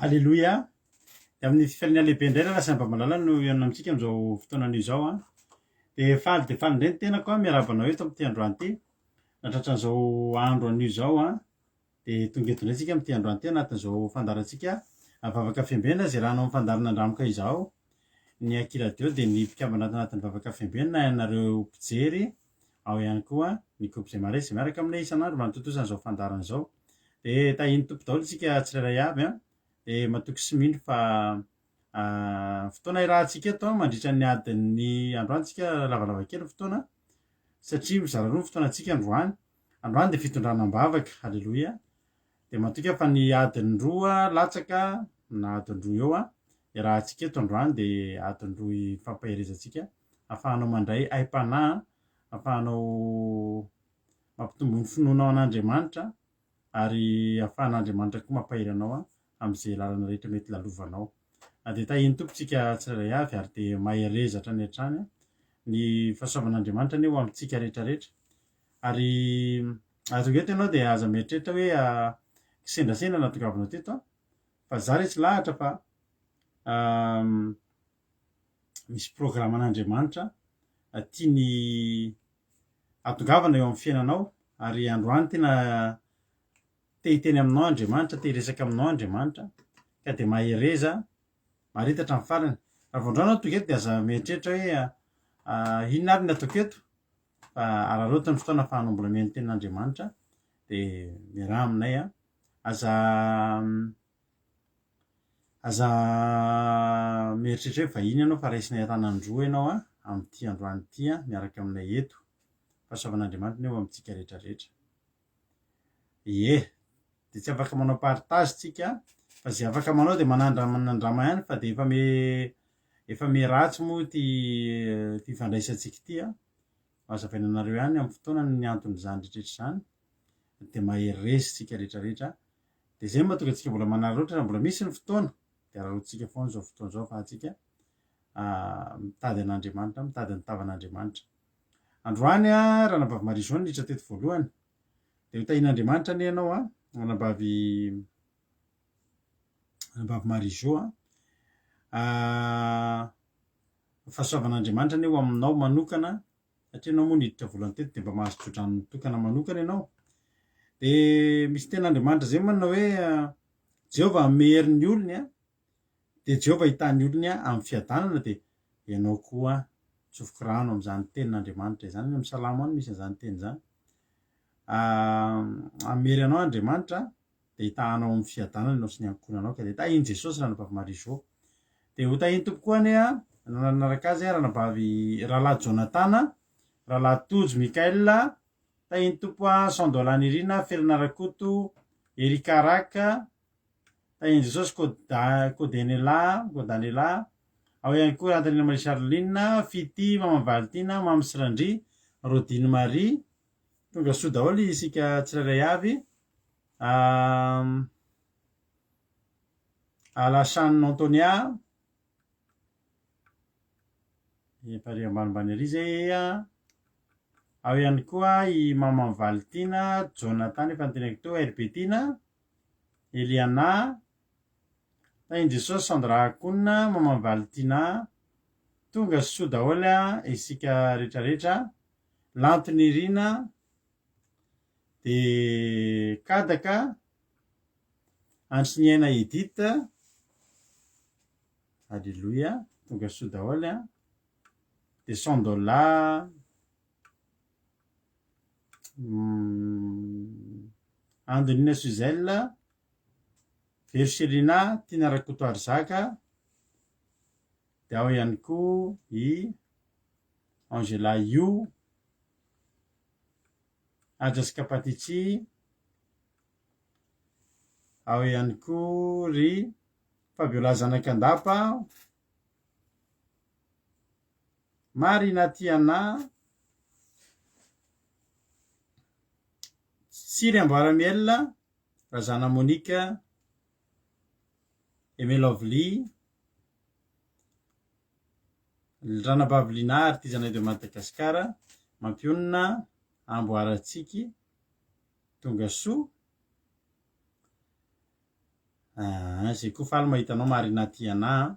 Aleloia! Dia amin'ny fifaliana lehibe indray rahalahy sy anabavy malala no hihaonana amintsika amin'izao fotoana anio izao an. Dia faly dia faly indray ny tenako an, miarahaba anao eto amin'ity androany ity. Nahatratra an'izao andro anio izao an. Dia tonga eto indray isika amin'ity androany ity anatin'izao fandaharantsika Vavaka Fiambenana izay raha hanao amin'ny fandaharana Andramoka izao. Ny Aky Radio dia ny mpikambana ato anatin'ny Vavaka Fiambenana, ianareo mpijery, ao ihany koa ny groupe izay maharesy izay miaraka aminay isan'andro manatontosa an'izao fandaharana izao. Dia tahian'ny Tompo daholo isika tsirairay avy an. Dia matoky sy mino fa fotoana irahantsika eto mandritra ny adin'ny androany tsika lavalava kely ny fotoana satria mizara roa ny fotoanantsika androany. Androany dia fitondrana am-bavaka, aleloia. Dia matoky aho fa ny adiny roa latsaka na adiny roa eo iarahantsika eto androany dia adiny roa ifampaherezantsika ahafahanao mandray aim-panahy, ahafahanao mampitombo ny finoanao an'Andriamanitra ary ahafahan'Andriamanitra koa mampahery anao amin'izay lalana rehetra mety lalovanao. Dia tahian'ny Tompo tsika tsirairay avy ary dia mahereza hatrany hatrany. Ny fahasoavan'Andriamanitra anie ho amintsika rehetra rehetra. Ary raha tonga eto ianao dia aza mieritreritra hoe kisendrasendra nahatongavanao teto fa za resy lahatra fa misy programan'Andriamanitra tiany hahatongavana eo amin'ny fiainanao ary androany tena te hiteny aminao Andriamanitra, te hiresaka aminao Andriamanitra ka dia mahereza, mahareta hatramin'ny farany. Raha vao androany aho tonga eto dia aza mieritreritra hoe inona ary ny ataoko eto fa araraoty ny fotoana ahafahanao mbola mihaino ny tenin'Andriamanitra dia miaraha aminay an. Aza Aza mieritreritra hoe vahiny ianao fa raisinay an-tanan-droa ianao amin'ity androany ity miaraka aminay eto. Fahasoavan'Andriamanitra anie ho amintsika rehetra rehetra. Ie, dia tsy afaka manao partage tsika fa izay afaka manao dia manandramanandrama ihany fa dia efa me efa me ratsy moa ity ity fandraisantsika ity an. Hazavaina anareo ihany amin'ny fotoanany ny anton'izany rehetra rehetra izany. Dia mahereza isika rehetra rehetra. Dia izay no mahatonga antsika mbola manararaotra raha mbola misy ny fotoana dia araraotintsika foana izao fotoana izao ahafahantsika mitady an'Andriamanitra, mitady ny tavan'Andriamanitra. Androany Ranabavy Marie Jo niditra teto voalohany. Dia ho tahian'Andriamanitra anie ianao a, Ranabavy Ranabavy Marie Jo a. Fahasoavan'Andriamanitra anie ho aminao manokana satria ianao moa niditra voalohany teto dia mba mahazo tsodrano mitokana manokana ianao. Dia misy tenin'Andriamanitra izay manao hoe Jehovah hanome hery ny olony dia Jehovah hitahy ny olony amin'ny fiadanana dia ianao koa tsofiko rano amin'izany tenin'Andriamanitra izany. Any amin'ny Salamo any misy an'izany teny izany. Hanome hery anao Andriamanitra dia hitahanao amin'ny fiadanana ianao sy ny ankohonanao ka dia tahin'i Jesosy ranabavy Marie Jo. Dia ho tahin'ny Tompo koa anie nanaraka azy ranabavy rahalahy Jonatana, rahalahy Tojo Michael, tahin'ny Tompo Sandola Nirina, Felana Rakoto, Erika Raka, tahin'i Jesosy Kodenela, Kodanela, ao ihany koa Antanina Marie Charline, Fity, Mama Valtina, Mamy sy Randria, Rodine Marie, tonga soa daholo isika tsirairay avy. Alassane Antonia, efa ary ambanimbany ary izay an. Ao ihany koa i Maman Valtina, Jonathan efa noteneniko teo, Herbetina, Eliana, Tahin'i Jesosy, Sandra Akouna, Maman Valtina, tonga soa daholo isika rehetrarehetra, Lanto Nirina, Dia Kadaka, Andriniaina Edith, Alléluia, tonga soa daholo an. Dia Sandola, Andonina Suzelle, Vercelina, Tiana Rakotoarizaka, dia ao ihany koa i Angela Yu, Haja sy Kapatichi, ao ihany koa ry Fabiola Zanakandapa, Marina Tiana, Tsiry Amboaramiel, Razana Monica, Aimé Lovely, Ranabavy Lina Artisanat de Madagascar, Mampionona, Amboarantsiky, Tongasoa. Aa, zay koa faly mahita anao Marina Tiana a.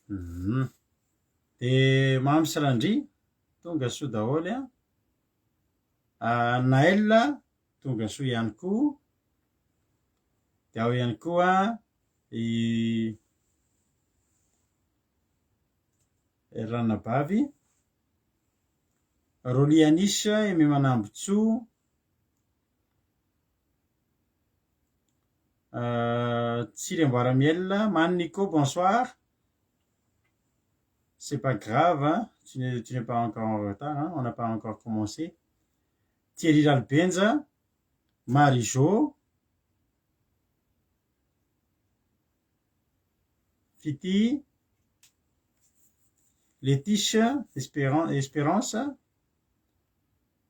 Hum. De Mamy sy Randria, tonga soa daholo a. Ah, Naël, tonga soa ihany koa. De ao ihany koa i Ranabavy. Rolly Anisha, Aimé Manambotsoa. Tsiry Amboaramiel, Mani Nico, bonsoir. C'est pas grave, hein? Tu n'es, tu n'es pas encore en retard, hein? On n'a pas encore commencé. Thierry Ralbenja, Marie-Jo, Fiti, Letitia, Espéran- Espérance,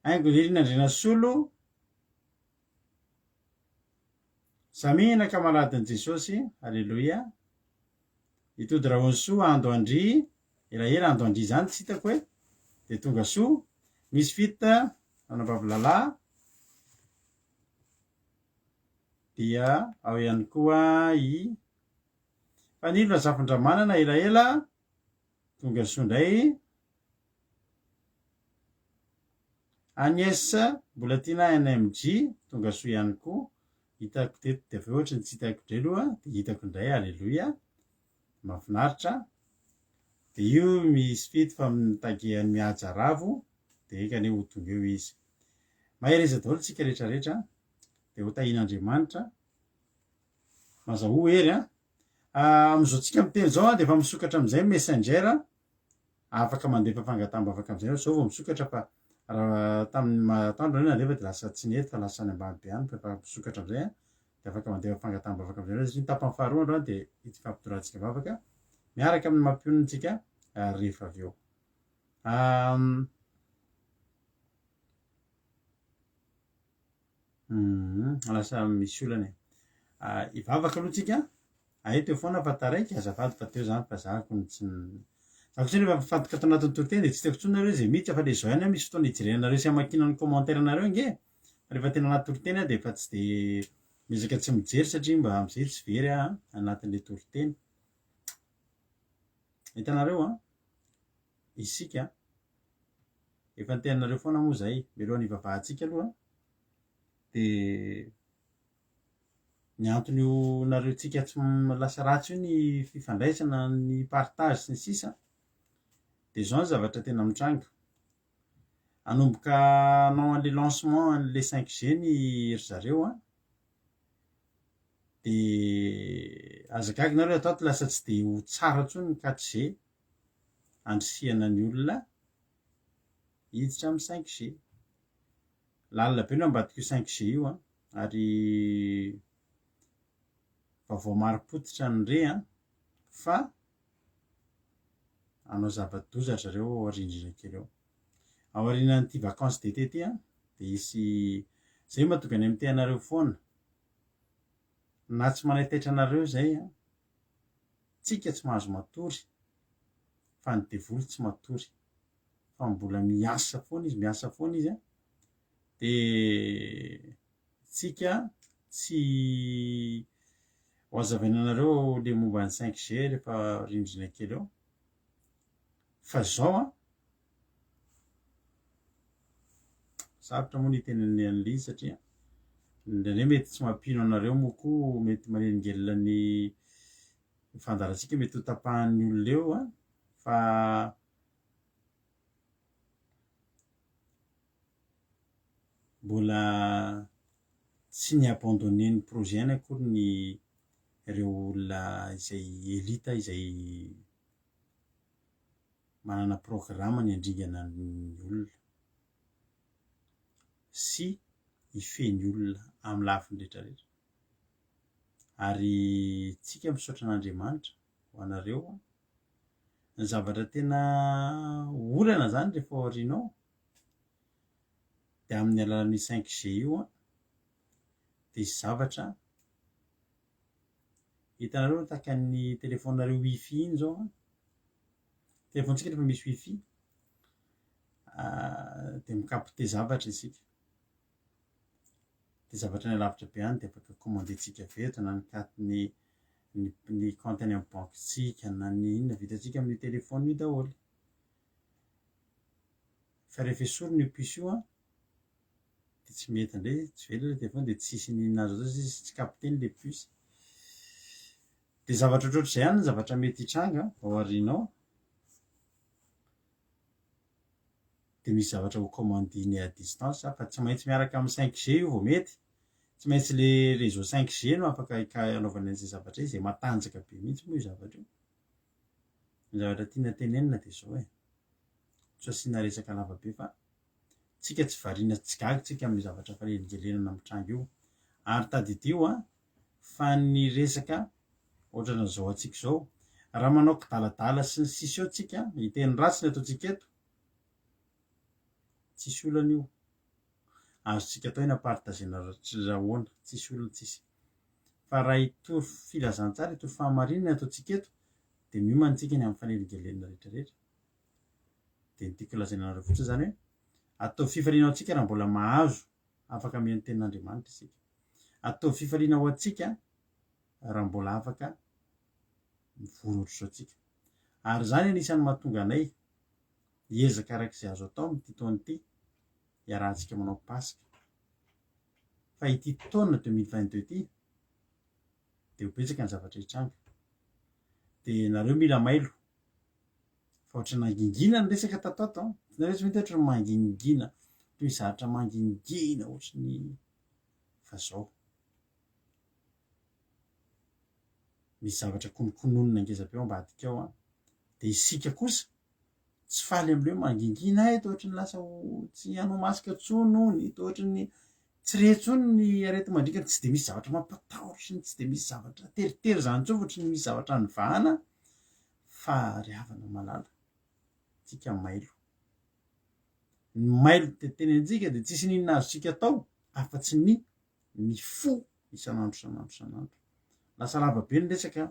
Haingo Nirina Andrianasolo, Samia kamaradin'i Jesosy, Aleloia. Itody Rahonsoa Ando Andria, elaela Ando Andria izany tsy hitako e. Dia tonga soa. Misy fit anabavy Lala. Dia ao ihany koa i Fanilo Razafindramanana elaela. Tonga soa indray. Agnès Mbolatiana NMJ, tonga soa ihany koa. Hitako teto dia avy eo ohatry ny tsy hitako indray aloha dia hitako indray, aleloia. Mahafinaritra. Dia io misy fety fa mitague an'i Mihaja Ravo dia enga anie ho tonga eo izy. Mahereza daholo tsika rehetra rehetra dia ho tahian'Andriamanitra. Mazahoa hery an. Amin'izao tsika miteny izao dia efa misokatra amin'izay Messenger. Afaka mandefa fangataham-bavaka amin'izay ianao, zao vao misokatra fa raha tamin'ny atoandro nareo nandefa dia lasa tsy nety fa lasa any ambany be any fa efa misokatra amin'izay an, dia afaka mandefa fangataham-bavaka amin'izay ianao satria ny tapany faharoa androany dia ity fampitorantsika vavaka miaraka amin'ny mampionona antsika rehefa avy eo. Lasa misy olana e. Hivavaka aloha tsika, ahay teo foana fa taraiky, azafady fa teo zany fa za kony tsy za koa rehefa mifantoka ato anatin'ny toriteny de tsy hitako intsony nareo izay miditra fa le zao ihany aho misy fotoana hijerenareo sy hamakiana ny commentaire nareo ange e. Fa rehefa tena anaty toriteny aho de efa tsy de miezaka tsy mijery satria mba am'zay tsy very aho anatin'le toriteny. Hitanareo an, isika Efa niteny anareo foana moa zay, mialohan'ny hivavahantsika aloha dia ny anton'io nareo tsika tsy lasa ratsy io ny fifandraisana, ny partage sy ny sisa dia zao ny zavatra tena mitranga, hanomboka hanao an'le lancement an'le cinq G ny ry zareo an, dia aza gaga nareo ato ato lasa tsy dia ho tsara intsony ny quatre G handrisihana ny olona hiditra amin'ny cinq G. Lalina be no ambadik'io cinq G io an, ary vaovao marim-pototra ny re an, fa hanao zava-doza ry zareo ao aoriandriana kely ao. Ao aorianan'ity vacances d'été ity an, dia hisy, izay no mahatonga anay miteny anareo foana, na tsy manaitaitra anareo izay an, tsika tsy mahazo matory fa ny devoly tsy matory fa mbola miasa foana izy, miasa foana izy an, de tsika tsy ho azavaina anareo le momba ny cinq G rehefa rindrina kely eo fa zao an, sarotra moa ny hiteny an'le izy satria indraindray mety tsy mampino anareo moa koa mety manelingelina ny fandaharantsika mety ho tapahan'ny olona eo an, fa mbola tsy ni-abandonner ny projet ihany akory ny ireo olona izay elite izay manana programa ny handringana ny olona sy hifehy ny olona amin'ny lafiny rehetra rehetra. Ary tsika misaotra an'Andriamanitra ho anareo. Ny zavatra tena olana zany rehefa ao aoriana ao dia amin'ny alalan'io cinq G io an, dia hisy zavatra hitanareo tahaka ny telefaoninareo wifi iny zao an, telefaonintsika rehefa misy wifi dia mi-capter zavatra isika. Dia zavatra any alavitra be any dia afaka commander-tsika avy eto na ny carte ny ny ny compte any amin'ny banque-tsika na ny inona vitantsika amin'io téléphone io daholo. Fa rehefa esorina io puce io an, dia tsy mety indray, tsy velona ilay téléphone dia tsisy n'inona azo atao satria tsy capter-ny ilay puce. Dia zavatra ohatrohatr'izay ihany ny zavatra mety hitranga ao aoriana ao. Dia misy zavatra ho commandine à distance fa tsy maintsy miaraka amin'ny 5G io vao mety. Tsy maintsy le réseau 5G no afaka hanaovana an'izay zavatra izay, matanjaka be mihitsy moa io zavatra io. Ny zavatra tiana tenenina dia izao e, tsy asiana resaka lava be fa tsika tsy variana tsy gaga tsika amin'io zavatra fanelingelenana mitranga io. Ary tadidio an, fa ny resaka ohatran'izao antsika izao, raha manao kidaladala sy ny sisa eo tsika, hiteny ratsy ny ataontsika eto, tsisy olana io. Azontsika atao iny ampartagena rahoana, tsisy olana tsisy. Fa raha hitory filazantsara, hitory fahamarinana ny ataontsika eto, dia miomana tsika ny amin'ny fanelingelenana rehetra rehetra. Dia ny tiako lazaina anareo fotsiny izany hoe, ataovy fifaliana ho antsika raha mbola mahazo afaka mihaino tenin'Andriamanitra isika. Ataovy fifaliana ho antsika raha mbola afaka mivory ohatr'izao tsika. Ary izany anisan'ny mahatonga anay hiezaka araka izay azo atao amin'ity taona ity hiarahantsika manao Paska. Fa ity taona 2022 ity dia ho betsaka ny zavatra hitranga. Dia nareo mila mailo fa ohatran'ny nangingina ny resaka tato ato an. Nareo tsy mety ohatran'ny mangingina, toy zatra mangingina ohatran'ny fa zao. Misy zavatra konokononina ngeza be ao ambadika ao an. Dia isika kosa tsy faly amin'ilay hoe mangingina hay toa ohatran'ny lasa ho tsy hanao masque intsony hono, toa ohatran'ny tsy re intsony ny areti-mandriaka, tsy dia misy zavatra mampatahotra, tsy dia misy zavatra teritery izany intsony fa ohatran'ny misy zavatra nivahana fa ry havana malala, tsika mailo. Ny mailo dia tenentsika dia tsisy n'inona azontsika atao afa-tsy ny mifoha isan'andro isan'andro isan'andro. Lasa lava be ny resaka,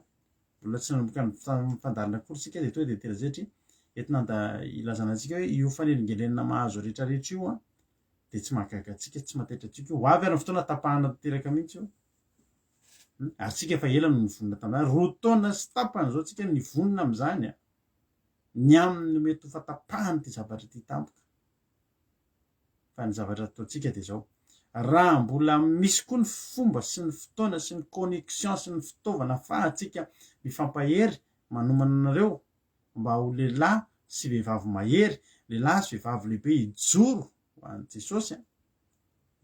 mbola tsy nanomboka ny fandaharana akory isika dia tonga dia tena izay satria entina anda ilazana antsika hoe io fanelingelenana mahazo rehetrarehetra io an, dia tsy mahagaga antsika, tsy mahataitra antsika io. Ho avy ary ny fotoana tapahana tanteraka mihitsy io. Ary tsika efa ela no nivonona tamin'izany, 2 taona sy tapany izao tsika nivonona amin'izany an, ny aminy no mety ho fatapahan'ity zavatra ity tampoka. Fa ny zavatra ataontsika dia izao, raha mbola misy koa ny fomba sy ny fotoana sy ny connexion sy ny fitaovana afahantsika mifampahery manomana anareo mba ho lehilahy sy vehivavy mahery, lehilahy sy vehivavy lehibe hijoro ho an'i Jesosy an,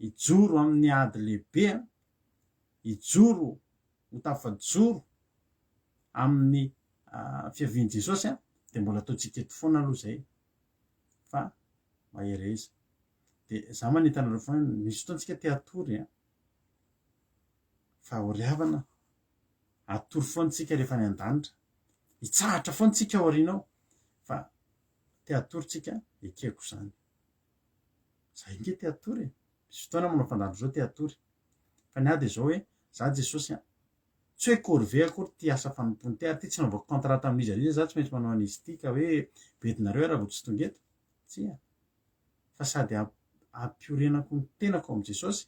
hijoro amin'ny ady lehibe an, hijoro ho tafajoro amin'ny fiavian'i Jesosy an, dia mbola ataontsika eto foana aloha izay. fa mahereza. De za manentana anareo foana hoe misy fotoana tsika te hatory an, fa ho ry havana hatory foana tsika rehefa any an-danitra, hitsahatra foana tsika ao aoriana ao fa te hatory tsika ekeko izany. Za ange te hatory e, misy fotoana manao fandaharana zao te hatory, fa ny ahy de zao hoe za Jesosy an, Tsy hoe corvée akory ity asa fanompoana ity ary ity tsy nanaovako contrat tamin'iza n'iza za tsy maintsy manao an'izy ity ka hoe bedinareo aho raha vao tsy tonga eto. Tsia. Fa sady ampiorenako ny tenako ao amin'i Jesosy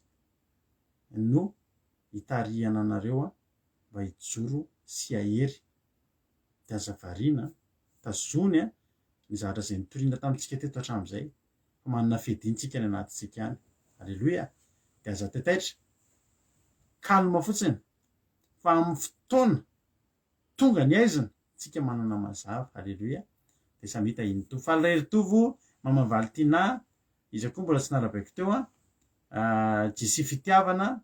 no hitarihana anareo mba hijoro sy hahery. Dia aza variana, tazony ny zavatra izay nitoriana tamintsika teto hatramin'izay fa manana fiadiantsika any anatintsika any. Aleloia! Dia aza taitaitra. Calme fotsiny fa amin'ny fotoana tonga ny aizina tsika manana mazava. Aleloia! Dia samy hita iny Tompo. Faly ry Tovo, Maman Valentina, iza koa mbola tsy narabaiko teo an? Jessie Fitiavana,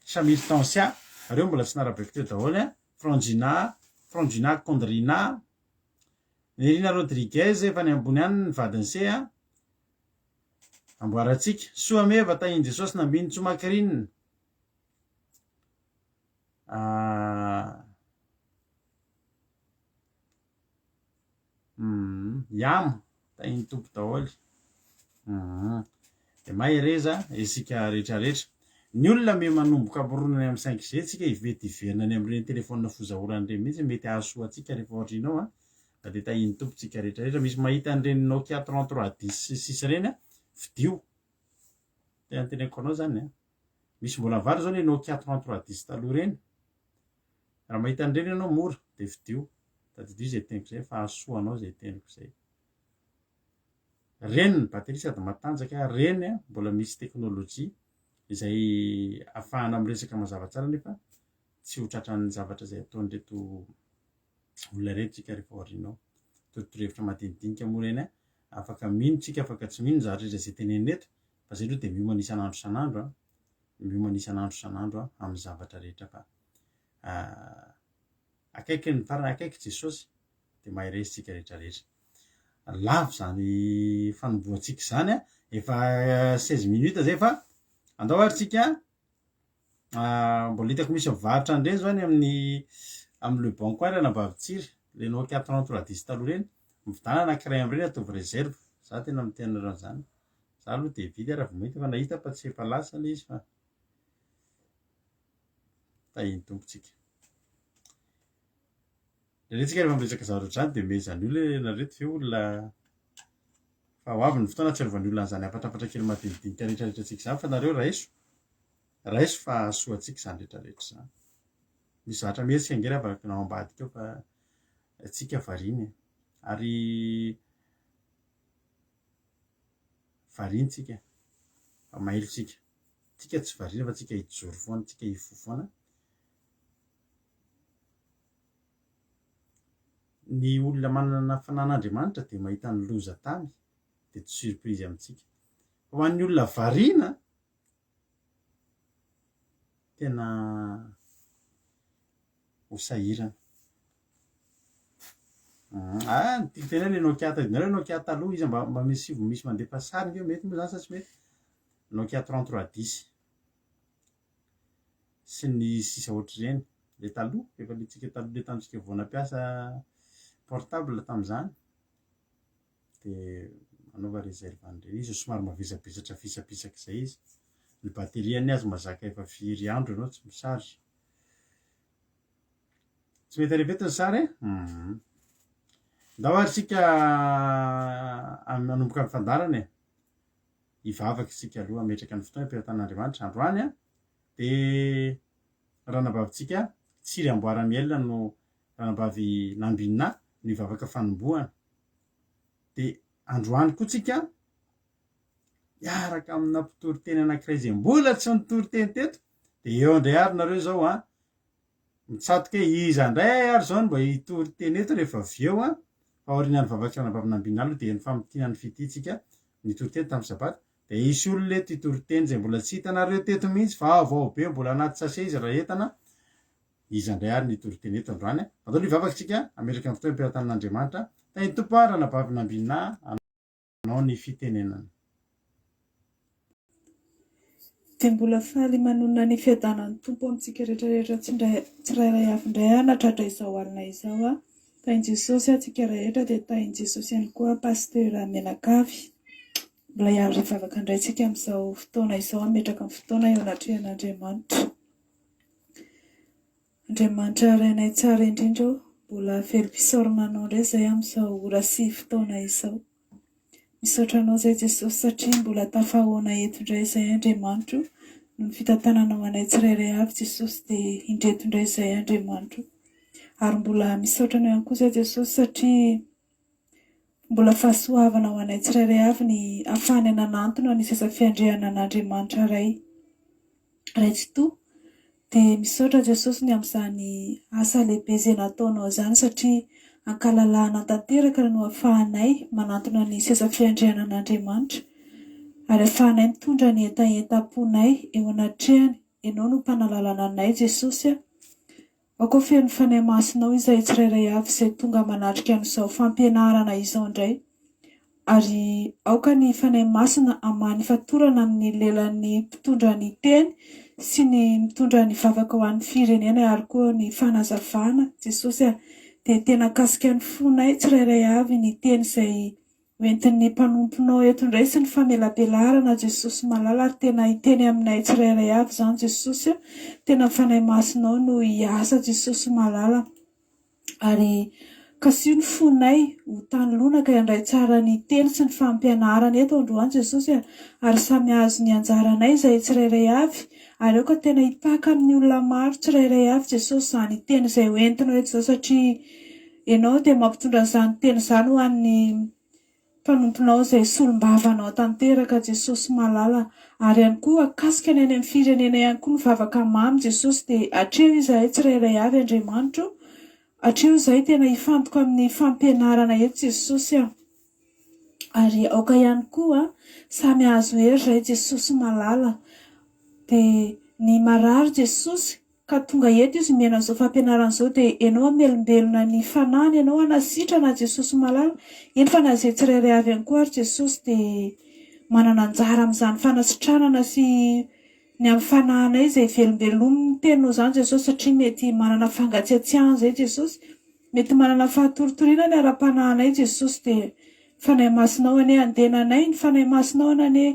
Samir Tansia, reo mbola tsy narabaiko teo daholo an? Frangina, Frangina Condrina, Nirina Rodriguez efa any ambony any ny vadin'i se an? Amboarantsika. Soa meva tahin'i Jesosy nambin'ny tsomakirinina. Ah. Mm, Yam, tahin'ny Tompo daholo. Mm. Dia mahereza isika rehetra rehetra. Ny olona me manomboka mirona any amin'ny 5G tsika mety hiverina any amin'ireny telefaonina fozaorana ireny mihitsy mety hahasoa antsika rehefa aoriana ao an. Fa dia tahian'ny Tompo tsika rehetra rehetra. Misy mahita an'ireny Nokia 33 10 sy sisa ireny an, fidio. Tena teneniko anao zany an. Misy mbola mivarotra zao le Nokia 3310 taloha ireny. Raha mahita an'ireny ianao mora dia vidio. Tadidio izay teniko izay fa hahasoa anao izay teniko izay. Reny ny batterie sady matanjaka, reny mbola misy teknolojia izay ahafahana miresaka mazava tsara nefa tsy ho tratran'ny zavatra izay ataon'ireto olona ireto tsika rehefa aoriana ao. Torotorohevitra madinidinika moa ireny an, afaka mino tsika afaka tsy mino ny zavatra rehetra izay tenenina eto fa zay aloha dia miomana isan'andro isan'andro an, miomana isan'andro isan'andro an amin'ny zavatra rehetra fa akaiky ny farany, akaiky Jesosy dia mahereza tsika rehetra rehetra. Lava izany fanombohantsika izany an, efa 16 minutes zay fa andao ary tsika Mbola hitako misy mivarotra an'ireny zao any amin'ny amin'ny le bon coin ry anabavy Tsiry, le Nokia 33 10 taloha ireny, mividàna anankiray amin'ireny ataovy réserve, za tena miteny anareo an'izany, za aloha dia hividy aho raha vao mahita fa nahita fa tsy efa lasa ilay izy fa tahian'ny Tompo tsika. Indraindray tsika rehefa miresaka zavatra ohatr'izany dia omezan'ny olona hoe nareo reto ve olona fa ho avy ny fotoana hahatsiarovan'ny olona an'izany hafatrafatra kely madinidinika rehetrarehetra antsika izany fa nareo raiso, raiso fa hahasoa antsika izany rehetrarehetra izany. Misy zavatra mihetsika ange raha vakina ao ambadika ao fa tsika variana e. Ary variana tsika fa mailo tsika. Tsika tsy variana fa tsika hijoro foana, tsika hifoha foana. Ny olona manana fanan'Andriamanitra dia mahita ny loza tany dia tsy surprise amintsika. Fa ho an'ny olona variana, tena ho sahirana. Ah, ny tiako tenenina le Nokia tadidinareo Nokia taloha iza mba mba misy misy mandefa sary nge mety moa zany sa tsy mety? Nokia 3310. sy ny sisa ohatr'ireny, le taloha, efa le tsika taloha le tamintsika vao nampiasa portable tamin'izany, de manaova réserve an'ireny, izy somary mavesabesatra fisapisaka izay izy, ny batterie-ny aza mahazaka efa firy andro ianao tsy mi-charge. Tsy mety alefa eto ny sary e? Hum. Ndao ary tsika hanomboka ny fandaharana e. Hivavaka isika aloha hametraka ny fotoana am-pelatanan'Andriamanitra. Androany dia ranabavintsika Tsiry Amboaramiel no ranabavy Nambinina no hivavaka fanombohana. Dia androany koa tsika hiaraka amina mpitory teny anankiray izay mbola tsy nitory teny teto. Dia eo indray ary nareo izao an, Mitsatoka hoe iza indray ary izao no mba hitory teny eto rehefa avy eo an! Fa aorianan'ny vavak'i Ranabavy Nambinina aloha dia nifamintinan'ny fitia tsika nitory teny tamin'ny sabata dia hisy olona eto hitory teny izay mbola tsy hitanareo teto mihitsy vaovao be mbola anaty sachet izy raha entana iza indray ary no hitory teny eto androany an! Andao aloha hivavaka tsika hametraka ny fotoana am-pelatanan'Andriamanitra Tahin'ny Tompo an Ranabavy Nambinina anao ny fitenenana. Dia mbola faly manonona ny fiadanan'ny Tompo amintsika rehetra rehetra tsirairay avy indray aho nahatratra izao alina izao aho. Tahin'i Jesosy antsika rehetra dia tahin'i Jesosy ihany koa Pasteur mianakavy. Mbola hiara-hivavaka indray tsika amin'izao fotoana izao hametraka ny fotoana eo anatrehan'Andriamanitra. Andriamanitra Rainay tsara indrindra ô, mbola velom-pisaorana Anao indray izahay amin'izao ora sy fotoana izao. Misaotra Anao izahay Jesosy satria mbola tafahaona eto indray izahay Andriamanitro noho ny fitantananao anay tsirairay avy Jesosy dia indreto indray izahay Andriamanitro. Ary mbola misaotra Anao ihany koa izahay Jesosy satria mbola fahasoavana ho anay tsirairay avy ny ahafahanay nanantona ny seza fiandrianan'Andriamanitra Ray. Ray Tsitoha, dia misaotra Jesosy ny amin'izany asa lehibe izay nataonao izany satria ankalalahana tanteraka no ahafahanay manantona ny seza fiandrianan'Andriamanitra ary ahafahanay mitondra ny hetahetam-ponay eo anatrehany, Ianao no mpanalalana anay Jesosy a! Aoka ho feno Fanahy Masinao izahay tsirairay avy izay tonga manatrika an'izao fampianarana izao indray, ary aoka ny Fanahy Masina hamaha ny fatorana amin'ny lelan'ny mpitondra ny teny sy ny mitondra ny vavaka ho an'ny firenena ary koa ny fanazavana, Jesosy a, dia tena akasika ny fonay tsirairay avy ny teny izay Ho entin'ny mpanomponao eto indray sy ny famelabelarana Jesosy malala ary tena hiteny aminay tsirairay avy izany Jesosy a, tena ny Fanahy Masinao no hiasa Jesosy malala ary Kasiho ny fonay ho tany lonaka handray tsara ny teny sy ny fampianarana eto androany Jesosy a! Ary samy hahazo ny anjaranay izahay tsirairay avy ary aoka tena hipaka amin'ny olona maro tsirairay avy Jesosy izany teny izay ho entinao eto izao satria Ianao dia mampitondra an'izany teny izany ho an'ny mpanomponao izay solombavanao tanteraka Jesosy malala ary ihany koa akasika ny any amin'ny firenena ihany koa ny vavaka mamy Jesosy dia atreho izahay tsirairay avy Andriamanitro atreho izahay tena hifantoka amin'ny fampianarana eto Jesosy a ary aoka ihany koa samy hahazo hery izahay Jesosy malala dia ny marary Jesosy Ka tonga eto izy mihaino an'izao fampianarana izao dia ianao hamelombelona ny fanahiny ianao hanasitrana Jesosy malala, eny fa na izay tsirairay avy ihany koa ary Jesosy dia manana anjara amin'izany fanasitranana sy ny amin'ny fanahinay izay velombelomin'ny teninao izany Jesosy satria mety manana fangatsiatsiahana izay Jesosy, mety manana fahatoritoriana ny ara-panahinay Jesosy dia ny Fanahy Masinao anie handena anay, ny Fanahy Masinao anie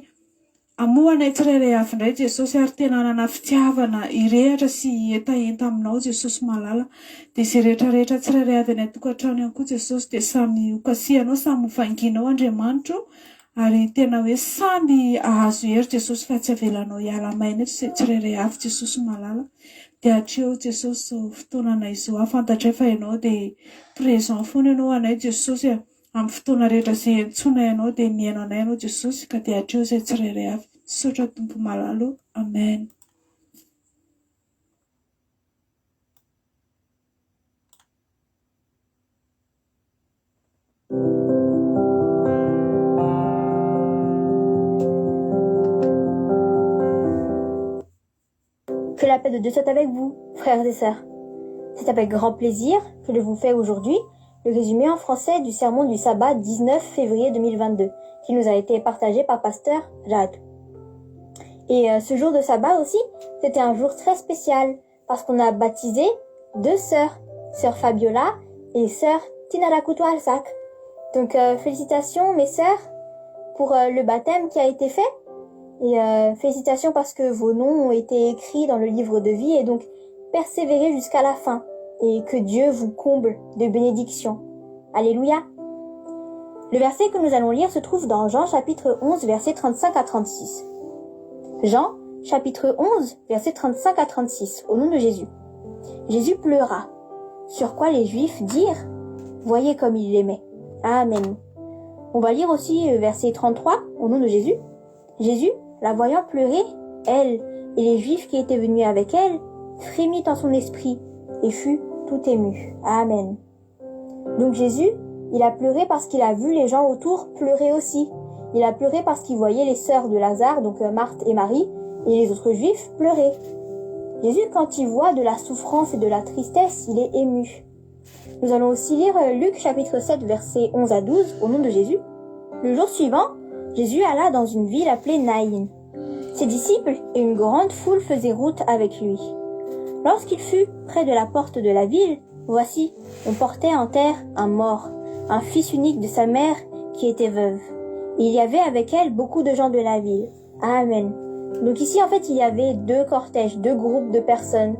Hamoha anay tsirairay avy indray Jesosy ary tena hanana fitiavana hirehatra sy hihetahenta aminao Jesosy malala dia izay rehetra rehetra tsirairay avy any an-tokantrano ihany koa Jesosy dia samy ho kasihanao samy ho vangianao Andriamanitro ary tena hoe samy hahazo hery Jesosy fa tsy avelanao hiala maina eto izay tsirairay avy Jesosy malala dia hatreo Jesosy izao fotoananay izao aho fantatray fa ianao dia présent foana ianao ho anay Jesosy a Amin'ny fotoana rehetra izay iantsoanay Anao dia mihaino anay Ianao Jesosy ka dia hatreo izay tsirairay avy. Misaotra Tompo malala o. Amen. Que la paix de Dieu soit avec vous, frères et sœurs. C'est avec grand plaisir que je vous fais aujourd'hui le résumé en français du sermon du sabbat 19 février 2022 qui nous a été partagé par pasteur Jad. Et euh, ce jour de sabbat aussi, c'était un jour très spécial parce qu'on a baptisé deux sœurs, sœur Fabiola et sœur Tinarakutualsak. Donc euh, félicitations mes sœurs pour euh, le baptême qui a été fait. Et euh, félicitations parce que vos noms ont été écrits dans le livre de vie et donc persévérez jusqu'à la fin et que Dieu vous comble de bénédictions. Alléluia. Le verset que nous allons lire se trouve dans Jean chapitre 11 versets 35 à 36. Jean chapitre 11 versets 35 à 36 au nom de Jésus. Jésus pleura. Sur quoi les Juifs dirent Voyez comme il l'aimait. Amen. On va lire aussi le verset 33 au nom de Jésus. Jésus, la voyant pleurer, elle et les Juifs qui étaient venus avec elle, frémit en son esprit et fut tout ému. Amen. Donc Jésus, il a pleuré parce qu'il a vu les gens autour pleurer aussi. Il a pleuré parce qu'il voyait les sœurs de Lazare, donc euh, Marthe et Marie, et les autres juifs pleurer. Jésus, quand il voit de la souffrance et de la tristesse, il est ému. Nous allons aussi lire euh, Luc chapitre 7 versets 11 à 12 au nom de Jésus. Le jour suivant, Jésus alla dans une ville appelée Naïn. Ses disciples et une grande foule faisaient route avec lui. Lorsqu'il fut près de la porte de la ville, voici, on portait en terre un mort, un fils unique de sa mère qui était veuve. il y avait avec elle beaucoup de gens de la ville. Amen. Donc ici, en fait, il y avait deux cortèges, deux groupes de personnes.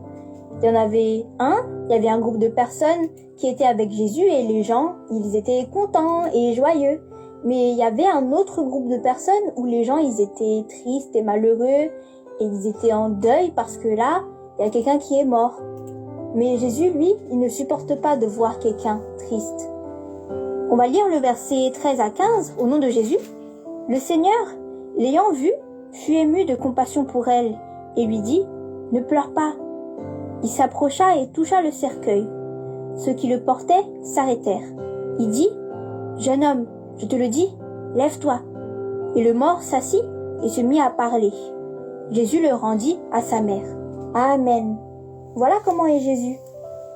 Il y en avait un, il y avait un groupe de personnes qui étaient avec Jésus et les gens, ils étaient contents et joyeux. Mais il y avait un autre groupe de personnes où les gens, ils étaient tristes et malheureux et ils étaient en deuil parce que là, il y a quelqu'un qui est mort. Mais Jésus, lui, il ne supporte pas de voir quelqu'un triste. On va lire le verset 13 à 15 au nom de Jésus. Le Seigneur, l'ayant vu, fut ému de compassion pour elle et lui dit, Ne pleure pas. Il s'approcha et toucha le cercueil. Ceux qui le portaient s'arrêtèrent. Il dit, Jeune homme, je te le dis, lève-toi. Et le mort s'assit et se mit à parler. Jésus le rendit à sa mère. Amen. Voilà comment est Jésus.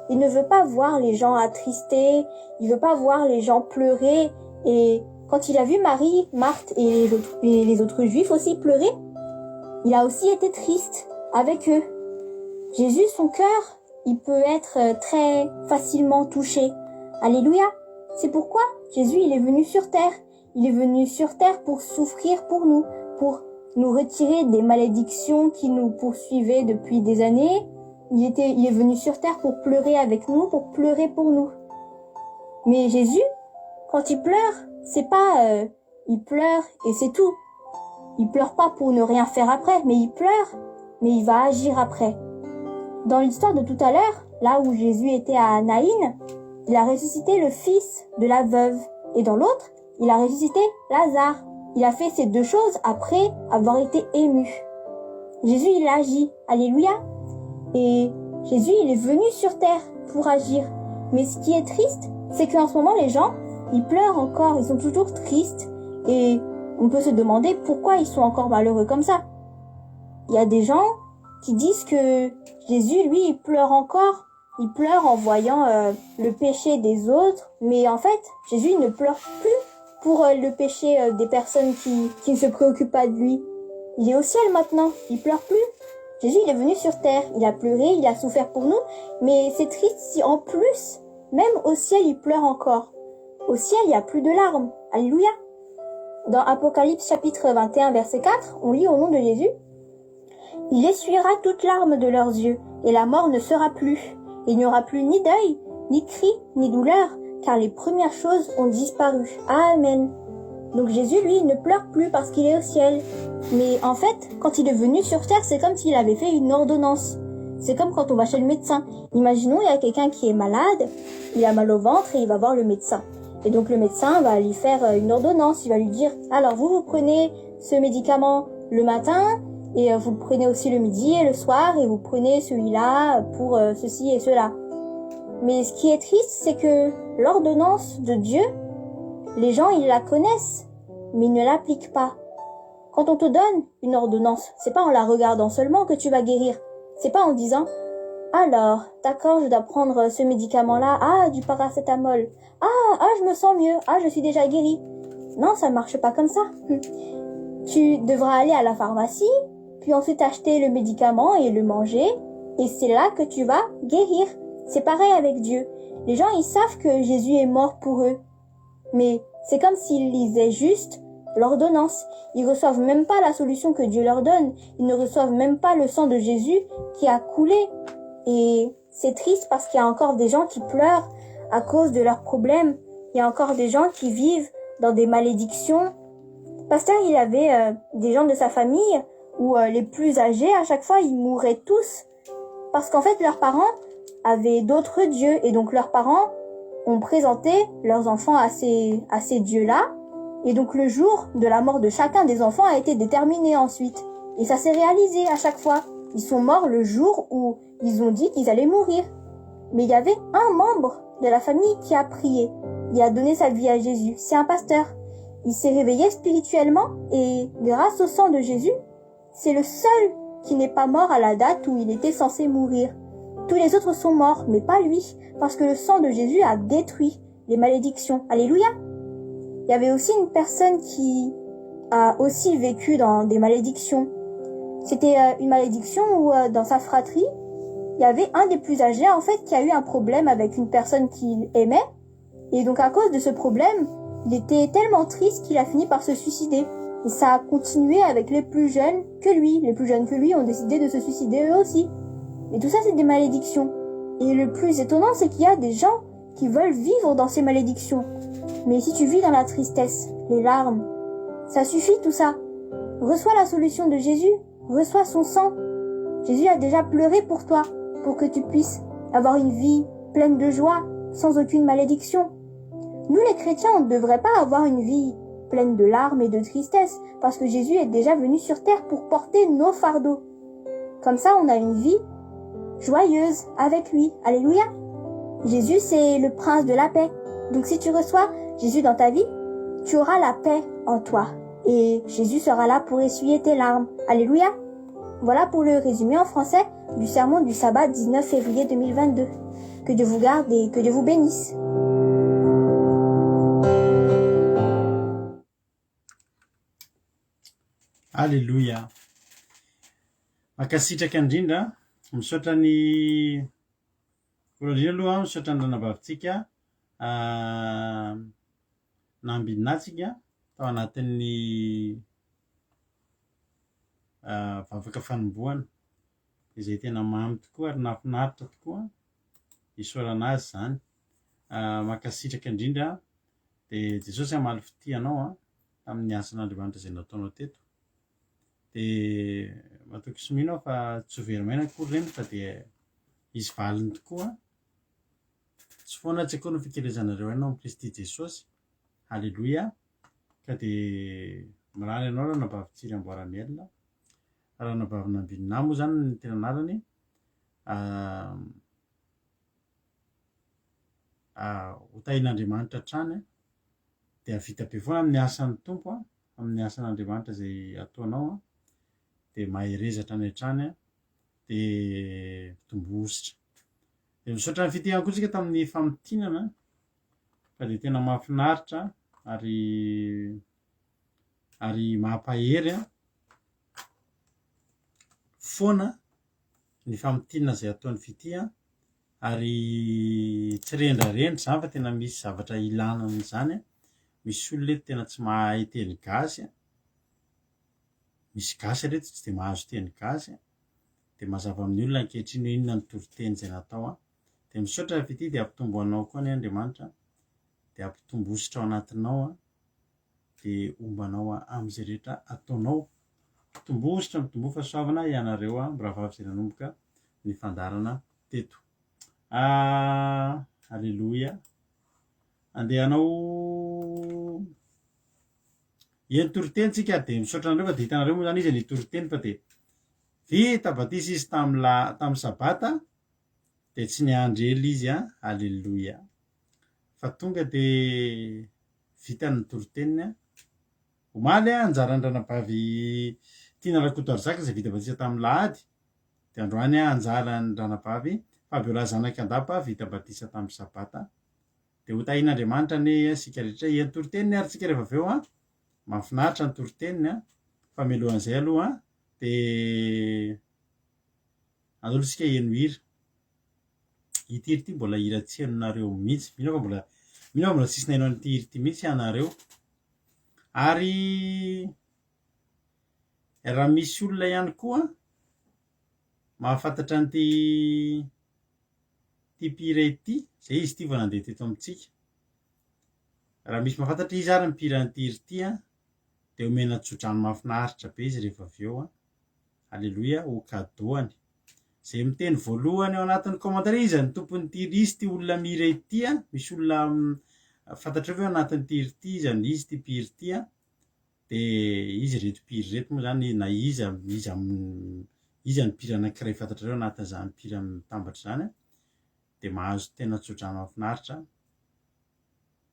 Il ne veut pas voir les gens attristés, il veut pas voir les gens pleurer et quand il a vu Marie, Marthe et les autres, et les autres juifs aussi pleurer, il a aussi été triste avec eux. Jésus, son cœur, il peut être euh, très facilement touché. Alléluia. C'est pourquoi Jésus, il est venu sur terre. Il est venu sur terre pour souffrir pour nous, pour nous retirer des malédictions qui nous poursuivaient depuis des années. Il était, il est venu sur terre pour pleurer avec nous, pour pleurer pour nous. Mais Jésus, quand il pleure, c'est pas euh, il pleure et c'est tout. Il pleure pas pour ne rien faire après, mais il pleure, mais il va agir après. Dans l'histoire de tout à l'heure, là où Jésus était à Naïn, il a ressuscité le fils de la veuve. Et dans l'autre, il a ressuscité Lazare. Il a fait ces deux choses après avoir été ému. Jésus, il agit. Alléluia. Et Jésus, il est venu sur terre pour agir. Mais ce qui est triste, c'est qu'en ce moment, les gens, ils pleurent encore, ils sont toujours tristes. Et on peut se demander pourquoi ils sont encore malheureux comme ça. Il y a des gens qui disent que Jésus, lui, il pleure encore. Il pleure en voyant euh, le péché des autres. Mais en fait, Jésus ne pleure plus pour euh, le péché euh, des personnes qui, qui ne se préoccupent pas de lui. Il est au ciel maintenant, il pleure plus. Jésus, il est venu sur terre, il a pleuré, il a souffert pour nous, mais c'est triste si en plus, même au ciel, il pleure encore. Au ciel, il n'y a plus de larmes. Alléluia. Dans Apocalypse chapitre 21, verset 4, on lit au nom de Jésus, Il essuiera toute larme de leurs yeux, et la mort ne sera plus. Il n'y aura plus ni deuil, ni cri, ni douleur, car les premières choses ont disparu. Amen. Donc Jésus, lui, ne pleure plus parce qu'il est au ciel. Mais en fait, quand il est venu sur terre, c'est comme s'il avait fait une ordonnance. C'est comme quand on va chez le médecin. Imaginons, il y a quelqu'un qui est malade, il a mal au ventre et il va voir le médecin. Et donc le médecin va lui faire euh, une ordonnance, il va lui dire, alors vous, vous prenez ce médicament le matin, et euh, vous le prenez aussi le midi et le soir, et vous prenez celui-là pour euh, ceci et cela. Mais ce qui est triste, c'est que l'ordonnance de Dieu, les gens, ils la connaissent, mais ils ne l'appliquent pas. Quand on te donne une ordonnance, c'est pas en la regardant seulement que tu vas guérir. C'est pas en disant alors, d'accord, je dois prendre ce médicament-là. Ah, du paracétamol. Ah, ah, je me sens mieux. Ah, je suis déjà guéri. Non, ça marche pas comme ça. Tu devras aller à la pharmacie, puis ensuite acheter le médicament et le manger, et c'est là que tu vas guérir. C'est pareil avec Dieu. Les gens, ils savent que Jésus est mort pour eux. Mais c'est comme s'ils lisaient juste l'ordonnance. Ils reçoivent même pas la solution que Dieu leur donne. Ils ne reçoivent même pas le sang de Jésus qui a coulé. Et c'est triste parce qu'il y a encore des gens qui pleurent à cause de leurs problèmes. Il y a encore des gens qui vivent dans des malédictions. Pasteur, il avait euh, des gens de sa famille où euh, les plus âgés, à chaque fois, ils mouraient tous. Parce qu'en fait, leurs parents avaient d'autres dieux. Et donc, leurs parents ont présenté leurs enfants à ces, à ces dieux-là. Et donc, le jour de la mort de chacun des enfants a été déterminé ensuite. Et ça s'est réalisé à chaque fois. Ils sont morts le jour où ils ont dit qu'ils allaient mourir. Mais il y avait un membre de la famille qui a prié. Il a donné sa vie à Jésus. C'est un pasteur. Il s'est réveillé spirituellement et grâce au sang de Jésus, c'est le seul qui n'est pas mort à la date où il était censé mourir. Tous les autres sont morts, mais pas lui, parce que le sang de Jésus a détruit les malédictions. Alléluia. Il y avait aussi une personne qui a aussi vécu dans des malédictions. C'était euh, une malédiction où euh, dans sa fratrie, il y avait un des plus âgés en fait qui a eu un problème avec une personne qu'il aimait. Et donc à cause de ce problème, il était tellement triste qu'il a fini par se suicider. Et ça a continué avec les plus jeunes que lui. Les plus jeunes que lui ont décidé de se suicider eux aussi. Mais tout ça, c'est des malédictions. Et le plus étonnant, c'est qu'il y a des gens qui veulent vivre dans ces malédictions. Mais si tu vis dans la tristesse, les larmes, ça suffit tout ça. Reçois la solution de Jésus, reçois son sang. Jésus a déjà pleuré pour toi, pour que tu puisses avoir une vie pleine de joie, sans aucune malédiction. Nous les chrétiens, on ne devrait pas avoir une vie pleine de larmes et de tristesse, parce que Jésus est déjà venu sur terre pour porter nos fardeaux. Comme ça, on a une vie joyeuse avec lui. Alléluia. Jésus, c'est le prince de la paix. Donc si tu reçois Jésus dans ta vie, tu auras la paix en toi. Et Jésus sera là pour essuyer tes larmes. Alléluia. Voilà pour le résumé en français du sermon du sabbat 19 février 2022. Que Dieu vous garde et que Dieu vous bénisse. Alléluia. Mankasitraka indrindra. Misaotra ny voalohany indrindra aloha misaotra ny ranabavintsika ah, nambininatsika tao anatin'ny ah, vavaka fanombohana izay tena mamy tokoa ary nahafinaritra tokoa. Isaorana azy izany. Mankasitraka indrindra. Dia Jesosy hamaly fitia anao an, tamin'ny asan'Andriamanitra izay nataonao teto. Dia matoky sy mino aho fa tsy ho very maina akory ireny fa dia hisy valiny tokoa. Tsy foana tsy akory ny fikelezanareo aina ao amin'i Kristy Jesosy. Haleloia. Ka dia mirary anao ranabavy Tsiry Amboaramiel. Ranabavy Nambinina moa izany ny tena anarany. Ho tahian'Andriamanitra hatrany dia hahavita be foana amin'ny asan'ny Tompo, amin'ny asan'Andriamanitra izay ataonao dia mahereza hatrany hatrany dia mitomboa hosotra. Dia misaotra an'i Fitia ihany koa isika tamin'ny famintinana fa dia tena mahafinaritra ary ary mampahery foana ny famintinana izay ataon'i Fitia ary tsy rendrarendra izany fa tena misy zavatra ilana an'izany. Misy olona eto tena tsy mahay teny gasy, misy gasy aloha eto tsy dia mahazo teny gasy, dia mazava amin'ny olona ankehitriny hoe inona ny toriteny izay natao an. Dia misaotra Fitia dia hampitombo anao koa anie Andriamanitra, dia hampitombo hosotra ao anatinao an. dia homba anao amin'izay rehetra ataonao. Mitomboa hosotra, mitomboa fahasoavana ianareo mirahavavy izay nanomboka ny fandaharana teto. Ah, aleloia. Andeha hanao eny toriteny tsika dia misaotra anareo fa dia hitanareo moa izany izy ny toriteny fa dia vita batisa izy tamin'ny la tamin'ny sabata dia tsy niandry ela izy a, aleloia. Fa tonga dia Vitany ny toriteniny an. Omaly an, anjaran'ny ranabavy Tiana Rakotoarizaka izay vita batisa tamin'ny lahady, dia androany an, anjaran'ny ranabavy Fabiola Zanakandapa vita batisa tamin'ny sabata. Dia ho tahian'Andriamanitra anie isika rehetra. Hihaino toriteniny ary tsika rehefa avy eo an. Mahafinaritra ny toriteniny an. Fa mialohan'izay aloha an, dia andao aloha isika hihaino hira. Ity hira ity mbola hira tsy henonareo mihitsy. Mino aho fa mbola mino aho fa mbola tsisy naheno an'ity hira ity mihitsy ianareo. Ary raha misy olona ihany koa mahafantatra an'ity ity mpihira ity, izay izy ity vao nandeha teto amintsika. Raha misy mahafantatra iza ary ny mpihira an'ity hira ity an, dia omena tsodrano mahafinaritra be izy rehefa avy eo an. Aleloia ho cadeau-ny. Izay miteny voalohany ao anatin'ny commentaire iza ny tompon'ity hira izy ity olona mihira ity a, misy olona fantatrao ve ao anatin'ity hira ity iza ny izy ity mpihira ity a, de izy ireto mpihira ireto moa zany na iza iza iza ny mpihira anankiray fantatrareo anatin'izany mpihira mitambatra izany a, de mahazo tena tsodrano mahafinaritra,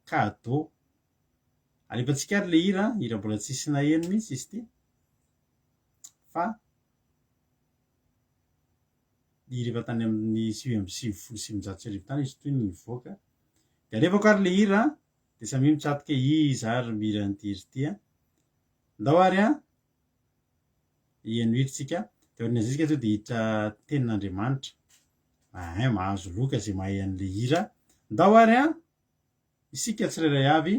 cadeau. Alefantsika ary le hira, hira mbola tsisy naheno mihitsy izy ity fa hira efa tany amin'ny 1999 tany izy toy ny nivoaka. Dia alefako ary le hira dia samia mitsatoka iza ary mihira an'ity hira ity a. Ndao ary a, hiheno hira tsika, dia aorian'izay tsika tonga dia hiditra tenin'Andriamanitra. Ahin, mahazo loka izay mahay an'le hira. Ndao ary a, isika tsirairay avy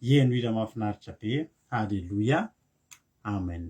hiheno hira mahafinaritra be. Haleloia. Amen.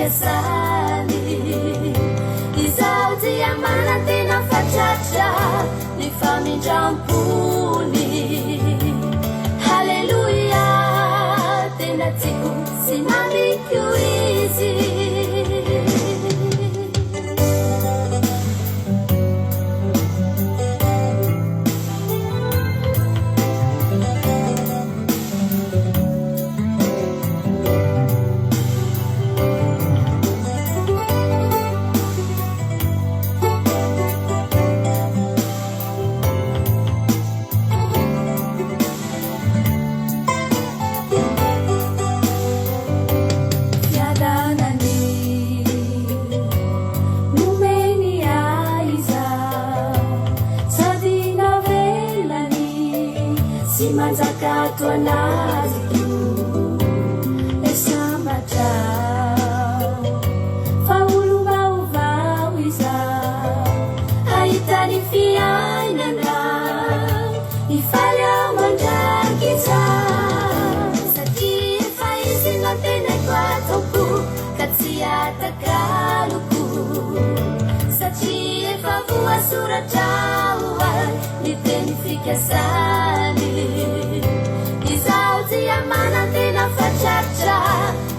fikasany. Izaho dia manantena fa tratra ny famindram-pony. Haleloia, tena tiako sy mamiko izy. Fiadanany nomeny ahy izaho sady navelany sy manjaka ato anatiko e sambatra aho fa olom-baovao izaho hahita ny fiainana hifaly aho mandrakizay satria efa izy no antenaiko ato am-po ka tsy atakaloko satria efa voasoratra ho ahy ny teny fikasany. Izaho dia manantena fa tratra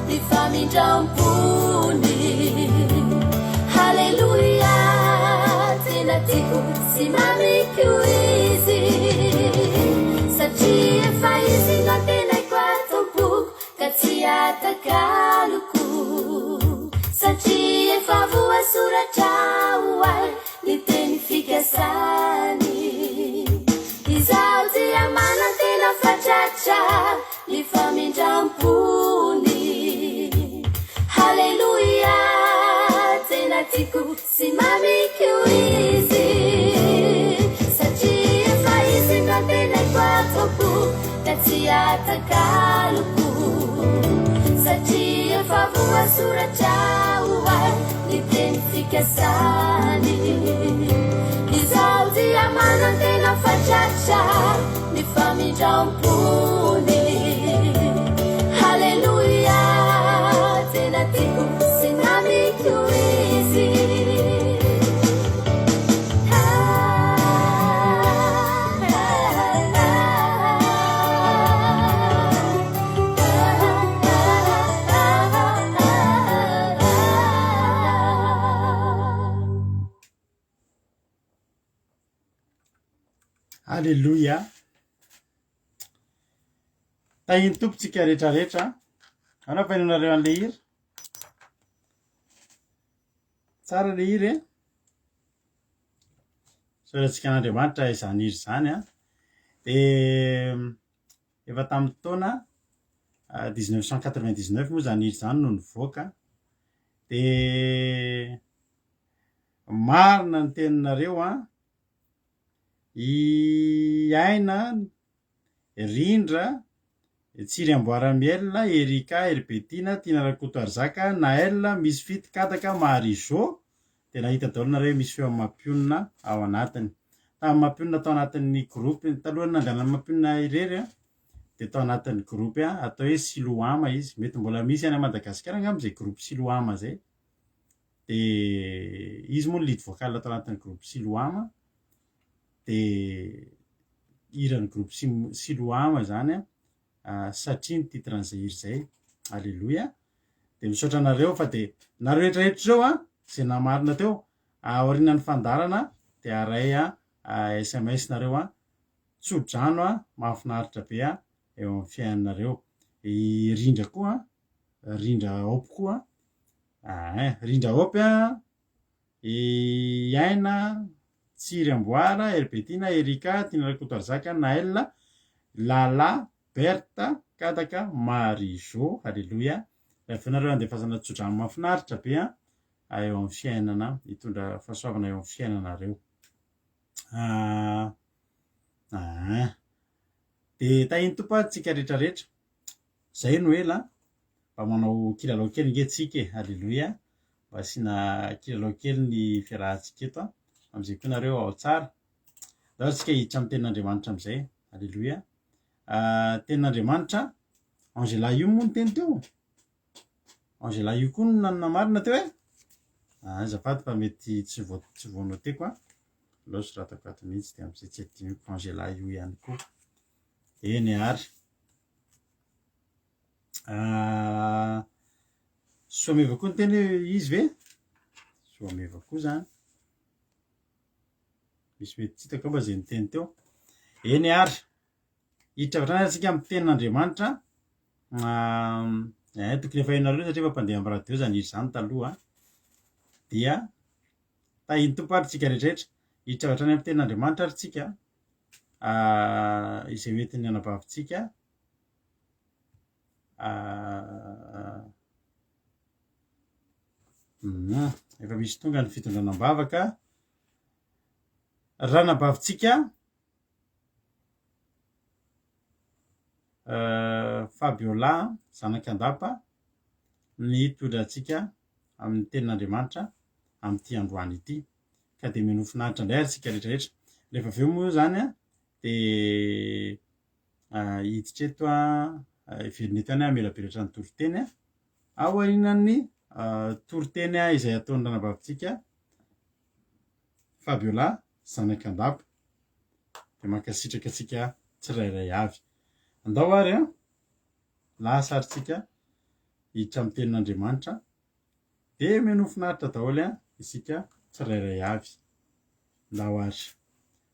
ny famindram-pony. Haleloia, tena tiako sy mamiko izy satria efa izy no antenaiko ato am-poko ka tsy atakaloko satria efa voasoratra ho ahy ny teny fikasany. Izaho dia manantena fa tratra ny famindram-pony. Haleloia, tena tiako sy mamiko izy satria efa izy no antenaiko ato am-po ka tsy atakaloko satria efa voasoratra ho ahy ny teny fikasany. Izaho dia manantena fa tratra ny famindram-pony. Haleloia, tena tiako sy namiko izy. Aleloia. Tahin'ny Tompo tsika rehetra rehetra. Anao fa inonareo an'le hira? Tsara le hira e. Isaorantsika an'Andriamanitra izany hira izany an. Dia efa tamin'ny taona 1999 moa izany hira izany no nivoaka. Dia marina ny teninareo an. I Aina, Rindra, Tsiry Amboaramiel, Ericka, Herbetina, Tiana Rakotoarizaka, Naël, Misfit, Kadaka, Marie Jo, dia nahita daholo nareo hoe misy feo mampionona ao anatiny. Tamin'ny mampionona tao anatin'ny groupe, talohan'ny nandehanan'ny mampionona irery an, dia tao anatin'ny groupe atao hoe Siloama izy. Mety mbola misy any Madagasikara angamba izay groupe Siloama izay. Dia izy moa ny lead vocal tao anatin'ny groupe Siloama. Dia hiran'ny groupe Siloama izany an, satria ny titre an'izay hira izay. Aleloia. Dia misaotra anareo fa dia nareo rehetra rehetra ireo an, izay namarina teo, aorianan'ny fandaharana dia haray sms nareo an, tso-drano an, mahafinaritra be an, eo amin'ny fiainanareo. I Rindra koa an, Rindra Hope koa an, Rindra Hope an, I Aina, Tsiry Amboara, Herbetina, Ericka, Tiana Rakotoarizaka, Naël, Lala, Berthe, Kadaka, Marie Jo, Aleloia. Raha avy eo nareo andefasana tsodrano mahafinaritra be an, eo amin'ny fiainana, hitondra fahasoavana eo amin'ny fiainanareo. Ah, ah. Dia tahin'ny Tompo ary tsika rehetra rehetra. Zay no ela an. Mba manao kilalao kely nge tsika e. Aleloia. Mba asiana kilalao kely ny fiarahantsika eto an. Amin'izay koa nareo ao tsara. Ndao tsika hiditra amin'ny tenin'Andriamanitra amin'izay. Aleloia. Ah, tenin'Andriamanitra. Angela io moa ny teny teo? Angela io koa no nanana marina teo e? Ah, azafady fa mety tsy voa tsy voanoteko an. Aleo soratako ato mihitsy dia amin'izay tsy adinoko Angela io ihany koa. Eny ary. Ah, Soameva koa ny teny hoe izy ve? Soameva koa zany. Misy mety tsy hitako angamba izay niteny teo. Eny ary. Hiditra avy hatrany ary isika amin'ny tenin'Andriamanitra. Eh, tokony efa hainareo satria efa mpandeha amin'ny radio izany hira izany taloha. Dia tahin'ny Tompo ary tsika rehetrarehetra. Hiditra avy hatrany amin'ny tenin'Andriamanitra ary tsika. Izay hoentin'ny anabavintsika. Efa misy tonga ny fitondrana am-bavaka. Ranabavintsika Fabiola zanak'Andapa ny hitondra antsika amin'ny tenin'Andriamanitra amin'ity androany ity. Ka dia mino finaritra indray ary tsika rehetra rehetra. Rehefa avy eo moa izany dia hiditra eto hiverina eto ihany aho hamelabelatra ny toriteny aorianan'ny toriteny izay ataon'ny ranabavintsika Fabiola zanak'Andapa. Dia mankasitraka antsika tsirairay avy. Andao ary an, lasa ary tsika hiditra amin'ny tenin'Andriamanitra. Dia mino finaritra daholo an isika tsirairay avy. Ndao ary.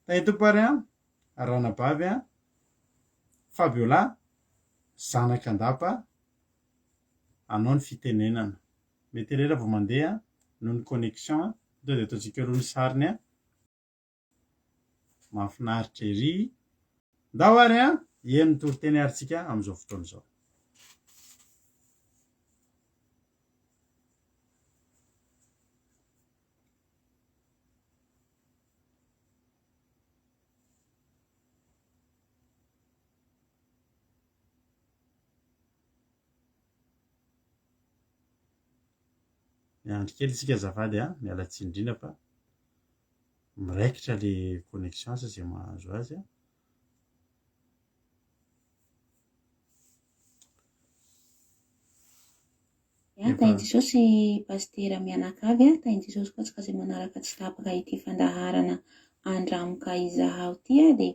Tahin'ny Tompo ary an, ranabavy an, Fabiola zanak'Andapa anao ny fitenenana. Mety elaela vao mandeha noho ny connexion an. Tonga dia ataontsika aloha ny sariny an. Mahafinaritra ery. Ndao ary an, hihaino ny toriteny ary tsika amin'izao fotoana izao. Miandry kely isika azafady a, miala tsiny indrindra fa miraikitra le connexion sa zay mahazo azy a. Ya, tahin'i Jesosy Pasitera mianakavy a, tahin'i Jesosy koa antsika izay manaraka tsy tapaka ity fandaharana Andramoka Izaho ity a, dia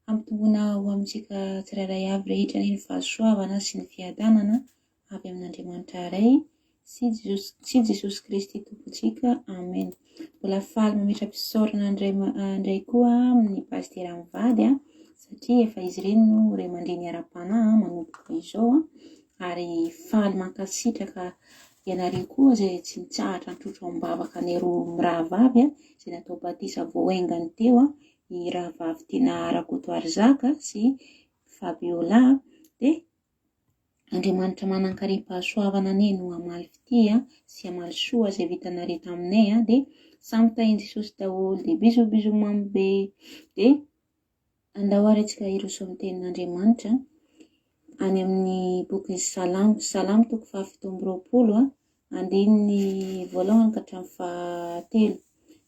hampitomboina ho amintsika tsirairay avy rehetra anie ny fahasoavana sy ny fiadanana avy amin'Andriamanitra Ray sy sy Jesosy Kristy Tompontsika. Amen. Mbola faly mametra-pisaorana indray indray koa amin'ny pasitera mivady a, satria efa izy ireny no ray aman-dreny ara-panahy manomboka izao a, ary faly mankasitraka ianareo koa izay tsy nitsahatra nitrotro am-bavaka an'ireo mirahavavy a, izay natao batisa vao haingana teo a, i rahavavy Tiana Rakotoarizaka sy Fabiola dia Andriamanitra manankarem-pahasoavana anie no hamaly fitia sy hamaly soa izay vitanareo taminay a, dia samy tahin'i Jesosy daholo, dia bisous bisous mamy be, dia andao ary antsika hiroso amin'ny tenin'Andriamanitra any amin'ny bokin'ny Salamo, Salamo toko faha 27 a, andininy voalohany ka hatramin'ny fahatelo.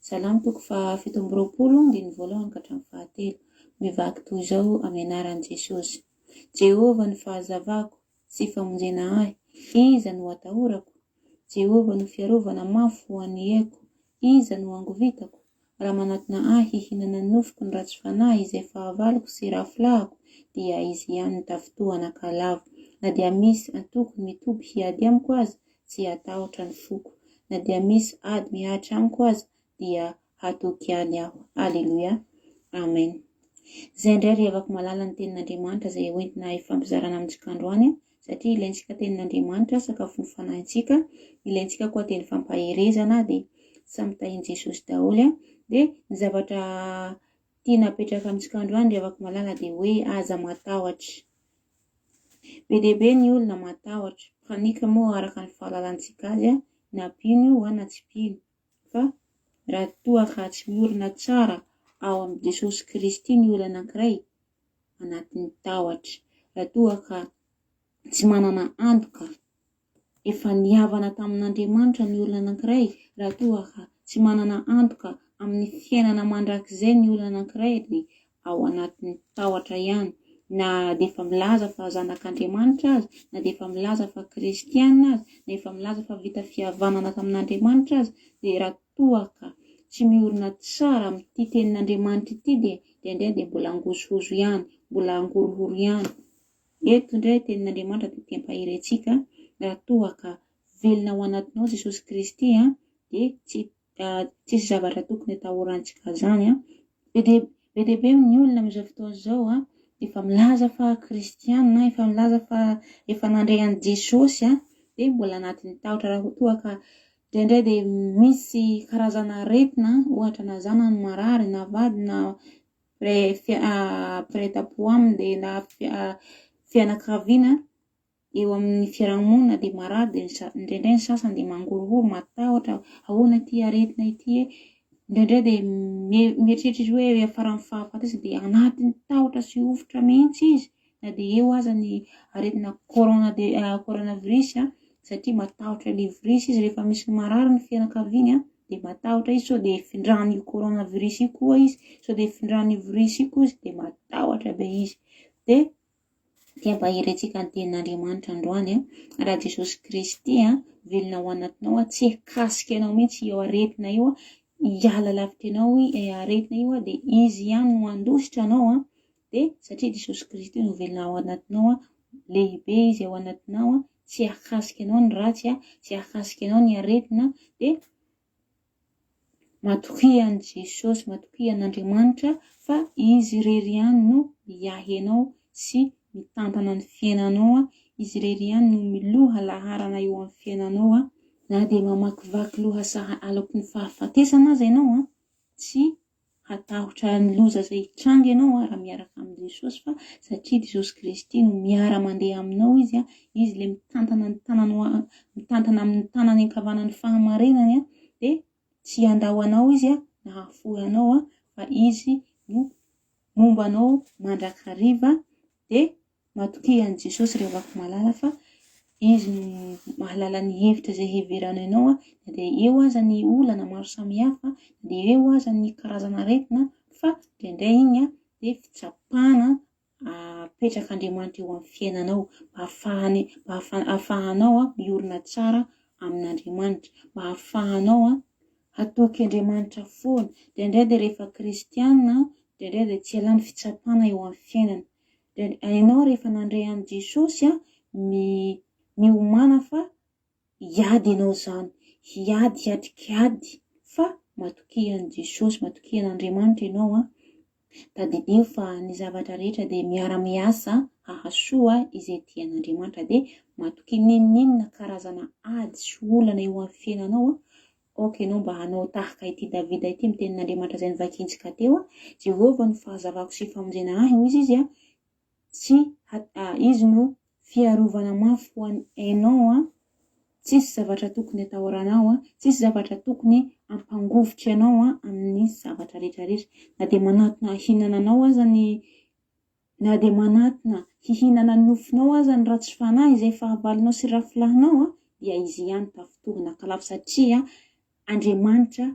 Salamo toko faha 27 andininy voalohany ka hatramin'ny fahatelo. Mivaky toy izao amin'ny anaran'i Jesosy. Jehovah no fahazavako sy famonjena ahy, iza no atahorako? Jehovah no fiarovana mafy ho an'ny aiko, iza no hangovitako? Raha manatona ahy hihinana ny nofoko ny ratsy fanahy izay fahavaloko sy rafilahako, dia izy ihany no tafintohana ka lavo. Na dia misy antokony mitoby hiady amiko aza, tsy hatahotra ny foko. Na dia misy ady mihatra amiko aza, dia hatoky ihany aho. Aleloia. Amen. Izay indray ry havako malala ny tenin'Andriamanitra izay hoentina hifampizarana amintsika androany satria ilaintsika tenin'Andriamanitra sakafon'ny fanahintsika, ilaintsika koa teny fampaherezana dia samy tahin'i Jesosy daholo dia ny zavatra tiana apetraka amintsika androany ry havako malala dia hoe aza matahotra. Be dia be ny olona matahotra, panique moa araka ny fahalalantsika azy na mpino io na tsy mpino. Fa raha toa ka tsy miorina tsara ao amin'i Jesosy Kristy ny olona anankiray, anatin'ny tahotra, raha toa ka tsy manana antoka efa nihavana tamin'Andriamanitra ny olona anankiray, raha toa ka tsy manana antoka amin'ny fiainana mandrakizay ny olona anankiray dia ao anatin'ny tahotra ihany. Na dia efa milaza fa zanak'Andriamanitra aza, na dia efa milaza fa kristiana aza, na efa milaza fa vita fihavanana tamin'Andriamanitra aza, dia raha toa ka tsy miorina tsara amin'ity tenin'Andriamanitra ity dia indraindray dia mbola angozohozo ihany, mbola angorohoro ihany. Eto indray tenin'Andriamanitra dia te hampahery antsika raha toa ka velona ao anatinao Jesosy Kristy dia tsy tsisy zavatra tokony atahorantsika zany an. Be dia be dia be ny olona amin'izao fotoana izao an, efa milaza fa kristiana, efa milaza fa efa nandray an'i Jesosy an, dia mbola anatin'ny tahotra raha toa ka indraindray dia misy karazana aretina, ohatra na zanany marary na vady na mpiray tampo aminy dia na fianakaviana eo amin'ny fiarahamonina dia marary dia indraindray ny sasany dia mangorohoro, matahotra, ahoana ity aretina ity e? Indraindray dia mieritreritra izy hoe hiafaran'ny fahafatesana dia anatin'ny tahotra sy hovitra mihitsy izy na dia eo aza ny aretina corona de coronavirus satria matahotra ilay virus izy rehefa misy marary ny fianakaviany dia matahotra izy sao dia hifindran'io coronavirus io koa izy, sao dia hifindran'io virus io koa izy dia matahotra be izy. Dia Dia hampahery antsika ny tenin'Andriamanitra androany an. Raha Jesosy Kristy an, velona ao anatinao an, tsy hikasika anao mihitsy io aretina io an, hiala lavitra anao io aretina io an, dia Izy ihany no handositra anao an, dia satria Jesosy Kristy no velona ao anatinao an, lehibe Izy ao anatinao an, tsy hahakasika anao ny ratsy an, tsy hahakasika anao ny aretina, dia Matokia an'i Jesosy, matokia an'Andriamanitra fa Izy irery ihany no miahy anao sy mitantana ny fiainanao, Izy irery ihany no miloha laharana eo amin'ny fiainanao, na dia mamakivaky lohasaha aloky ny fahafatesana aza ianao, tsy hatahotra ny loza izay hitranga ianao raha miaraka amin'i Jesosy fa satria Jesosy Kristy no miara-mandeha aminao Izy, Izy ilay mitantana ny tananao mitantana amin'ny tanany ankavanan'ny fahamarinany dia tsy handao anao Izy na hahafoy anao fa Izy no momba anao mandrakariva dia Matokia an'i Jesosy ry havako malala fa Izy no mahalala ny hevitra izay heverana anao na dia eo aza ny olana maro samihafa, na dia eo aza ny karazana aretina fa indraindray iny dia fitsapana apetrak'Andriamanitra eo amin'ny fiainanao mba hahafahany mba hahafahanao miorina tsara amin'Andriamanitra, mba hahafahanao hatoky Andriamanitra foana. Indraindray dia rehefa kristiana, indraindray dia tsy ialany fitsapana eo amin'ny fiainana. Dia ianao rehefa nandray an'i Jesosy a, mi, miomàna fa hiady ianao izany, hiady, hiatrika ady, fa matokia an'i Jesosy, matokia an'Andriamanitra ianao a. Tadidio fa ny zavatra rehetra dia miara-miasa hahasoa izay tia an'Andriamanitra. Dia matokia n'inon'inona karazana ady sy olana eo amin'ny fiainanao a, Aoka ianao mba hanao tahaka ity Davida ity amin'ny tenin'Andriamanitra izay novakintsika teo, Jehovah no fahazavako sy famonjena ahy, hoy izy, tsy Izy no fiarovana mafy ho anao, tsisy zavatra tokony atahoranao, tsisy zavatra tokony hampangovitra anao amin'ny zavatra rehetra rehetra. Na dia manatona hihinana anao aza ny Na dia manatona hihinana ny nofonao aza ny ratsy fanahy izay fahavalonao sy rafilahinao, dia izy ihany tafintohina kalafo satria Andriamanitra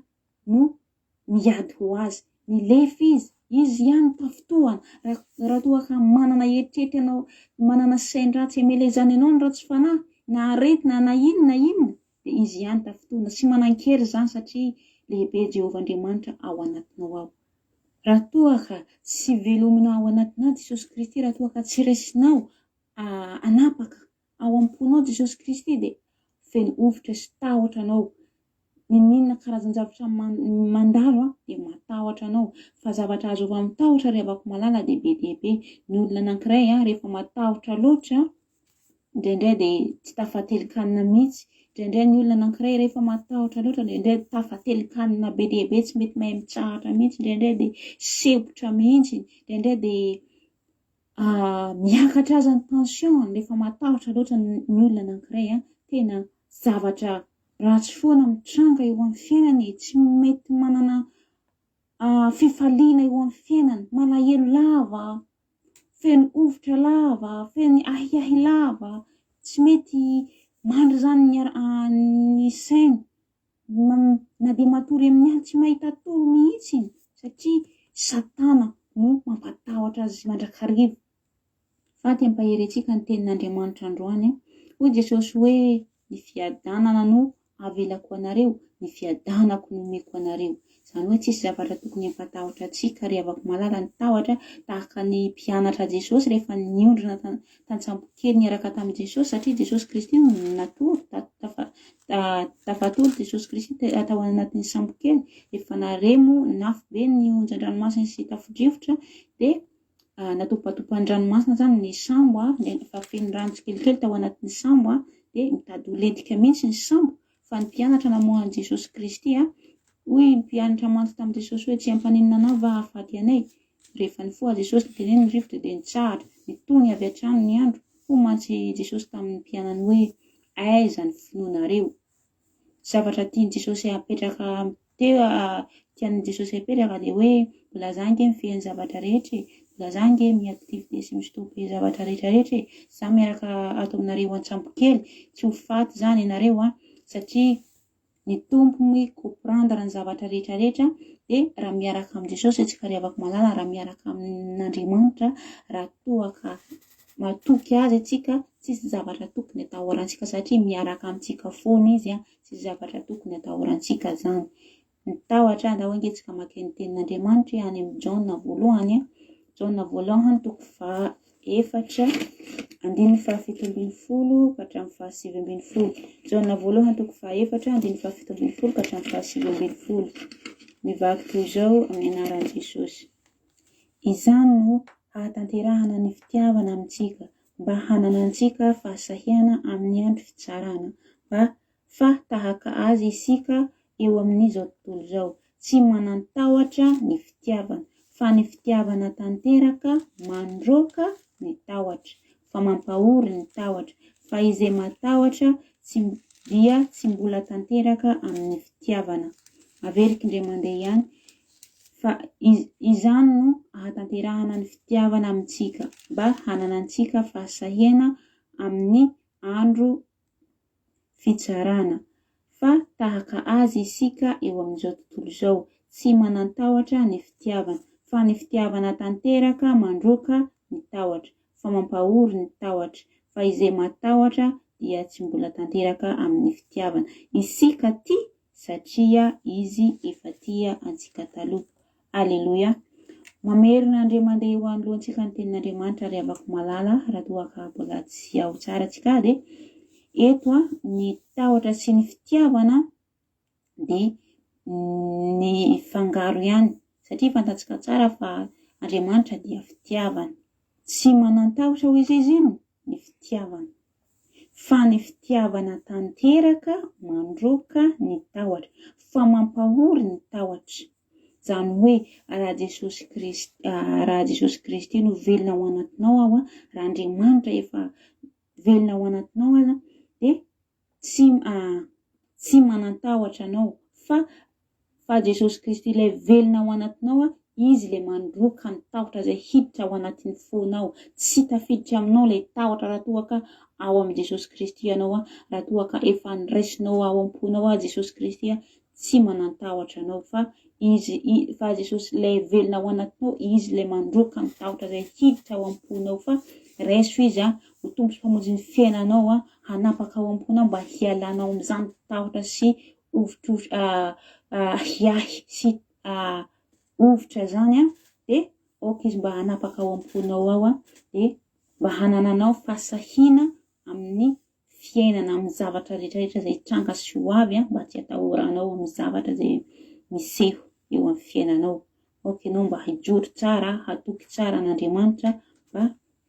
no miady ho azy. Milefa izy, izy ihany tafintohana. Raha toa ka manana eritreritra anao, manana sain-dratsy hamelezany anao ny ratsy fanahy, na aretina na inona na inona, dia izy ihany tafintohina. Tsy manan-kery izany satria lehibe Jehovah Andriamanitra ao anatinao ao. Raha toa ka tsy velomina ao anatinao Jesosy Kristy, raha toa ka tsy raisinao hanapaka ao am-ponao Jesosy Kristy dia feno hovitra sy tahotra anao. N'inon'inona karazan-javatra mandalo dia matahotra anao. Fa zavatra azo avy amin'ny tahotra ry havako malala dia be dia be. Ny olona anankiray rehefa matahotra loatra Indraindray dia tsy tafatelin-kanina mihitsy. Indraindray ny olona anankiray rehefa matahotra loatra, indraindray tafatelin-kanina be dia be, tsy mety mahay mitsahatra mihitsy, indraindray dia sempotra mihitsy, indraindray dia miakatra aza ny tension rehefa matahotra loatra ny olona anankiray. Tena zavatra ratsy foana mitranga eo amin'ny fiainany e, tsy mety manana fifaliana eo amin'ny fiainany, malahelo lava, feno hovitra lava, feno ahiahy lava, tsy mety mandry izany ny ny sainy, na dia matory amin'ny alina tsy mahita tory mihitsy satria satana no mampatahotra azy mandrakariva. Fa te hampahery antsika ny tenin'Andriamanitra androany. Hoy Jesosy hoe, Ny fiadanana no avelako ho anareo, ny fiadanako no omeko anareo. Izany hoe tsisy zavatra tokony hampatahotra antsika ry havako malala ny tahotra, tahaka ny mpianatra Jesosy rehefa niondrona tantsambo kely niaraka tamin'i Jesosy, satria Jesosy Kristy no natory, tafatory Jesosy Kristy tao anatin'ny sambo kely, rehefa nare moa nafy be ny onjan-dranomasina sy tafo-drivotra dia natopatopan'ny ranomasina izany ny sambo, efa feno rano tsikelikely tao anatin'ny sambo, dia mitady ho lentika mihitsy ny sambo, fa ny mpianatra namoha an'i Jesosy Kristy, hoy ny mpianatra mantsy tamin'i Jesosy hoe tsy hampaninona anao va hahafaty anay? Rehefa nifoha Jesosy niteneniny ny rivotra dia nitsahatra, nitony avy hatrany ny andro, hoy mantsy Jesosy tamin'ny mpianany hoe aiza ny finoanareo? Zavatra tian'i Jesosy hapetraka teo, tian'i Jesosy hapetraka dia hoe mbola za ange mifehy ny zavatra rehetra e, mbola za ange mi-activité sy mi-stopper zavatra rehetra rehetra e, za miaraka ato aminareo an-tsambo kely, tsy ho faty zany ianareo an, satria ny Tompo mi-comprendre ny zavatra rehetra rehetra, dia raha miaraka amin'i Jesosy isika ry havako malala, raha miaraka amin'Andriamanitra, raha toa ka matoky Azy isika, tsisy zavatra tokony atahorantsika satria miaraka amintsika foana Izy, tsisy zavatra tokony atahorantsika zany. Ny tahotra, andao ange tsika maka ny tenin'Andriamanitra any amin'ny Jaona voalohany, Jaona voalohany toko faha efatra andininy faha 17 ka hatramin'ny faha 19. Jaona voalohany toko faha 4 andininy faha 17 ka hatramin'ny faha 19. Mivaky toy izao amin'ny anaran'i Jesosy. Izany no hahatanterahana ny fitiavana amintsika, mba hananantsika fahasahiana amin'ny andro fitsarana, mba fa tahaka Azy isika eo amin'izao tontolo izao. Tsy manan-tahotra ny fitiavana, fa ny fitiavana tanteraka mandroaka ny tahotra, fa mampahory ny tahotra, fa izay matahotra tsy dia tsy mbola tanteraka amin'ny fitiavana. Averiko indray mandeha ihany, fa izany no ahatanterahana ny fitiavana amintsika, mba hananantsika fahasahiana amin'ny andro fitsarana, fa tahaka Azy isika eo amin'izao tontolo izao, tsy manan-tahotra ny fitiavana, fa ny fitiavana tanteraka mandroaka ny tahotra, fa mampahory ny tahotra, fa izay matahotra dia tsy mbola tanteraka amin'ny fitiavana. Isika tia satria Izy efa tia antsika taloha. Aleloia! Mamerina indray mandeha eo anoloantsika ny tenin'Andriamanitra ry havako malala raha toa ka mbola tsy ao tsara tsika dia eto ny tahotra sy ny fitiavana dia ny fangaro ihany satria fantatsika tsara fa Andriamanitra dia fitiavana. Tsy manan-tahotra hoy izy izy iny ny fitiavana. Fa ny fitiavana tanteraka mandroaka ny tahotra, fa mampahory ny tahotra. Izany hoe raha Jesosy Kristy, raha Jesosy Kristy no velona ao anatinao aho, raha Andriamanitra efa velona ao anatinao aza, dia tsy tsy manan-tahotra anao fa fa Jesosy Kristy ilay velona ao anatinao Izy ilay mandroaka ny tahotra izay hiditra ao anatin'ny fonao. Tsy tafiditra aminao ilay tahotra raha toa ka ao amin'i Jesosy Kristy ianao, raha toa ka efa niraisinao ao am-ponao Jesosy Kristy, tsy manan-tahotra anao fa Izy fa Jesosy ilay velona ao anatinao, Izy ilay mandroaka ny tahotra izay hiditra ao am-ponao fa raiso Izy ho Tompo sy Mpamonjy ny fiainanao, hanapaka ao am-ponao mba hialanao amin'izany tahotra sy hovitrovitra ahiahy sy hovitra izany dia aoka Izy mba hanapaka ao am-ponao ao dia mba hanananao fahasahiana amin'ny fiainana amin'ny zavatra rehetra rehetra izay hitranga sy ho avy mba tsy hatahoranao amin'ny zavatra izay miseho eo amin'ny fiainanao. Aoka ianao mba hijoro tsara, hatoky tsara an'Andriamanitra mba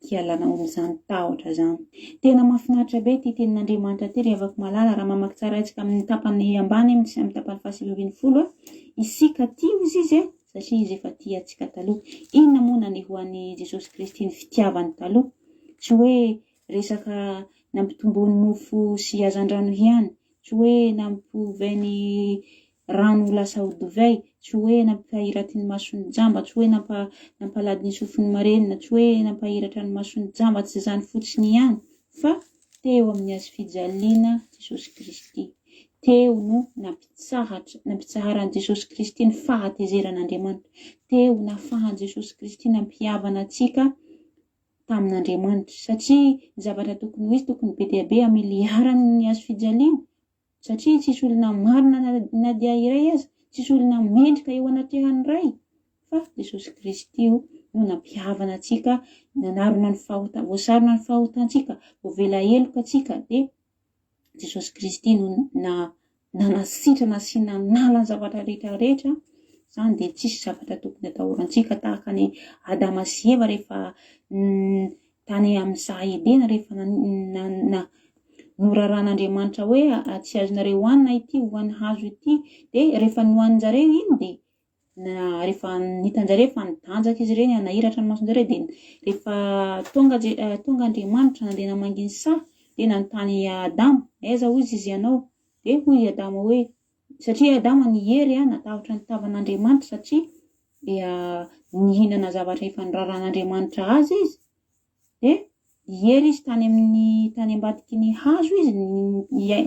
hialanao amin'izany tahotra izany. Tena mahafinaritra be ity tenin'Andriamanitra ity ry havako malala raha mamaky tsara isika amin'ny tapany ambany amin'ny tapany faha-19 isika tia hozy izy e satria izy efa tia antsika taloha. Inona moa nanehoan'i Jesosy Kristy ny fitiavany taloha? Tsy hoe resaka nampitomboany mofo sy hazandrano ihany, tsy hoe nampihovainy rano ho lasa ho divay, tsy hoe nampahiraty ny mason'ny jamba, tsy hoe nampalady ny sofin'ny marenina, tsy hoe nampahiratra ny mason'ny jamba, tsy izany fotsiny ihany, fa teo amin'ny hazo fijaliana Jesosy Kristy. Teo no nampitsahatra, nampitsaharan'i Jesosy Kristy ny fahatezeran'Andriamanitra. Teo nahafahan'i Jesosy Kristy nampihavana antsika. tamin'Andriamanitra satria ny zavatra tokony ho izy tokony be dia be amiliarany ny hazo fijaliana satria tsisy olona marina na dia iray aza, tsisy olona mendrika eo anatrehan'ny Ray fa Jesosy Kristy no nampihavana antsika, nanarona ny fahota, voasarona ny fahotantsika, voavela heloka antsika dia Jesosy Kristy no na nanasitrana sy nanala ny zavatra rehetra rehetra, izany dia tsisy zavatra tokony atahorantsika tahaka an'i Adama sy Eva rehefa tany amin'ny saha Edena rehefa noraran'Andriamanitra hoe tsy azonareo hohanina ity voan'ny hazo ity dia rehefa nohanin-jareo iny dia na rehefa nitan-jareo fa nitanjaka izy ireny, nahiratra ny mason-jareo dia rehefa tonga tonga Andriamanitra nandeha namangy ny saha dia nanontany i Adama, aiza hoy izy ianao? Dia hoy i Adama hoe, satria i Adama niery, natahotra ny tavan'Andriamanitra satria dia nihinana zavatra efa noraran'Andriamanitra azy izy, Dia hiery izy tany amin'ny tany ambadiky ny hazo izy,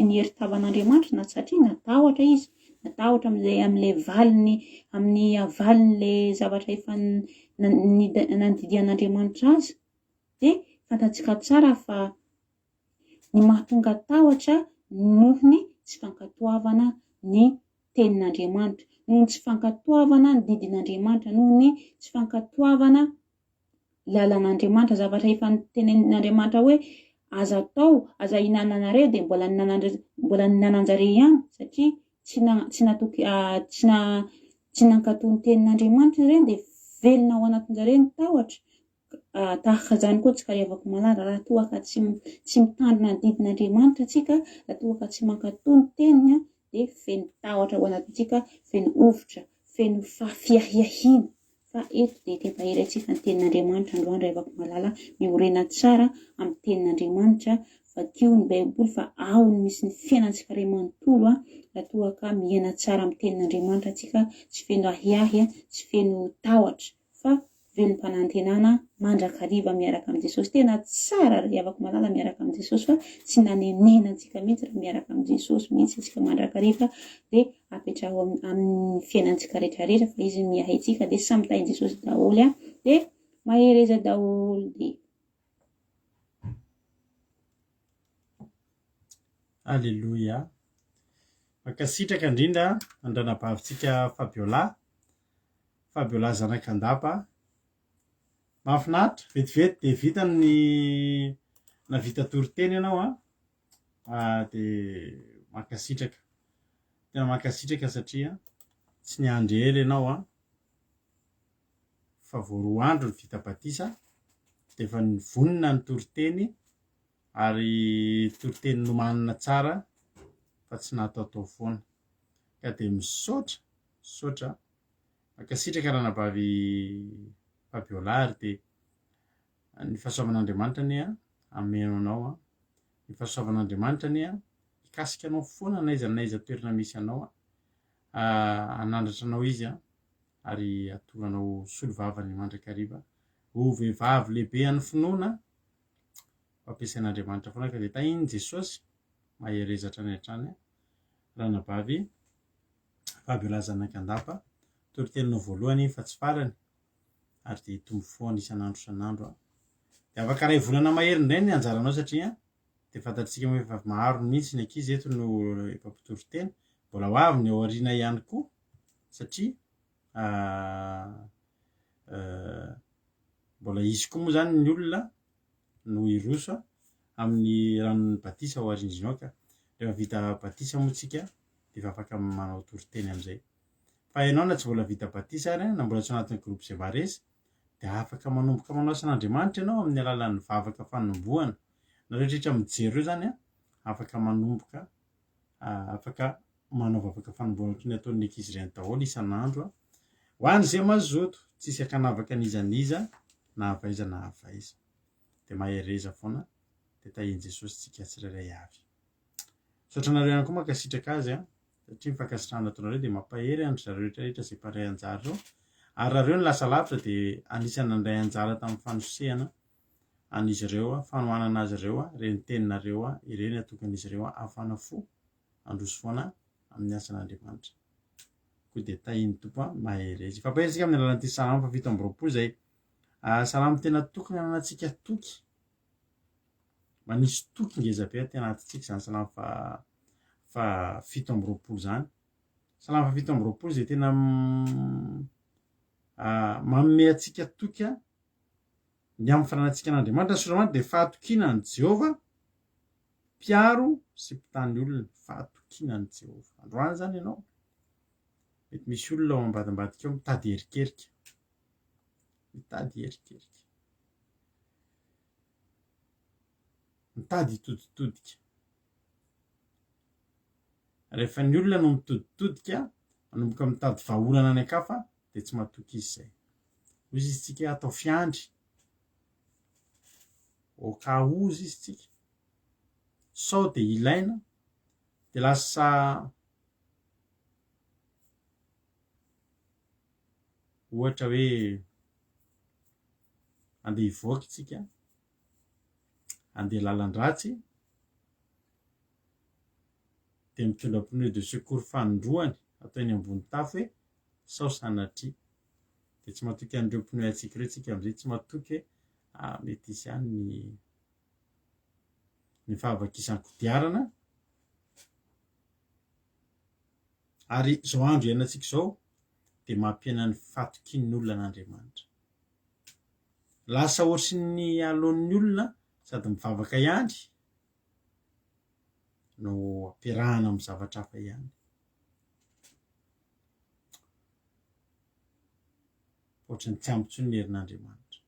niery tavan'Andriamanitra na satria natahotra izy, natahotra amin'ilay amin'ilay valiny amin'ny havalin'ilay zavatra efa nandidian'Andriamanitra azy. Dia fantatsika tsara fa ny mahatonga tahotra noho ny tsy fankatoavana ny tenin'Andriamanitra, noho ny tsy fankatoavana ny didin'Andriamanitra, noho ny tsy fankatoavana lalan'Andriamanitra, zavatra efa notenenin'Andriamanitra hoe aza atao, aza ihinananareo dia mbola mbola nihinanan-jareo ihany satria tsy na tsy natoky tsy na tsy nankatò ny tenin'Andriamanitra ireny dia velona ao anatin-jareo ny tahotra. Tahaka izany koa tsika ry havako malala, raha toa ka tsy tsy mitandrina ny didin'Andriamanitra tsika, raha toa ka tsy mankatò ny teniny dia feno tahotra ao anatintsika, feno hovitra, feno fahafiahiahiana. Fa eto dia tempahery antsika ny tenin'Andriamanitra androany ry havako malala, miorena tsara amin'ny tenin'Andriamanitra, vakio ny baiboly fa ao no misy ny fiainantsika ray manontolo an, raha toa ka miaina tsara amin'ny tenin'Andriamanitra tsika, tsy feno ahiahy, tsy feno tahotra fa velom-panantenana mandrakariva miaraka amin'i Jesosy. Tena tsara ry havako malala miaraka amin'i Jesosy fa tsy nanenena antsika mihitsy raha miaraka amin'i Jesosy mihitsy isika mandrakariva dia apetraho amin'ny fiainantsika rehetra rehetra fa izy miahy antsika dia samy tahin'i Jesosy daholo a dia mahereza daholo dia Alléluia. Mankasitraka indrindra an-dranabavintsika Fabiola. Fabiola zanak'Andapa. Mahafinaritra, vetivety dia vita ny navita toriteny ianao an. Ah, dia mankasitraka. Tena mankasitraka satria tsy niandry ela ianao an. Fa vao roa andro ny vita batisa dia efa nivonona ny toriteny ary toriteny nomanina tsara fa tsy nataotao foana. Ka dia misaotra, misaotra. Mankasitraka ranabavy Fabiola ary dia ny fahasoavan'Andriamanitra anie hameno anao an. Ny fahasoavan'Andriamanitra anie hikasika anao foana n'aiza n'aiza toerana misy anao an. Hanandratra anao izy an ary hahatonga anao ho solovavany mandrakariva. Ho vehivavy lehibe an'ny finoana ho ampiasain'Andriamanitra foana ka dia tahin'i Jesosy mahereza hatrany hatrany ranabavy Fabiola Zanakandapa. Toriteninao voalohany iny fa tsy farany ary dia hitombo foana isan'andro isan'andro an. Dia afaka iray volana mahery indray ny anjaranao satria dia fantatsika moa efa maro mihitsy ny ankizy eto no efa mpitory teny. Mbola ho avy ny ao aoriana ihany koa satria mbola hisy koa moa izany ny olona no hiroso amin'ny ranon'ny batisa ao aoriana ao ka. Rehefa vita batisa moa tsika dia efa afaka manao toriteny amin'izay. Fa ianao na tsy mbola vita batisa ary na mbola tsy ao anatin'ny groupe izay maharesy dia afaka manomboka manao asan'Andriamanitra ianao amin'ny alalan'ny vavaka fanombohana. Nareo rehetra mijery ireo izany afaka manomboka afaka manao vavaka fanombohana toy ny ataon'ny ankizy ireny daholo isan'andro. Ho an'izay mazoto, tsisy ankanavaka n'iza n'iza na avy aiza na avy aiza. Dia mahereza foana dia tahian'i Jesosy tsika tsirairay avy. Misaotra anareo ihany koa mankasitraka azy an, satria ny fankasitrahana ataonareo dia mampahery an-dry zareo rehetra rehetra izay mpandray anjara ireo. Ary raha ireo no lasa lavitra dia anisan'ny nandray anjara tamin'ny fanosehana an'izy ireo, fanohanana azy ireo, ireny teninareo ireny atokan'izy ireo hafana fo handroso foana amin'ny asan'Andriamanitra. Koa dia tahian'ny Tompo mahereza. Ifampahery isika amin'ny alalan'ity Salamo faha 27 izay. Salamo tena tokony hananantsika toky. Manisy toky ngeza be aty anatintsika izany salamo faha faha 27 izany. Salamo faha 27 izay tena manome antsika toky ny amin'ny fananantsika an'Andriamanitra. Ny Soratra dia fahatokiana an'i Jehovah, mpiaro sy mpitany olona. Fahatokiana an'i Jehovah. Androany izany ianao, mety misy olona ao ambadimbadika ao mitady erikerika. Mitady erikerika. Mitady hitoditodika. Rehefa ny olona no mitoditodika, manomboka mitady vahaolana any an-kafa, dia tsy matoky izy izay. Hoy izy tsika atao fiandry. Au cas où izy tsika. Sao dia ilaina, dia lasa ohatra hoe andeha hivoaka isika, andeha lalan-dratsy, dia mitondra pneu de secours fanindroany atao eny ambony tafo hoe sao sanatria. Dia tsy matoky an'ireo pneu antsika ireo tsika amin'izay, tsy matoky hoe ah, mety hisy ihany ny ny fahavakisan-kodiarana. Ary izao andro iainantsika izao dia mampihena ny fatokian'ny olona an'Andriamanitra. Lasa ohatry ny aloan'ny olona sady mivavaka ihany no ampiarahana amin'ny zavatra hafa ihany. Ohatry ny tsy ampy intsony ny herin'Andriamanitra.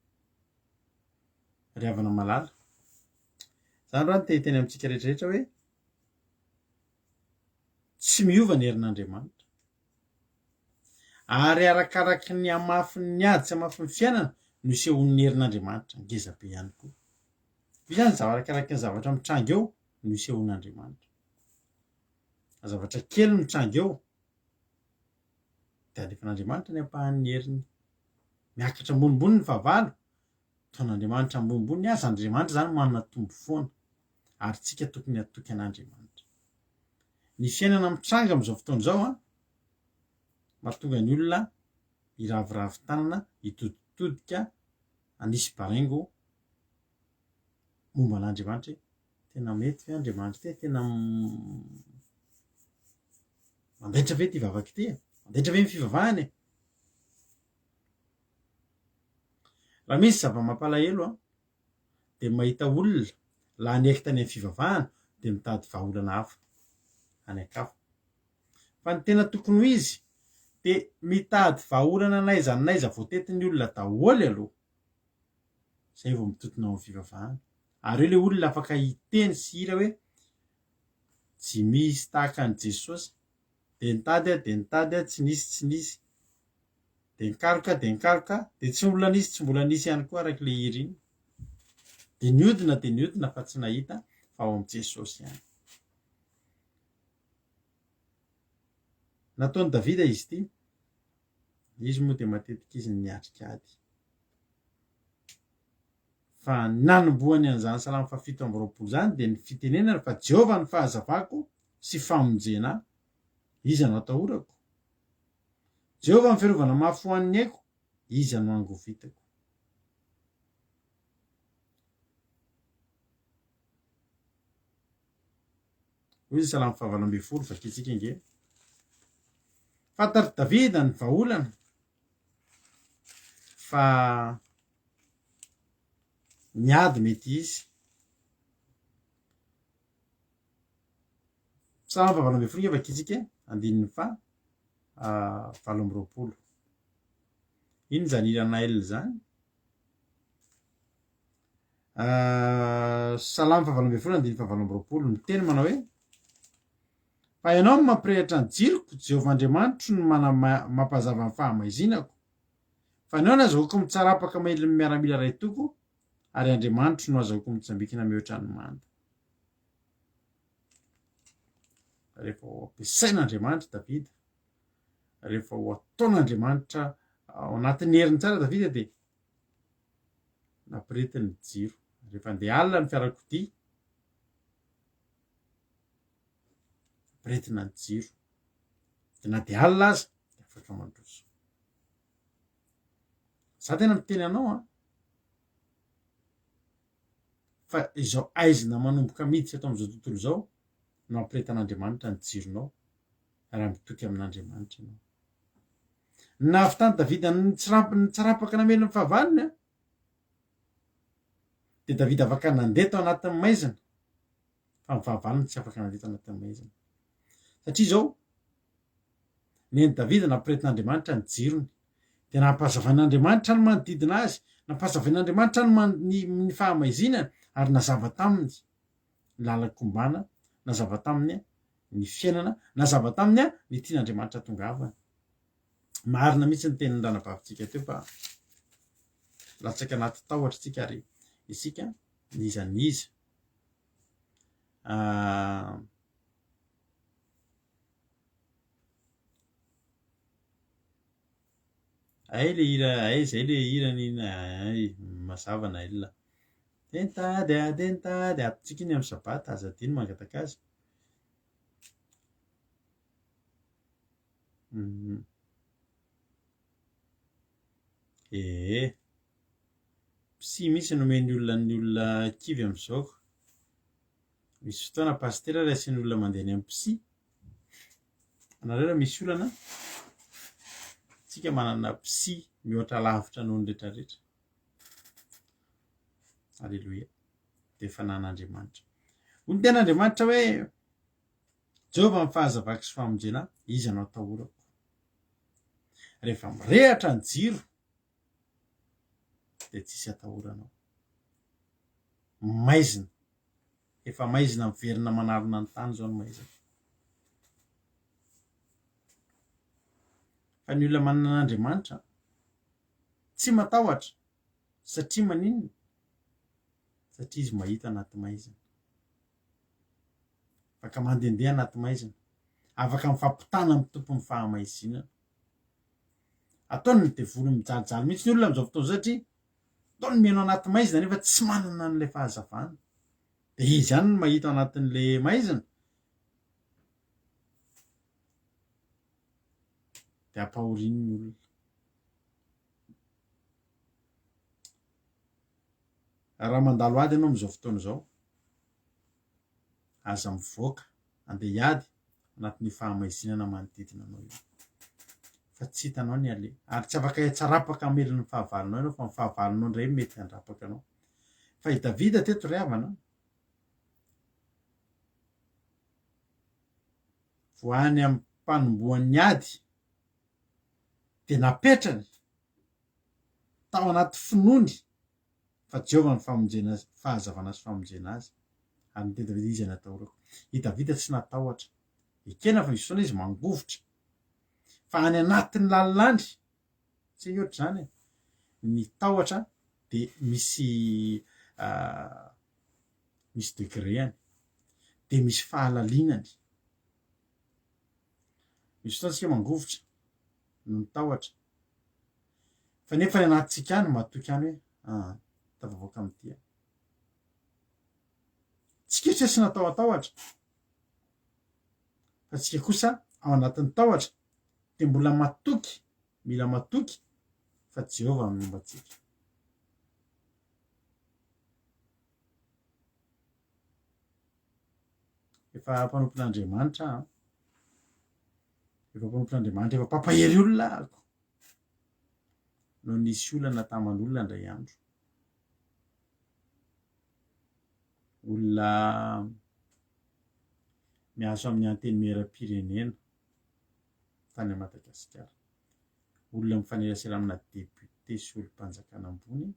Ry havana malala, za androany te hiteny amintsika rehetrarehetra hoe tsy miova ny herin'Andriamanitra. Ary arakaraky ny hamafin'ny ady sy hamafin'ny fiainana no isehoan'ny herin'Andriamanitra ngeza be ihany koa. Io izany zava arakaraky ny zavatra mitranga eo no isehoan'Andriamanitra. Raha zavatra kely no mitranga eo dia alefan'Andriamanitra ny ampahan'ny heriny. Miakatra ambonimbony ny fahavalo, ataon'Andriamanitra ambonimbony aza Andriamanitra izany manana tombo foana ary tsika tokony hatoky an'Andriamanitra. Ny fiainana mitranga amin'izao fotoana izao an, mahatonga ny olona hiraviravy tanana, hitoditodika, hanisy baraingo momba an'Andriamanitra hoe tena mety ve Andriamanitra ity e? Tena mandaitra ve ity vavaka ity e? Mandaitra ve ny fivavahana e? Raha misy zava-mampalahelo an, dia mahita olona lany heky tany amin'ny fivavahana dia mitady vahaolana hafa any an-kafa. Fa ny tena tokony ho izy dia mitady vahaolana n'aiza n'aiza voatetin'ny olona daholo aloha izay vao mitontona ao amin'ny fivavahana. Ary eo ilay olona afaka hiteny sy hihira hoe tsy misy tahaka an'i Jesosy. Dia nitady aho, dia nitady aho, tsy nisy, tsy nisy. Dia nikaroka, dia nikaroka, dia tsy mbola nisy, tsy mbola nisy ihany koa araka ilay hira iny. Dia niodina, dia niodina fa tsy nahita fa ao amin'i Jesosy ihany. Nataon'i Davida izy ity. Izy moa dia matetika izy niatrika ady. Fa ny nanombohany an'izany salamo faha 27 izany dia ny fitenenana fa Jehovah ny fahazavako sy famonjena ahy, iza no atahorako? Jehovah ny fiarovana mafy ho an'ny aiko, iza no hangovitako? Hoy ny Salamo faha 18, vakintsika ange. Fantatr'i Davida ny vahaolana fa ny ady mety hisy. Salamo faha 18 ange vakintsika, andininy faha 28. Inona izany hira Naël izany? Salamo faha 18 andininy faha 28 miteny manao hoe Fa ianao no mampirehitra ny jiroko, Jehovah Andriamanitro no mana- mampazava ny fahamaizinako. Fa ianao no azahoako mitsarapaka mahelin'ny miaramila iray toko, ary Andriamanitro no azahoako mitsambikina mihoatra ny manda. Rehefa ho ampiasain'Andriamanitra Davida, rehefa ho ataon'Andriamanitra ao anatin'ny heriny tsara Davida dia nampiretiny ny jiro. Rehefa andeha alina ny fiarakodia, ampiretina ny jiro. Dia na dia alina aza dia afaka mandroso. Za tena miteny anao an. Fa izao aizina manomboka miditra eto amin'izao tontolo izao no ampirehetan'Andriamanitra ny jironao raha mitoky amin'Andriamanitra ianao. Ny nahavitan'i Davida nitsirapaka namely ny fahavalony an, dia Davida afaka nandeha tao anatin'ny maizina, fa ny fahavalony tsy afaka nandeha tao anatin'ny maizina. Satria izao, nen'i Davida nampirehetin'Andriamanitra ny jirony, dia nampahazavain'Andriamanitra ny manodidina azy, nampahazavain'Andriamanitra ny man- ny ny fahamaizinana ary nazava taminy ny lalan-kombana, nazava taminy ny fiainana, nazava taminy ny tian'Andriamanitra hatongavana. Marina mihitsy ny tenin'ny ranavavintsika teo fa latsaka anaty tahotra isika ary isika n'iza n'iza. Ay le hira, ay zay le hira ny ay mazava na ela. De nitady aho, de nitady, atontsika iny amin'ny sabata, aza adino mangataka azy. Ee. Psy mihitsy no omen'ny olona ny olona kivy amin'izao. Misy fotoana pasitera raisin'ny olona mandeha any amin'ny psy. Anareo raha misy olana, tsika manana psy mihoatra lavitra noho ny rehetrarehetra. Aleloia. Dia fanan'Andriamanitra. Hoy ny tenin'Andriamanitra hoe Jehovah ny fahazavako sy famonjena ahy, iza no atahorako? Rehefa mirehatra ny jiro dia tsisy atahoranao. Maizina. Efa maizina miverina manarona ny tany izao ny maizina. Fa ny olona manana an'Andriamanitra tsy matahotra satria maninona? Satria izy mahita anaty maizina. Afaka mandehandeha anaty maizina. Afaka mifampitana amin'ny tompon'ny fahamaizinana. Ataony ny devoly mijalijaly mihitsy ny olona amin'izao fotoana izao satria ataony mihaino anaty maizina nefa tsy manana an'ilay fahazavana. Dia izy ihany no mahita ao anatin'ilay maizina. Dia ampahoriany ny olona. Raha mandalo ady ianao amin'izao fotoana izao, aza mivoaka andeha hiady anatin'io fahamaizinana manodidina anao io. Fa tsy hitanao ny aleha. Ary tsy afaka hitsarapaka hamely ny fahavalonao ianao fa ny fahavalonao indray mety handrapaka anao. Fa i Davida teto ry havana, vao any am-panombohan'ny ady dia napetrany tao anaty finoany fa Jehovah ny famonjena fahazavana sy famonjena azy. Ary niteny Davida, Iza no atahorako? I Davida tsy natahotra. Ekena fa misy fotoana izy mangovitra. Fa any anatin'ny lalina any, tsy hay ohatr'izany e, ny tahotra dia misy misy degré-any, dia misy fahalalinany. Misy fotoana isika mangovitra noho ny tahotra. Fa nefa ny anatintsika any matoky ihany hoe aa tafavoaka amin'ity aho. Tsika tsy asiana tahotahotra fa tsika kosa ao anatin'ny tahotra dia mbola matoky, mila matoky fa Jehovah no momba antsika. Efa mpanompon'Andriamanitra aho. Efa mpanompon'Andriamanitra, efa mpampahery olona aho. No nisy olana taman'olona indray andro. Olona miasa amin'ny antenimieram-pirenena tany Madagasikara. Olona mifanerasera amina député sy olom-panjakana ambony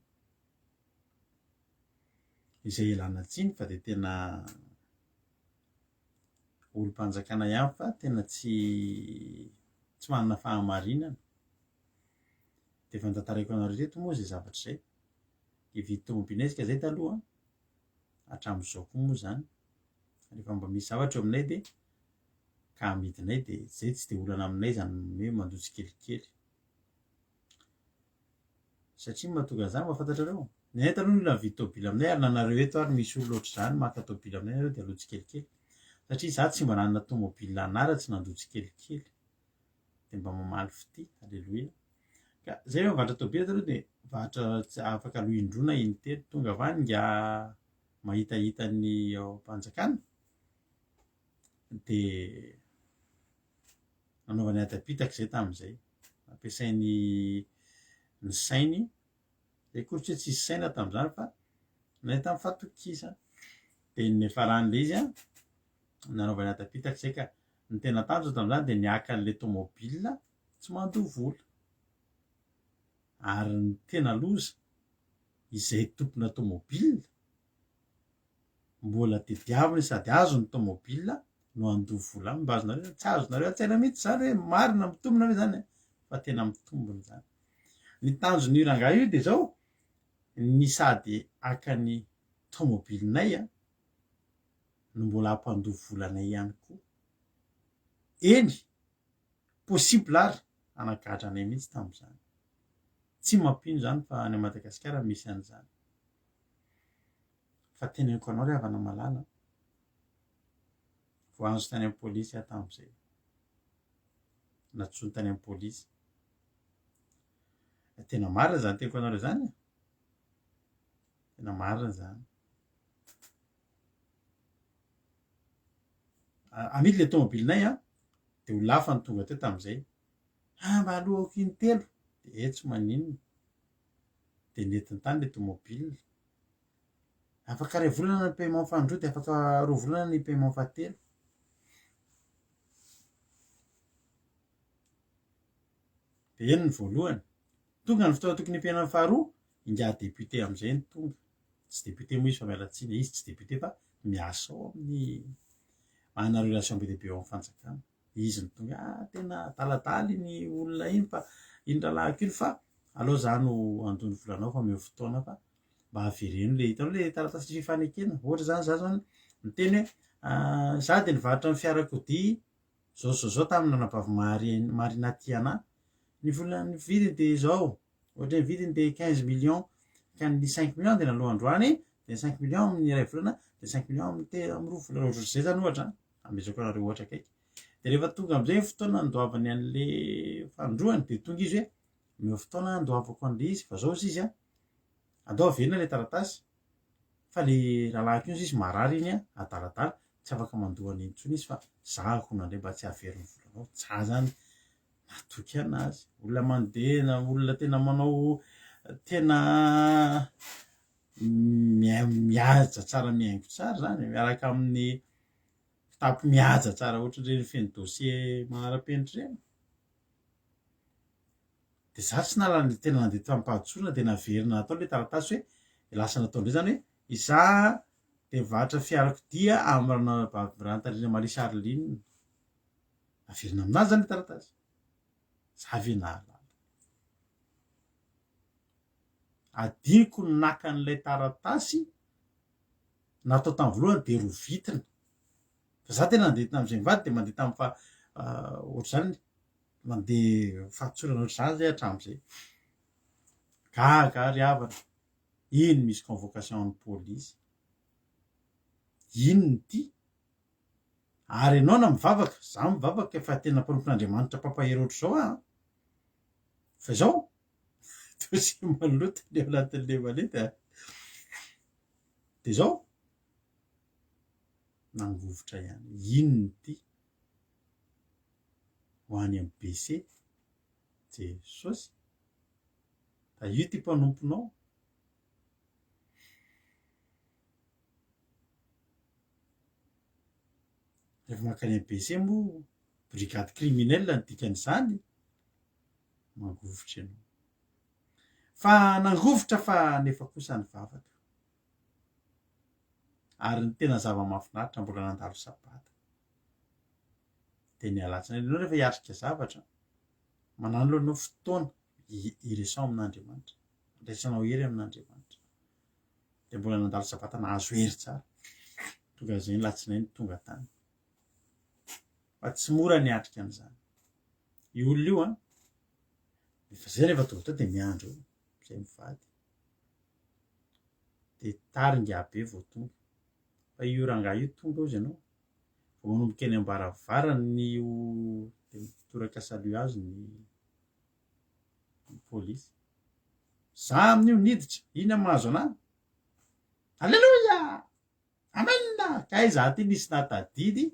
izay ialana tsiny fa dia tena olom-panjakana ihany fa tena tsy tsy manana fahamarinana. Dia efa notantaraiko anareo teto moa izay zavatra izay. Hividy tomobile isika izay taloha, hatramin'izao koa moa izany. Rehefa mba misy zavatra eo aminay dia ka amidinay dia izay tsy dia olana aminay izany hoe mandoa tsikelikely. Satria ny mahatonga an'izany mba fantatrareo? Ny anay taloha ny olona mividy tôbily aminay ary na nareo eto ary misy olona ohatr'izany maka tôbily aminay nareo dia aloa tsikelikely. Satria izaho tsy mba nanana tômôbila anah raha tsy nandoa tsikelikely. Dia mba mamaly fitia. Aleloia. Ka zay rehefa mivarotra tôbily taloha dia mivarotra tsy afaka aloa indroa na intelo. Tonga avy any ingahy. mahitahita ny ao am-panjakana dia nanaovany ady am-pitaka izay tamin'izay. Nampiasainy ny sainy, izay akory tsy hoe tsisy saina tamin'izany fa nahita ny fahatokisana. Dia ny niafaran'ilay izy an, nanaovany ady am-pitaka izay ka ny tena tanjona tamin'izany dia ny haka an'ilay tomobile tsy mandoa vola. Ary ny tena loza, izay tompona tomobile mbola tediaviny sady azo ny tomobile no handoa vola aminy, mba azonareo, tsy azonareo an-tsaina mihitsy izany hoe marina mitombina ve izany e? Fa tena mitombina izany. Ny tanjon'io rangahy io dia izao, ny sady haka ny tomobilinay no mbola hampandoa vola anay ihany koa. Eny, possible ary hanagadra anay mihitsy tamin'izany. Tsy mampino izany fa any Madagasikara misy an'izany. Fa teneniko anao ry havana malala, voahanzo tany amin'ny polisy aho tamin'izay. Nantsoiny tany amin'ny polisy. Tena marina izany teniko anareo izany e. Tena marina izany. Amidy ilay tomobilinay an, dia ho lafo ny tonga teo tamin'izay. Ah, mba aloako intelo. Dia eh, tsy maninona. Dia nentiny tany ilay tomobile. Afaka iray volana ny paiement fahandroa dia afaka roa volana ny paiement fahatelo. Dia eny ny voalohany. Tonga ny fotoana tokony hipetrahana ny faharoa, ingahy député amin'izay no tonga. Tsy député moa izy fa miala tsiny, izy tsy député fa miasa ao amin'ny, manana relation be dia be ao amin'ny fanjakana. Izy no tonga, ah tena adaladala iny olona iny fa iny rahalahiko iny fa aleo za no handoa ny volanao fa omeo fotoana fa mba avereno le hitanao le taratasy fifanekena. Ohatra zany za zany miteny hoe za dia nivarotra ny fiarakodia zao zao zao tamin'ny anabavy Marie Marina Tiana, ny vola ny vidiny dia izao, ohatra hoe ny vidiny dia quinze millions ka ny cinq millions dia naloa androany, dia ny cinq millions amin'ny iray volana, dia cinq millions amin'ny te- amin'ny roa volana, ohatrohatr'izay zany ohatra an, amezako anareo ohatra akaiky. Dia rehefa tonga amin'izay ny fotoana andoavany an'le fanindroany dia tonga izy hoe omeo fotoana andoavako an'le izy fa zao ozy izy an, andao averina le taratasy fa le rahalahiko iny ozy izy marary iny an, adaladala, tsy afaka mandoa an'iny intsony izy fa zahako nandray mba tsy hahavery ny volanao, za zany natoky anazy, olona mandeha na olona tena manao tena mihaja tsara mihaingo tsara zany e, miaraka amin'ny kitapo mihaja tsara ohatran'ireny feno dossier manara-penitra ireny. Dia za tsy nahalala tena nandeha tamim-pahatsorana dia naverina natao ilay taratasy hoe lasa natao indray zany hoe izaho dia mivarotra fiarakodia amin'ny Rantarina Marie Charline. Averina aminazy zany ilay taratasy. Za ve nahalala. Adinoko ny naka an'ilay taratasy natao tamin'ny voalohany dia rovitina. Fa za tena nandeha tamin'izay mivady dia mandeha tamin'ny fa ohatr'izany mandeha fahatsorana ohatr'izany zay hatramin'izay. Gaga aho ry havana, iny misy convocation an'ny polisy. Inona ity? Ary ianao na mivavaka, za mivavaka efa tena mpanompon'Andriamanitra mpampahery ohatr'izao aho an! Fa izao, dossier maloto ny ao anatin'ilay malety an! Dia izao, nangovitra ihany, inona ity? Ho any amin'ny BC, Jesosy, tahio ity mpanomponao. Rehefa mankany amin'ny BC moa, brigade criminelle ny dikan'izany, mangovitra ianao. Fa nangovitra fa nefa kosa nivavaka. Ary ny tena zava-mahafinaritra mbola nandalo sabata. Dia ny alatsinainy ianao rehefa hiatrika zavatra, manana aloha ianao fotoana hiresao amin'Andriamanitra, handraisanao hery amin'Andriamanitra. Dia mbola nandalo sabata nahazo hery tsara. Tonga izay ny latsinainy tonga tany. Fa tsy mora ny hiatrika an'izany. Io olona io an, efa zay rehefa tonga teo dia miandry eo, izay mivady. Dia tara ingahy be vao tonga. Fa io rangahy io tonga hozy ianao, vao manomboka eny am-baravarany io dia mitoraka salut azy ny polisy. Za amin'io niditra, inona mahazo anah? Aleloia! Amen! Kay za ty nisy nahatadidy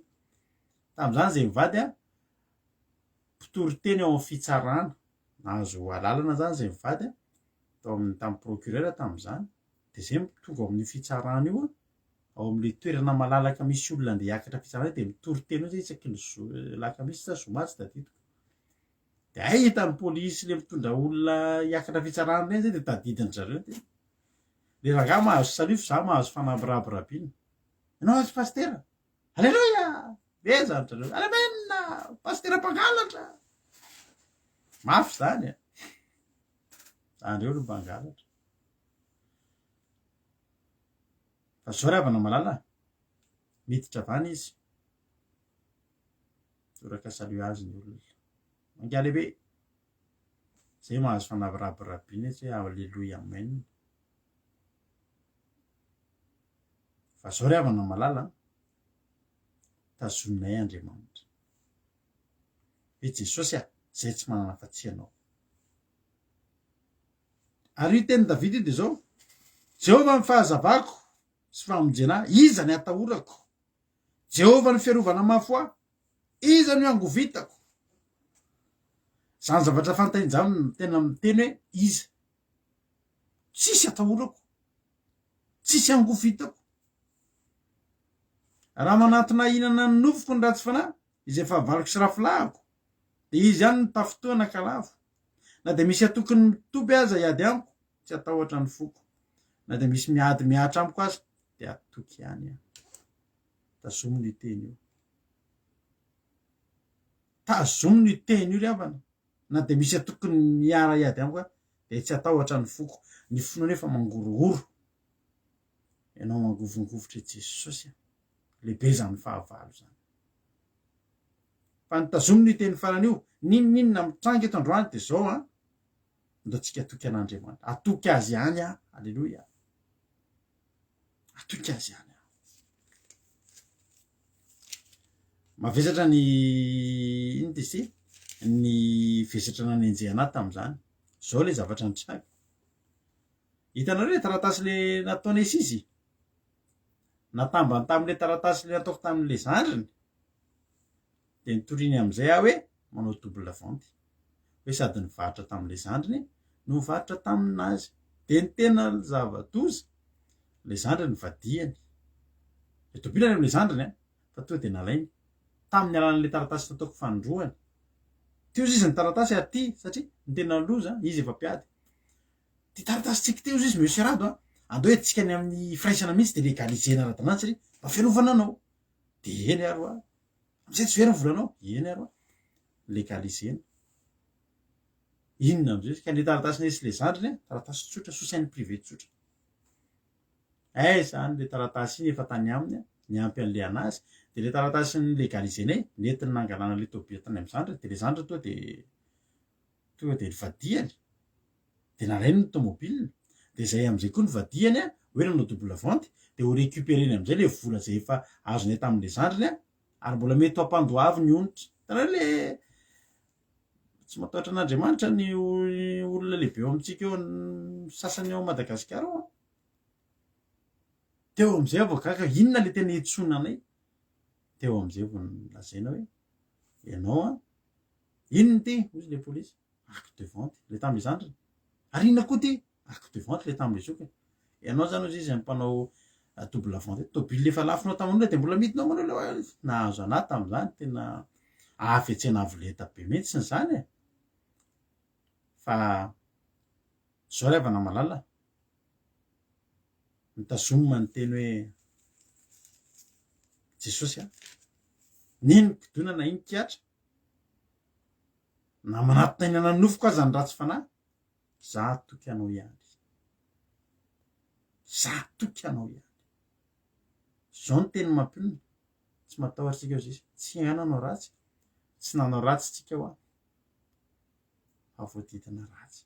tamin'izany zay mivady a, mpitory teny ao amin'ny fitsarana, nahazo alalana zany zay mivady a, tao amin'ny tamin'ny procureur tamin'izany, de zay tonga ao amin'io fitsarana io a, ao amin'le toerana malalaka misy olona andeha hiakatra fitsarana de mitory teny eo zay isaky ny zo- alakamisy sa zoma tsy tadidiko. De hay hitan'ny polisy le mitondra olona hiakatra fitsarana reny zay de tadidin-dry zareo de le rangahy mahazo salut fa za mahazo fanabirabirabiana. Ianao aza pasitera? Aleloia! Be zany ry zareo. Amen! Pasitera mpangalatra! Mafy zany e. Zany reo no mpangalatra. Fa zao ry havana malala, miditra avy any izy. Toraka salut azy ny olona. Mangaha lehibe. Zay mahazo fanabirabirabiana etsy hoe aleloia amen. Fa zao ry havana malala, tazoninay Andriamanitra. Hoe Jesosy a, zay tsy manana afa-tsy Ianao. Ary io tenin'i Davida io dia izao, Jehovah ny fahazavako sy famonjena ahy, iza ny hatahorako? Jehovah ny fiarovana mafy ho ahy, iza no hiangovitako? Izany zavatra fantany izany no tena miteny hoe iza? Tsisy atahorako, tsisy angovitako. Raha manantona hihinana ny nofoko ny ratsy fanahy, izay fahavaloko sy rafilahako, dia izy ihany no tafintohina ka lavo. Na dia misy antokony mitoby aza hiady amiko, tsy hatahotra ny foko. Na dia misy miady mihatra amiko aza, dia hatoky ihany aho. Tazomina io teny io. Tazomina io teny io ry havana. Na dia misy antokony miara-hiady amiko aza, dia tsy hatahotra ny foko. Ny finoana efa mangorohoro. Ianao mangovongovitra i Jesosy. Lehibe izany fahavalo izany. Fa notazomina io teny farany io, n'inon'inona mitranga eto androany dia izao an, ndao tsika hatoky an'Andriamanitra, hatoky Azy ihany aho, aleloia, hatoky Azy ihany aho. Mavesatra ny ino ty izy ity? Ny vesatra nanenjehana ahy tamin'izany. Izao ilay zavatra nitranga. Hitanareo ilay taratasy le nataonay sisy? Natambany tamin'ilay taratasy le nataoko tamin'ilay zandriny. Dia nitoriany amin'izay aho hoe manao double vente. Hoe sady nivarotra tamin'ilay zandriny no nivarotra tamin'azy. Dia ny tena zava-doza, ilay zandriny vadiany. Ilay tobila any amin'ilay zandriny an, fa tonga dia nalainy. Tamin'ny alalan'ilay taratasy nataoko fanindroany. Teo izy ny taratasy ary ity, satria ny tena loza, izy efa mpiady. Ity taratasintsika ity hozy izy Monsieur Rado a, andao hiditsika any amin'ny firaisana mihitsy dia legaliser-na ara-dalàna satria mba fiarovana anao. Dia eny ary hoa. Amin'izay tsy very ny volanao. Eny ary hoa. Legaliser-na. Inona amin'izay? Ka ilay taratasy nisy ilay zandriny a, taratasy tsotra, sous-seing privé tsotra. Aiza any ilay taratasy iny efa tany aminy a, niampy an'ilay an'azy. Dia ilay taratasy ni-legaliser-nay, nentiny nangalana ilay tôbila tany amin'ny zandriny, dia ilay zandriny tonga dia tonga dia nivadihany. Dia nalainy ny tomobile, dia izay amin'izay koa nivadihany a, hoe nanao double vente, dia ho recuperer-ny amin'izay ilay vola izay efa azonay tamin'ilay zandriny a, ary mbola mety ho ampandoaviny ny onitra. Hitanareo ilay tsy matahotra an'Andriamanitra ny olona lehibe eo amintsika eo, ny sasany ao Madagasikara ao an. Teo amin'izay aho vao gaga, inona ilay tena iantsoana anay? Teo amin'izay vao nolazaina hoe, ianao an, inona ity? Hoy izy ilay polisy. Acte de vente, ilay tamin'ilay zandriny. Ary inona koa ity? Acte de vente ilay tamin'ilay zokiny. Ianao izany hozy izy mpanao double vente. Tôbily efa lafonao tamin'olona dia mbola amidinao manao ilay hoe nahazo anà tamin'izany. Tena hafetsena avo lenta be mihitsy izany e. Fa izao ry havana malala, nitazomina ny teny hoe Jesosy a, n'ino kidona na ino kiatra, Na manatona aina ny nofoko aza ny ratsy fanahy, za toky anao ihany. Za toky anao ihany. Zao ny teny mampionona, tsy matahotra tsika hozy izy, tsy nanao ratsy, tsy nanao ratsy tsika hoa, fa voadidina ratsy.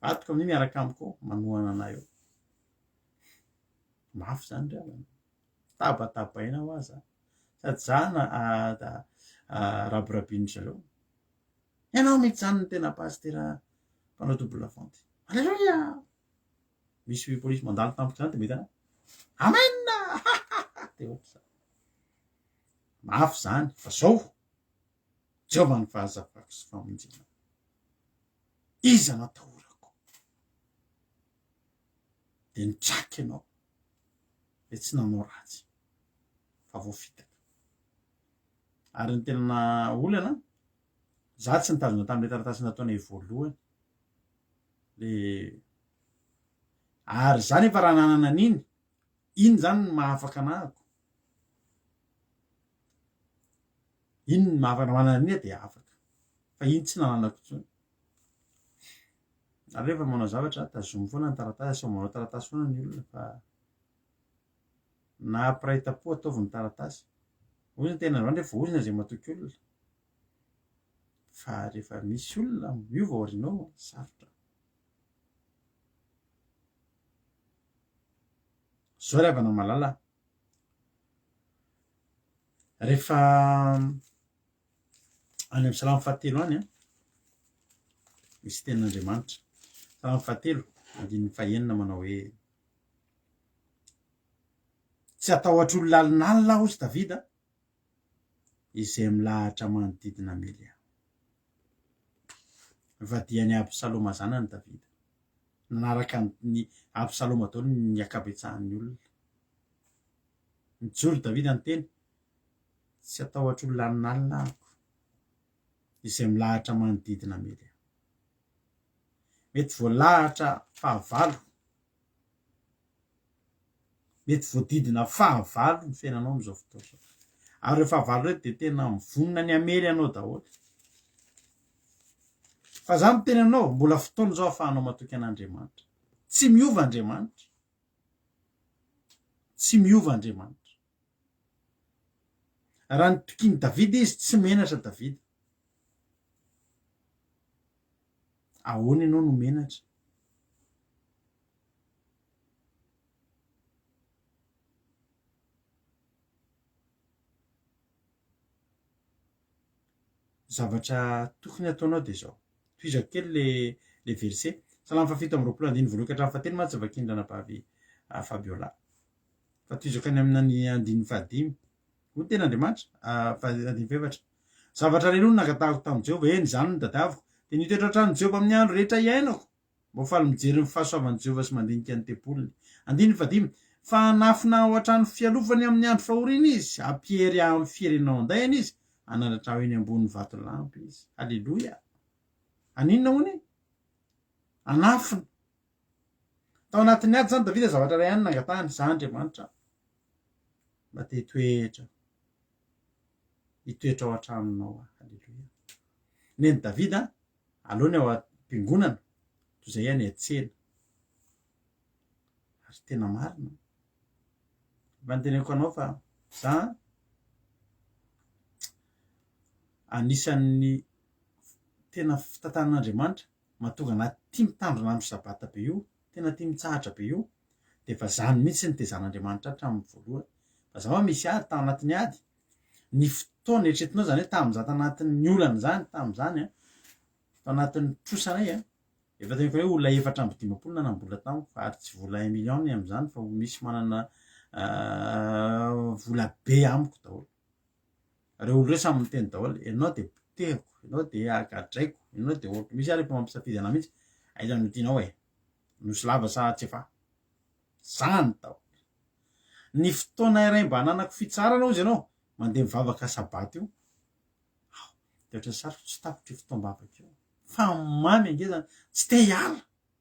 Vadiko amin'io miaraka amiko ao, manohana anay eo. Mafy zany ry havana. Tabatabaina hoa za. Sady za na rabirabin-dry zareo. Ianao mihitsy zany no tena pasitera mpanao double vente. Aleloia! Misy polisy mandalo tampoka zany de mahita anah. Amen! Dia ohatr'izany. Mafy izany, fa zao, Jehovah ny fahazavako sy famonjena. Iza no atahorako? Dia nitraka ianao, dia tsy nanao ratsy, fa voafitaka. Ary ny tena olana, za tsy nitazona tamin'ilay taratasy nataonay voalohany. Le ary za nefa raha nanana an'iny, iny zany no mahafaka anahako. Iny no mahafaka, raha manana an'iny aho dia afaka. Fa iny tsy nananako intsony. Ary rehefa manao zavatra, tazomy foana ny taratasy, asao manao taratasy foana ny olona fa na mpiray tampo ataovy ny taratasy. Hoy ny tena androany rehefa voaozona izay matoky olona. Fa rehefa misy olona miova aorianao, sarotra. Zao ry havana malala, rehefa any amin'ny salamo fahatelo any an, misy tenin'Andriamanitra. Salamo fahatelo, andininy fahenina manao hoe Tsy hatahotra olona alinalina aho, hozy Davida, izay milahatra manodidina hamely ahy. Vadian'i Absaloma zanany Davida. Nanaraka an'i Absaloma daholo ny ankabetsahan'ny olona. Nijoro Davida niteny, Tsy hatahotra olona alinalina aho, izay milahatra manodidina hamely ahy. Mety voalahatra fahavalo Mety voadidina fahavalo ny fiainanao amin'izao fotoana izao. Ary ireo fahavalo ireo dia tena mivonona ny hamely anao daholo. Fa za miteny aminao, mbola fotoana izao ahafahanao matoky an'Andriamanitra. Tsy miova Andriamanitra. Tsy miova Andriamanitra. Raha nitokian'i Davida izy, tsy menatra Davida. Ahoana ianao no menatra? Zavatra tokony hataonao dia izao. Tohizako kely le le verset. Salamo fahafito amby 20 andininy voalohany ka hatramin'ny fahatelo mantsy vakian'ny ranabavy ah, Fabiola. Fa tohizako any amin'ny andininy fahadimy. Hoy ny tenin'Andriamanitra, ah, andininy fahefatra. Zavatra iray no nangatahako tamin'i Jehovah, eny, izany no tadiaviko, dia ny hitoetra an-tranon'i Jehovah amin'ny andro rehetra iainako. Mba ho faly mijery ny fahasoavan'i Jehovah sy mandinika ny tempoliny. Andininy fahadimy, Fa hanafina ao an-trano fialofany amin'ny andro fahoriana izy, hampiery ahy amin'ny fierena ao an-dainy izy, hanandratra ahy eny ambonin'ny vatolampy izy. Haleloia! Haninona hono e? Hanafina. Tao anatin'ny ady izany Davida zavatra iray ihany nangatahany, Izaho Andriamanitra, mba te hitoetra, hitoetra ao an-tranonao aho. Haleloia! Nen'i Davida, Aleony ao am-piangonana toy izay any an-tsena. Ary tena marina. Mba noteneniko anao fa za anisan'ny tena fitantanan'Andriamanitra mahatonga anah tia mitandrina andro sabata be io, tena tia mitsahatra be io, dia efa zany mihitsy nitezan'Andriamanitra ahy hatramin'ny voalohany. Fa za hoa misy ady tao anatin'ny ady, ny fotoana eritreretinao izany hoe tamin'izaho tanatin'ny olana izany tamin'izany an, tao anatin'ny trosanay an, efa teneniko hoe olona 54 nanam-bola tamiko ary tsy vola un million ny amin'izany fa misy manana vola be amiko daholo. Ireo olona ireo samy miteny daholo, ianao dia potehiko, ianao dia agadraiko, ianao dia ohatry, misy ary efa mampisafidy anah mihitsy, aiza no tianao e, Nosy Lava sa Tsiafahy? Zany daholo. Ny fotoana iray mba hananako fitsaharana hozy ianao, mandeha mivavaka sabata io, aho, dia ohatran'ny sarotra tsy tapitra io fotoam-bavaka io. Fa mamy ange zany, tsy te hiala.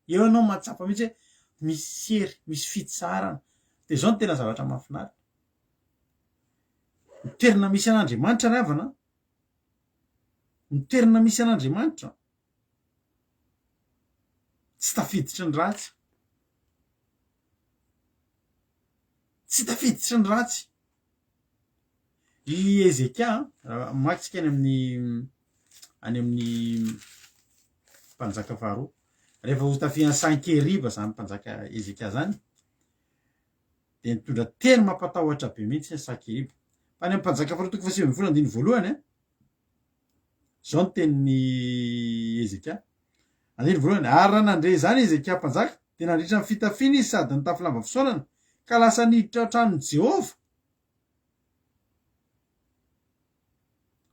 Eo ianao mahatsapa mihitsy hoe misy hery, misy fitsaharana. Dia izao no tena zavatra mahafinaritra. Ny toerana misy an'Andriamanitra ry havana, ny toerana misy an'Andriamanitra, Tsy tafiditry ny ratsy. Tsy tafiditry ny ratsy. I Hezekia, raha mamaky tsika any amin'ny any amin'ny mpanjaka faharoa, rehefa ho tafihan'i Sankeriba zany mpanjaka Hezekia zany, dia nitondra teny mampatahotra be mihitsy ny Sankeriba. Fa any amin'ny mpanjaka faharoa toko faha 19 andininy voalohany, Izao no tenin'i Hezekia. Andininy voalohany, Ary raha nandre izany Hezekia mpanjaka, dia nandritra ny fitafiany izy sady nitafy lamba fisaorana, ka lasa niditra ao an-tranon'i Jehovah.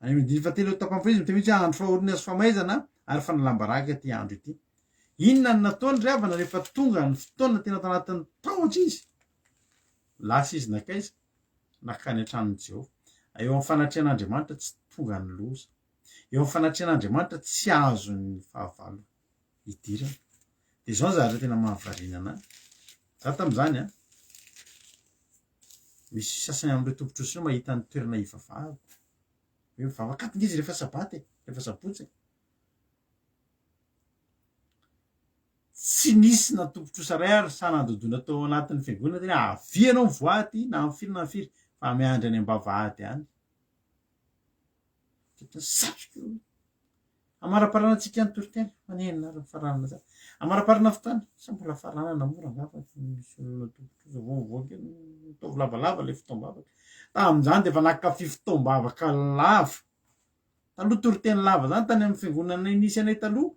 Any amin'ny andininy fahatelo tapany faha izy miteny mihitsy hoe andro fahoriana sy famaizana ary fanalam-baraka ity andro ity. Inona no nataony ry havana rehefa tonga ny fotoana tena tao anatin'ny tahotra izy? Lasa izy nankaiza? Nankany an-tranon'i Jehovah. Eo amin'ny fanatrehan'Andriamanitra tsy tonga ny loza. Eo amin'ny fanatrehan'Andriamanitra tsy azon'ny fahavalo idirana. Dia izao ny zavatra tena mahavariana an'ahy. Za tamin'izany an, misy sasany amin'ireo tompon-trosa ireo mahita ny toerana hivavahako. Hoe mivavaka ato nge izy rehefa sabata e, rehefa sabotsy e. Tsy nisy na tompon-trosa iray ary sahy nandodona tao anatin'ny fiangonana teny hoe avia ianao mivoaha aty na amin'ny firy na amin'ny firy fa miandry any am-bavahady any. Tena satriko io. Amaraparana antsika ny toriteny, manenina ary mifaranana zany. Amaraparana fotoana, sa mbola faranana moa rangaha fa tsy misy olona tompon-trosa vao mivoaka eny, ataovy lavalava ilay fotoam-bavaka. Tamin'izany dia efa nankafy fotoam-bavaka lava. Taloha toriteny lava zany tany amin'ny fiangonana nisy anay taloha.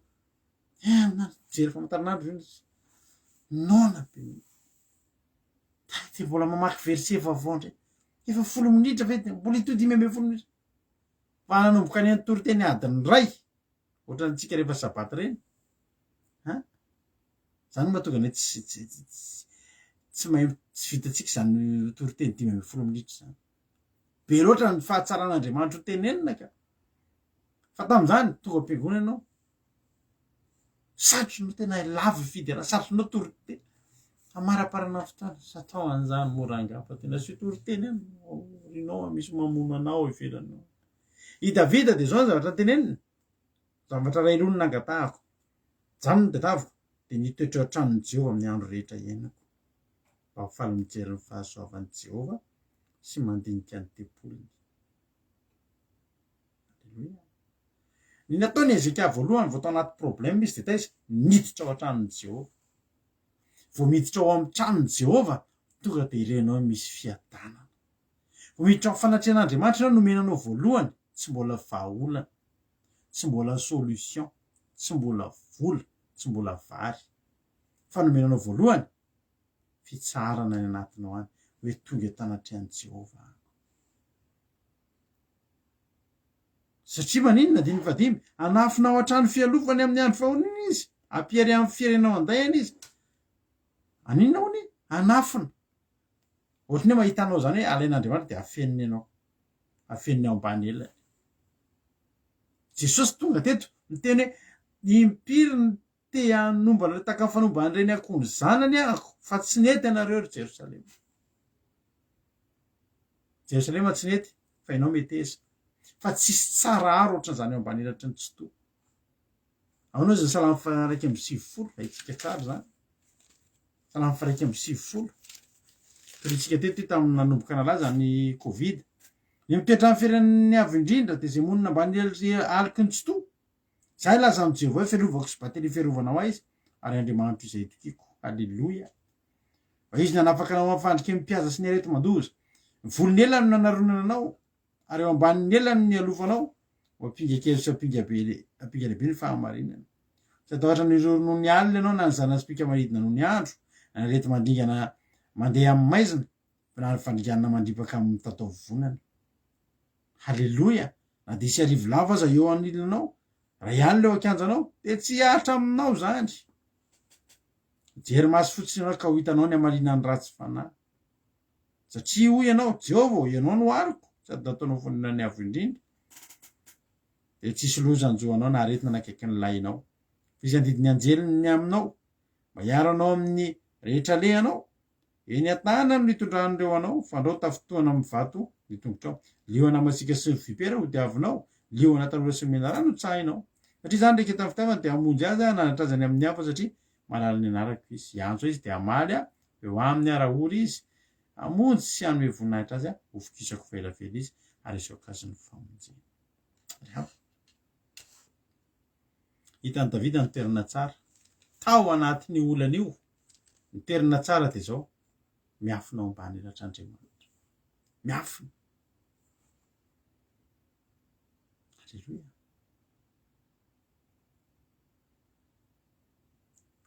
Eh, mijery famantaranandro ve izy? Noana be. Dia mbola mamaky verset vaovao indray. Efa folo minitra ve dia mbola hitohy 15 minitra. Fa nanomboka any an toriteny adiny iray. Ohatrantsika rehefa sabata ireny. Ha? Zany no mahatonga anay tsy tsy tsy tsy mahay tsy vitantsika izany toriteny 15 minitra izany. Be loatra ny fahatsaran'Andriamanitra ho tenenina ka. Fa tamin'izany, tonga am-piangonana ianao, satrinao tena lavo ny fiderana, satrinao toriteny. Amaraparana ny fotoana, sa atao an'izany moa rangahy fa tena asio toriteny any, aorianao misy mamono anao ivelany ao. I Davida dia izao ny zavatra noteneniny, zavatra iray loha no nangatahako, izany no tadiaviko, dia ny hitoetra eo an-tranon'i Jehovah amin'ny andro rehetra iainako. Mba ho faly mijery ny fahasoavan'i Jehovah sy mandinika ny tempoliny. Aleloia. Ny nataon'i Hezekia voalohany vao tao anaty problème izy dia taiza? Niditra ao an-tranon'i Jehovah. Vao miditra ao amin'ny tranon'i Jehovah, tonga dia renao misy fiadanana. Vao miditra ao amin'ny fanatrehan'Andriamanitra ianao, nomena anao voalohany, tsy mbola vahaolana, tsy mbola solution, tsy mbola vola, tsy mbola vary. Fa nomena anao voalohany, fitsaharana any anatinao any, hoe tonga eto anatrehan'i Jehovah aho. Satria maninona? Andininy fahadimy, Hanafina ao an-trano fialofany amin'ny andro fahoriana izy, hampihery amin'ny fierena ao an-dainy izy. Haninona hono? Hanafina. Ohatran'ny hoe mahita anao izany hoe alain'Andriamanitra dia afeniny ianao. Afeniny ao ambany elany. Jesosy tonga teto niteny hoe impiry ny te hanomba anareo tahaka ny fanomban'ny reny akoho ny zanany aho fa tsy nety ianareo ry Jerosalema. Jerosalema tsy nety fa ianao meteza. Fa tsisy tsara aro ohatran'izany eo ambany elatry ny Tsitoha. Ahoana izy ny salamo faha 91, haintsika tsara izany. Salamo faha 91. Torintsika teto io tamin'ny nanomboka nalaza ny Covid. Ny mitoetra amin'ny firenen'ny avo indrindra dia izay monina ambany aloky ny Tsitoha. Izaho hilaza amin'i Jehovah hoe fiarovako sy bateria fiarovana ho ahy izy, ary Andriamanitro izay itokiako. Haleloia! Fa izy nanafaka anao amin'ny fandriky ny mpihaza sy ny areti-mandoza. Ny volon'ny elany no nanaronana anao, ary eo ambanin'ny elany no nialofanao, ho ampinga kely sy ampinga be, ampinga lehibe ny fahamarinana. Tsy hatahotra ny hiroro noho ny alina ianao, na ny zana-tsipìka manidina noho ny andro, na ny areti-mandringana mandeha amin'ny maizina, na ny fandringanana mandripaka amin'ny mitataovovonana. Haleloia! Na dia hisy arivo lava aza eo anilanao, iray alina eo an-kianjanao, dia tsy hihatra aminao izany. Mijery maso fotsiny ianao ka ho hitanao ny hamaliana ny ratsy fanahy. Satria hoy ianao, Jehovah ô, ianao no aroko, sady nataonao fonenan'ny Avo Indrindra. Dia tsy hisy loza hanjo anao na aretina nanakaiky ny lahinao. Fa izy handidy ny anjeliny ny aminao, mba hiaro anao amin'ny rehetra alehanao. Eny an-tanany no hitondran'ireo anao, fandrao tafintohina amin'ny vato ny tongotrao. Liona masiaka sy ny vipera ho diavinao, liona tanora sy ny menarana ho tsahinao. Satria izany reketan'ny fitiavany dia hamonjy azy aho, hananatra azy any amin'ny hafa, satria mahalala ny anarako izy. Hiantso ahy izy dia hamaly aho, eo aminy aho raha ory izy. Hamonjy sy hanome voninahitra azy aho, hovokisako fa ela vela izy, ary hisaoka azy ny famonjena. Ry havana. Hitan'i Davida ny toerana tsara. Tao anatin'io olana io, ny toerana tsara dia izao, miafina ao ambany elatr'Andriamanitra. Miafina. Aleloia.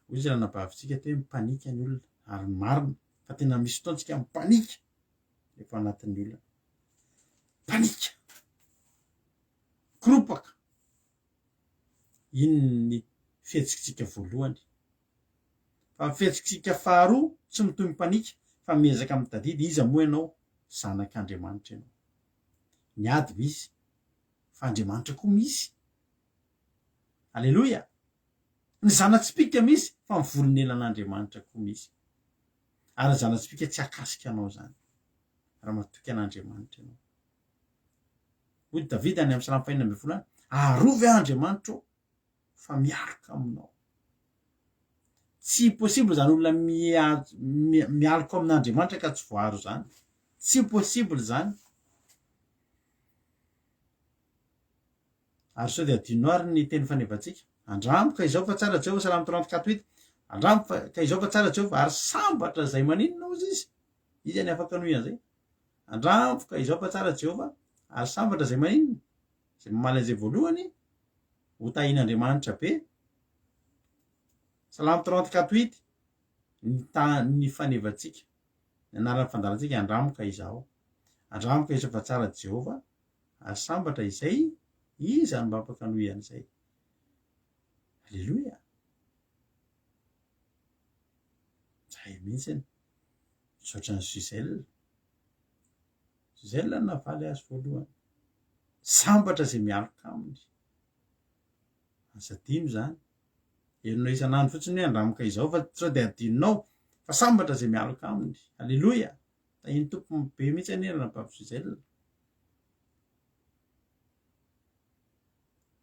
Hoy izy ranabavintsika teo hoe mipanika ny olona, ary marina fa tena misy fotoana tsika mipanika rehefa anatin'ny olana. Panika. Iny ny fihetsikitsika voalohany. Fa ny fihetsikitsika faharoa, tsy mitohy mipanika fa miezaka mitadidy iza moa ianao, zanak'Andriamanitra ianao. Ny ady misy, fa Andriamanitra koa misy. Aleloia! Ny zana-tsipìka misy, fa ny volon'elan'Andriamanitra koa misy. Ary ny zana-tsipìka tsy hahakasika anao izany, raha matoky an'Andriamanitra ianao. Hoy Davida any amin'ny Salamo fahenina ambin'ny folo any, Arovy aho Andriamanitra ô, fa mialoka aminao. Tsy possible izany olona mialoka amin'Andriamanitra ka tsy voaro izany. Tsy possible izany. Ary sao dia adinonao ary ny teny fanevantsika? Andramo ka izao fa tsara Jehovah, Salamo 34 huit. Andramo fa ka izao fa tsara Jehovah, ary sambatra izay maninona hozy izy? Iza ny afaka hanohy an'izay? Andramo ka izao fa tsara Jehovah, ary sambatra izay maninona? Izay mamaly an'izay voalohany, ho tahian'Andriamanitra be. Salamo 34 huit, ny ta ny fanevantsika, ny anaran'ny fandaharantsika, andramo ka izaho. Andramo ka izao fa tsara Jehovah, Ary sambatra izay, iza no mba afaka hanohy an'izay? Aleloia! Zay mihitsy. Misaotra an'i Gisèle. Gisèle no navaly azy voalohany. Sambatra izay mialoka aminy. Aza adino izany. Henonao isan'andro fotsiny hoe andramoka izao fa sao dia adinonao fa sambatra izay mialoka aminy. Aleloia! Tahin'ny Tompo be mihitsy anie ranabavy Gisèle.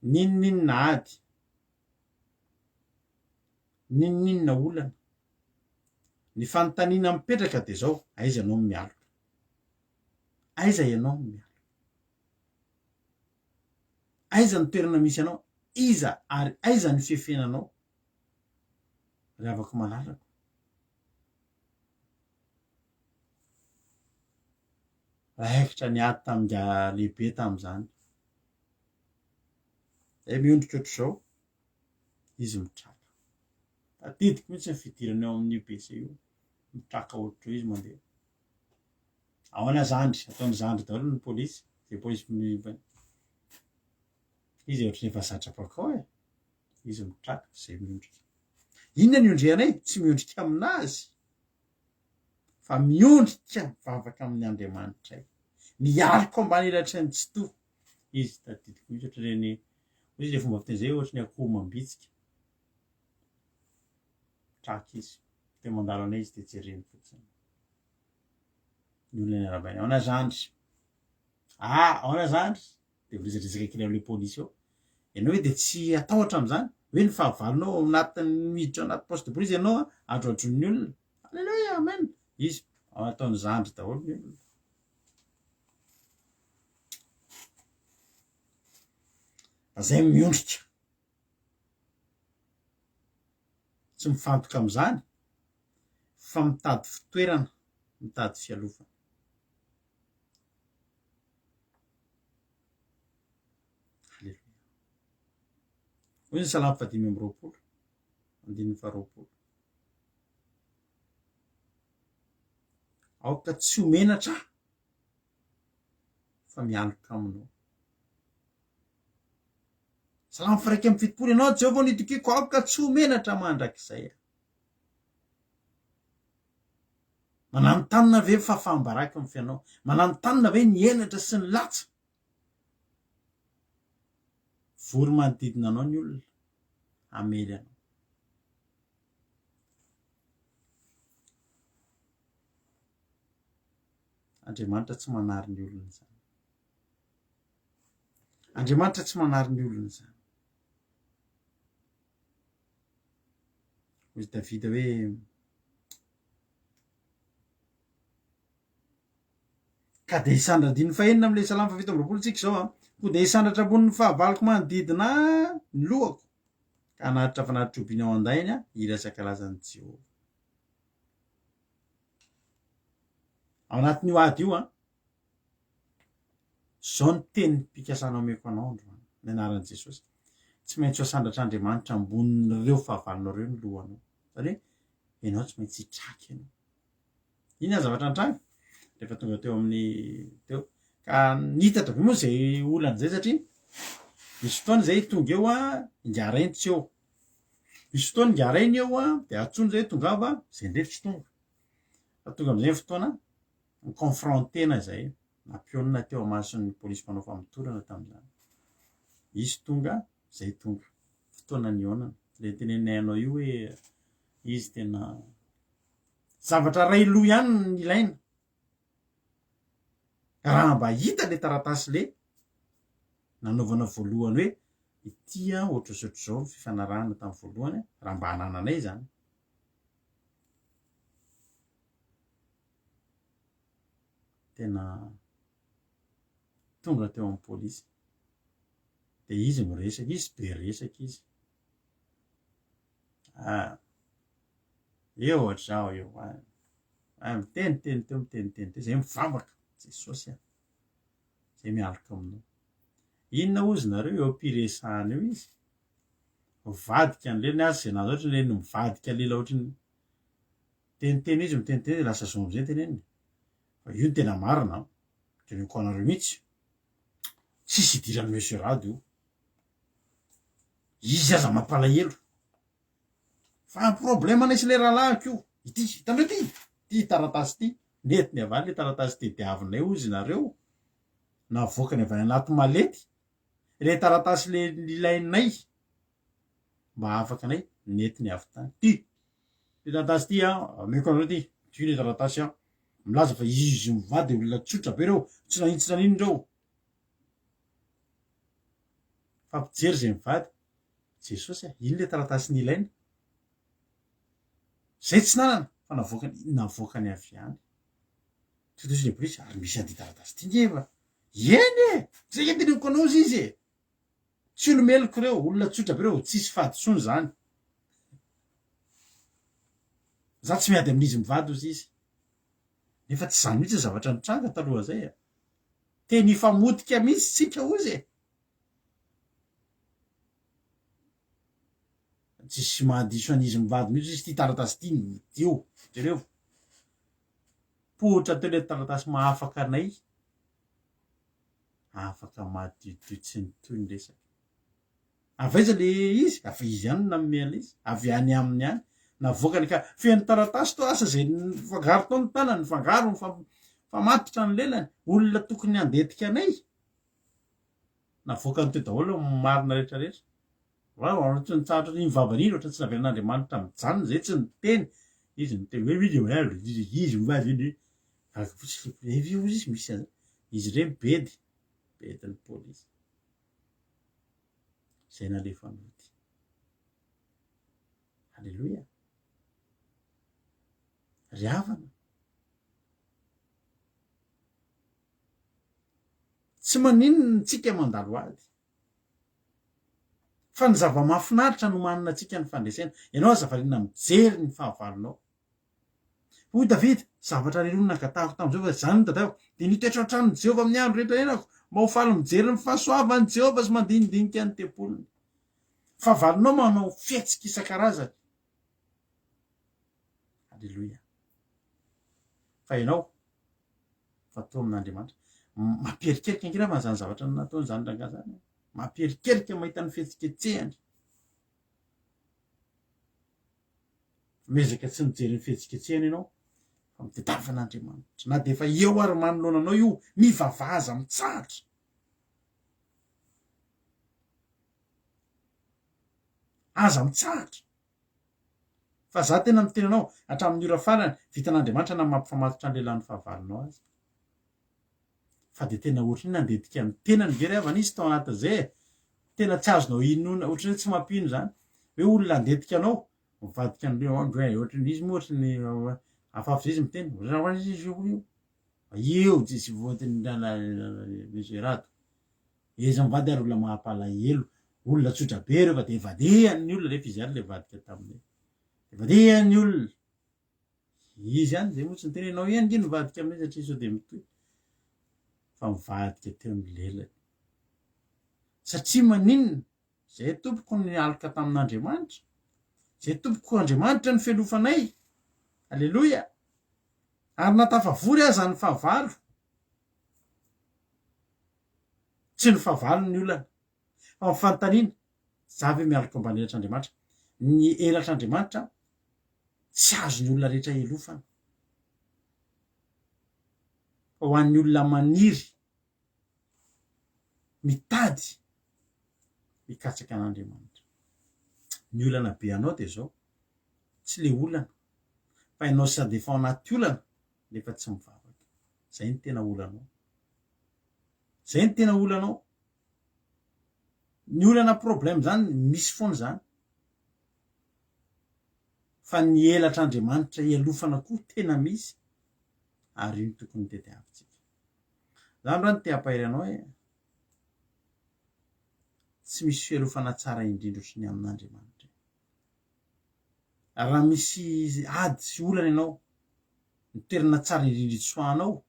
N'inon'inona ady, n'inon'inona olana, ny fanontaniana mipetraka dia izao, aiza ianao no mialoka? Aiza ianao no mialoka? Aiza ny toerana misy anao? Iza ary aiza ny fefenanao? Ry havako malalako. Raikitra ny ady tamin'ingahy lehibe tamin'izany. Zay miondrika ohatr'izao, izy mitraka. Tadidiko mihitsy ny fidirany ao amin'io BC io. Mitraka ohatr'izao izy mandeha. Ahoana zandry? Ataon'ny zandry daholo ny polisy. Izay polisy izy ohatran'ny efa zatra mpakao e. Izy mitraka, zay miondrika. Inona ny iondrehanay? Tsy miondrika aminazy. Fa miondrika mivavaka amin'ny Andriamanitray. Mialoka ambany elatry ny Tsitoha. Izy tadidiko mihitsy ohatr'ireny, hoy izy ilay fomba fiteny izay, ohatry ny akoho mambitsika. Mitraka izy. Dia mandalo anay izy dia jereny fotsiny. Ny olona niarahabaina. Ahoana zandry? Ah, ahoana zandry? Dia miresadresaka kely amin'ilay polisy eo. Ianao ve dia tsy hatahotra amin'izany? Hoe ny fahavalonao ao anatin'ny miditra ao anaty poste de police ianao an, adroadroin'ny olona. Alléluia, amen. Izy, ataon'ny zandry daholo ny olona. Fa zay miondrika. Tsy mifantoka amin'izany fa mitady fitoerana, mitady fialofana. Aleloia. Hoy ny Salamo fahadimy amby 20, andininy faharoapolo. Aoka tsy ho menatra aho, fa mialoka aminao. Salamo firaika amby 70, ianao Jehovah no itokiako, aoka tsy ho menatra mandrakizay aho. Mananontanona ve ny fahafaham-baraka amin'ny fiainao? Mananontanona ve ny henatra sy ny latsa? Vory manodidina anao ny olona hamely anao. Andriamanitra tsy manary ny olona izany. Andriamanitra tsy manary ny olona izany. Hoy Davida hoe, Ka dia hisandratra, andininy fahenina amin'ilay salamo faha 27 tsika izao an, koa dia hisandratra ambonin'ny fahavaloko manodidina ahy ny lohako, ka hanatitra fanatitra-trobiana ao an-dainy aho, hira sy hankalaza an'i Jehovah. Ao anatin'io ady io an, Izao ny tenim-pikasana omeko anao androany, ny anaran'i Jesosy. Tsy maintsy ho asandratr'Andriamanitra ambonin'ireo fahavalonao ireo ny lohanao. Izany hoe, ianao tsy maintsy hitraka ianao. Inona ny zavatra nitranga? Rehefa tonga teo amin'ny teo. Ka nitatra be moa izay olana izay satria. Misy fotoana izay tonga eo an, ingahy rainy tsy eo. Misy fotoana ingahy rainy eo an, dia antsoiny izay tongava, izay indray tsy tonga. Fa tonga amin'izay ny fotoana, ni-confronter-na izahay, nampionona teo imason'ny polisy mpanao famotorana tamin'izany. Izy tonga, izay tonga. Fotoana nihaonana. Ilay teneninay anao io hoe izy tena zavatra iray loha ihany no ilaina. Raha mba hita le taratasy le nanaovana voalohany hoe ity an ohatr'izao ohatr'izao ny fifanarahana tamin'ny voalohany, raha mba anananay izany. Tena tonga teo amin'ny polisy. Dia izy miresaka, izy be resaka izy. Ah, eo ohatr'izao eo. Ah. Ah, miteniteny teo, miteniteny teo, zay mivavaka, Jesosy a, zay mialoka aminao. Inona hozy nareo eo am-piresahana eo izy? Mivadika ny lelany azy, zay nahazo ohatry ny lelany mivadika lela ohatry ny miteniteny izy, miteniteny izy, lasa zao amizay teneniny. Fa io no tena marina an, teneniko anareo mihitsy, tsisy idiran'i Monsieur Rado io. Izy aza mampalahelo. Fa ny problème anay sy le rahalahiko io, ity, hitanareo ity, ity taratasy ity, nentiny avy any le taratasy tediavinay hozy nareo, navoakany avy any anaty malety, le taratasy le nilainay mba hahafaka anay, nentiny avy tany, ity, ity taratasy ity an, ameko anareo ity, ity le taratasy an, milaza fa izy mivady olona tsotra be reo, tsy naninona tsy naninona reo, fa mpijery zay mivady, Jesosy a, iny le taratasy nilaina. Zay tsy nanana fa navoakany, navoakany avy any. Tsy toy le polisy, ary misy an'ity taratasy ity nge fa. Eny e! Zay nge teneniko anao izy izy e! Tsy olo-meloka ireo, olona tsotra be ireo, tsisy fahadisoana izany. Za tsy miady amin'izy mivady ozy izy. Nefa tsy izany mihitsy ny zavatra nitranga talohan'izay e. Teny hifamotika mihitsy tsika ozy e! Tsisy mahadiso an'izy mivady mihitsy izy ity taratasy ity no eo, jereo. Poitra teo ilay taratasy mahafaka anay, afaka madiodio tsy nitohy ny resaka. Avy aiza le izy? Avy izy ihany no nanome an'ilay izy, avy any aminy ihany. Navoakany ka feno taratasy tao, asa izay nifangaro tao ny tanany, nifangaro, nifamatotra ny lelany. Olona tokony handetika anay. Navoakany teo daholo ny marina rehetra rehetra. Wa ohatry ny tsahatra iny vavany iny ohatry ny tsy navelan'Andriamanitra mijanona izay tsy niteny. Izy niteny hoe izy izy izy izy gaga fotsiny le evi hozy izy misy an'izay. Izy ireny bedy, bedin'ny polisy. Izay nalefa nody. Aleloia. Ry havana. Tsy maninona tsika mandalo ady. Fa ny zava-mahafinaritra nomanina antsika ny fandresena. Ianao aza variana mijery ny fahavalonao. Hoy Davida, Zavatra irery no nangatahako tamin'i Jehovah, izany no tadiaviko, dia ny hitoetra ao an-tranon'i Jehovah amin'ny andro rehetra iainako, mba ho faly mijery ny fahasoavan'i Jehovah sy mandinidinika ny tempoliny. Fahavalonao manao fihetsika isan-karazany. Aleloia. Fa ianao, fa toa amin'Andriamanitra. Mampierikerika ange raha izany zavatra nataon'izany rangahy izany. Mampierikerika mahita ny fihetsiketsehany. Miezaka tsy mijery ny fihetsiketsehany ianao fa mitadiava an'Andriamanitra. Na dia efa eo ary manoloana anao io, mivavaha aza mitsahatra. Aza mitsahatra. Fa za tena miteny anao, hatramin'ny ora farany, vitan'Andriamanitra na mampifamatotra ny lehilahy ny fahavalonao aza. Fa dia tena ohatry ny nandetika ny tenany ve ry havana izy tao anatin'izay e? Tena tsy azonao inoana, ohatry ny hoe tsy mampino izany. Hoe olona handetika anao, mivadika an'ireo andro e, ohatry ny izy moa ohatry ny hafahafa izay izy miteny, io tsisy voatiny Monsieur Rado. Izy mivady ary olona mampalahelo, olona tsotra be ireo fa dia vadian'ny olona rehefa izy ihany ilay nivadika taminay. Dia vadian'ny olona. Izy ihany izay moa tsy niteny ianao ihany nge nivadika aminay satria sao dia mitohy. Fa mivadika teo ny lelany. Satria maninona? Izay tompoko no nialoka tamin'Andriamanitra. Izay tompoko Andriamanitra no fialofanay. Aleloia. Ary na tafavory aza ny fahavalo. Tsy ny fahavalo ny olana. Fa ny fanontaniana, za ve mialoka ambany elatr'Andriamanitra? Ny elatr'Andriamanitra tsy azon'ny olona rehetra elofana. Fa ho an'ny olona maniry, mitady, mikatsaka an'Andriamanitra. Ny olana be anao dia izao, tsy le olana, fa ianao sady efa ao anaty olana nefa tsy mivavaka. Zay no tena olanao. Zay no tena olanao. Ny olana problème zany misy foana zany. Fa ny elatr'Andriamanitra ialofana koa tena misy ary io no tokony tediavintsika. Za androany te hampahery anao hoe tsy misy fialofana tsara indrindra ohatry ny amin'Andriamanitra. Raha misy ady sy olana ianao, ny toerana tsara indrindra hitsoahanao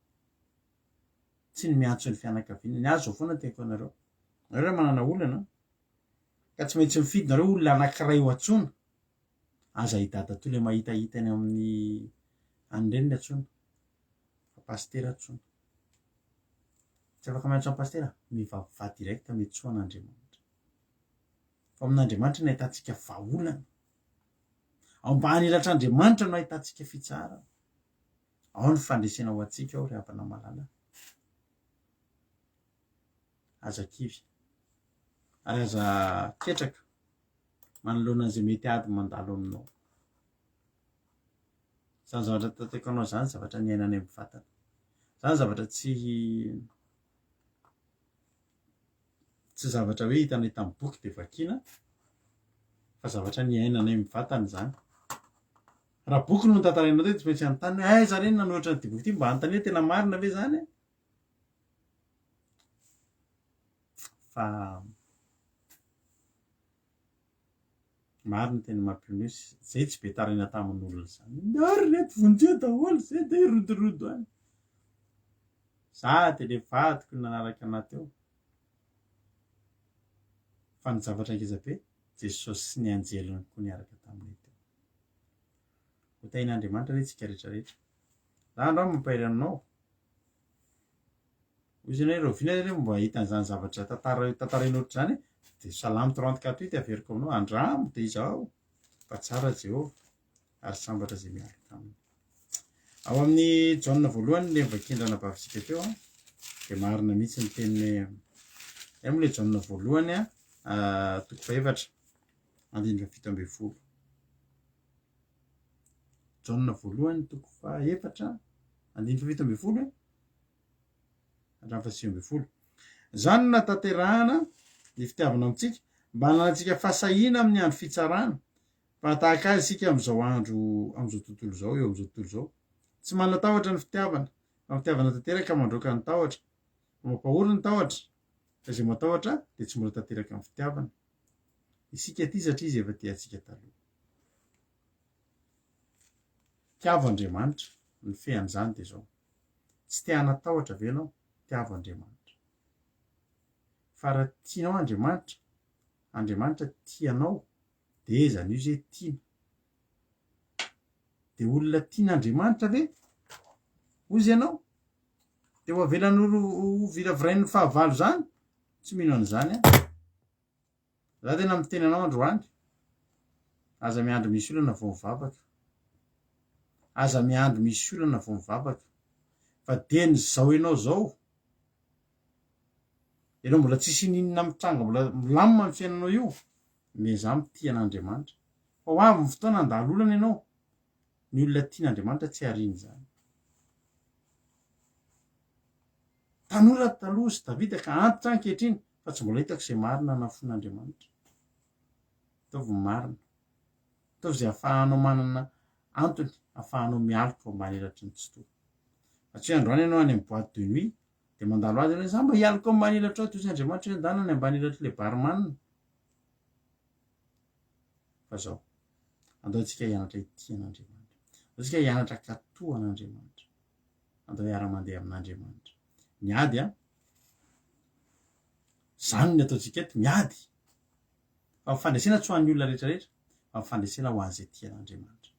tsy ny miantso ny fianakaviana. Ny ahy zao foana teniko anareo. Nareo raha manana olana ka tsy maintsy mifidy nareo olona anankiray ho antsoina, aza i dadatoa le mahitahita any amin'ny any ireny ny antsoina fa pasitera antsoina. Tsy afaka miantso an'i pasitera, mivavaha direct miantsoa an'Andriamanitra. Fa amin'Andriamanitra no ahitantsika vahaolana. Ao ambany elatr'Andriamanitra no ahitantsika fitsaharana. Ao ny fandresena ho antsika ao ry havana malala. Aza kivy ary aza ketraka manoloana izay mety ady mandalo aminao. Izany zavatra tataiko anao izany zavatra niainanay mivantana. Izany zavatra tsy tsy zavatra hoe hitanay tamin'ny boky dia vakiana fa zavatra niainanay mivantana izany. Raha boky no notantarainao teo dia tsy maintsy hanontany hoe aiza re no nanoratra an'ity boky ity mba hanontania tena marina ve izany e? Fa maro ny tena mampihomehy sy zay tsy be taraina tamin'olona izany. Ary reto vonjeo daholo zay dia hirodorodo any. Za dia le vadiko no nanaraka anah teo. Fa ny zavatra ngeza be, Jesosy sy ny anjeliny koa niaraka taminay teo. Ho tahin'Andriamanitra anie tsika rehetra rehetra. Za androany mampahery anao. Hoy izy hoe rahoviana ianareo mba hahita an'izany zavatra tantara tantaraina ohatr'izany dia Salamo 34 io dia averiko aminao andramo dia izao fa tsara Jehovah ary sambatra izay miaraka aminy. Ao amin'ny Jaona voalohany le vakindrana bavintsika teo a dia marina mihitsy ny teniny hoe ay moa le Jaona voalohany a toko fahefatra andininy faha 17. Jaona voalohany toko fahefatra andininy faha 17 e. hatramin'ny faha 19. Izany no nahatanterahana ny fitiavana amintsika, mba hananantsika fahasahiana amin'ny andro fitsarana, fa tahaka azy isika amin'izao andro amin'izao tontolo izao, eo amin'izao tontolo izao. Tsy manana tahotra ny fitiavana, fa ny fitiavana tanteraka mandroaka ny tahotra. Fa mampahory ny tahotra, fa izay matahotra dia tsy mbola tanteraka amin'ny fitiavana. Isika tia satria izy efa tia antsika taloha. Tiavo Andriamanitra, ny fean'izany dia izao. Tsy te hanatahotra ve ianao? Tiavo Andriamanitra. Fa raha tianao Andriamanitra, Andriamanitra tia anao, dia aiza an'io izay tiana? Dia olona tian'Andriamanitra ve? Hozy ianao? Dia ho avelany ho viravirain'ny fahavalo izany? Tsy mino an'izany aho. Za tena miteny anao androany, aza miandry misy olana vao mivavaka. Aza miandry misy olana vao mivavaka. Fa dieny izao ianao izao, ianao mbola tsisy ininona mitranga, mbola milamina ny fiainanao io, miezaha mitia an'Andriamanitra. Fa ho avy ny fotoana handalo olana ianao, ny olona tian'Andriamanitra tsy hariany izany. Tanora taloha sy Davida ka antitra ankehitriny fa tsy mbola hitako izay marina nafoin'Andriamanitra. Ataovy ny marina. Ataovy izay ahafahanao manana antony ahafahanao mialoka ao ambany elatry ny Tsitoha. Fa tsy hoe androany ianao any amin'ny boîte de nuit dia mandalo azy ianao hoe za mba hialoka ao ambany elatrao dia hoy Andriamanitra hoe ndana any ambany elatr'ilay barman. Fa zao, andao isika hianatra hitia an'Andriamanitra. Andao isika hianatra hankatò an'Andriamanitra. Andao hiara-mandeha amin'Andriamanitra. Miady an! Izany ny ataontsika eto, miady. Fa ny fandresena tsy ho an'ny olona rehetra rehetra, fa ny fandresena ho an'izay tia an'Andriamanitra.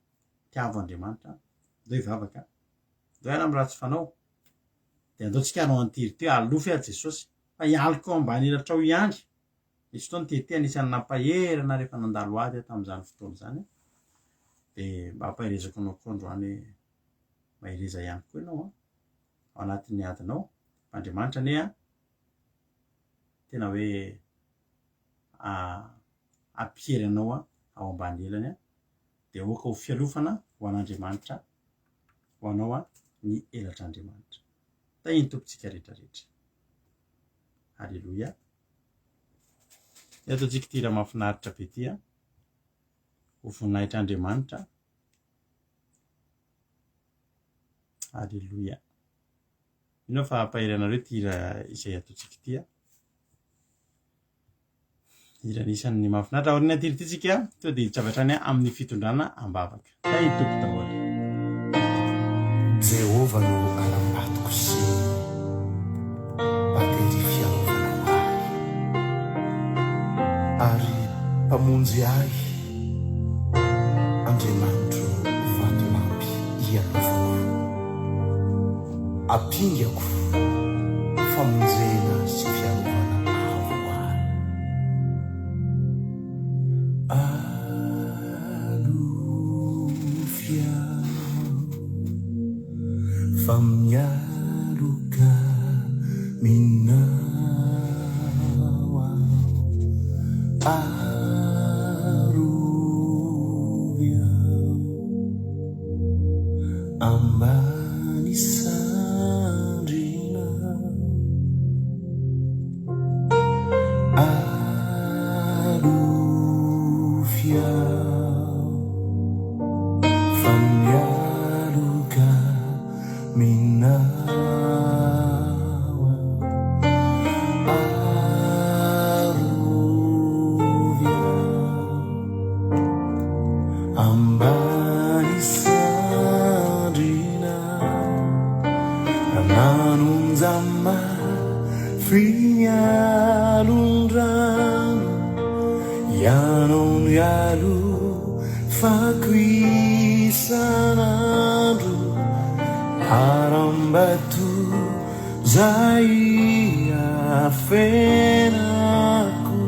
Tiavo Andriamanitra, andao hivavaka, andao hiala amin'ny ratsy fanao, dia andao tsika hanao an'ity ry ity, alofy aho Jesosy, fa hialoka ao ambany elatrao ihany. Nisy fotoana ity ity anisan'ny nampahery anah rehefa nandalo ady aho tamin'izany fotoana izany. Dia mba ampaherezako anao koa androany hoe mahereza ihany koa ianao an, ao anatin'ny adinao. Fa Andriamanitra anie an, tena hoe hampiery anao ao ambany elany an, dia aoka ho fialofana ho an'Andriamanitra ho anao an ny elatr'Andriamanitra. Tahin'ny Tompontsika rehetra rehetra. Alléluia. Eto antsika ity hira mahafinaritra be ity an. Ho voninahitr'Andriamanitra. Alléluia. Mino aho fa hampahery anareo ity hira izay ataontsika ity an. Hira anisan'ny mahafinaritra. Aoriana ity ity tsika tonga dia hiditra avy hatrany amin'ny fitondrana am-bavaka. Tahin'ny Tompo daholo. Jehovah no harambatoko sy batery fiarovana ho ahy, ary Mpamonjy ahy, Andriamanitro vatolampy ialovako. Ampingako famonjena sy fiarovana avo ho ahy. Alofy aho fa mialoka aminao aho. Arovy aho. Ambany sandrinao. Alofy aho fa mialoka aminao aho. Arovy aho. Ambany sandrina Nanonja mafy ny alon-drano Ianao no ialofako isan'andro Harambato Zay afenako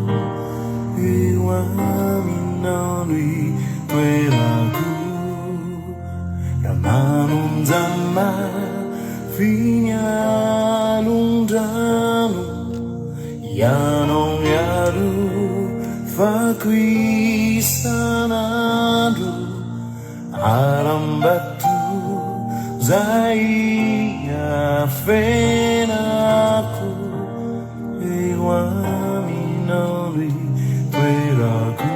eo aminao no itoerako Raha manonja mafy ny alon-drano Ianao mialofako isan'andro Harambato zay afenako eo aminao no itoerako.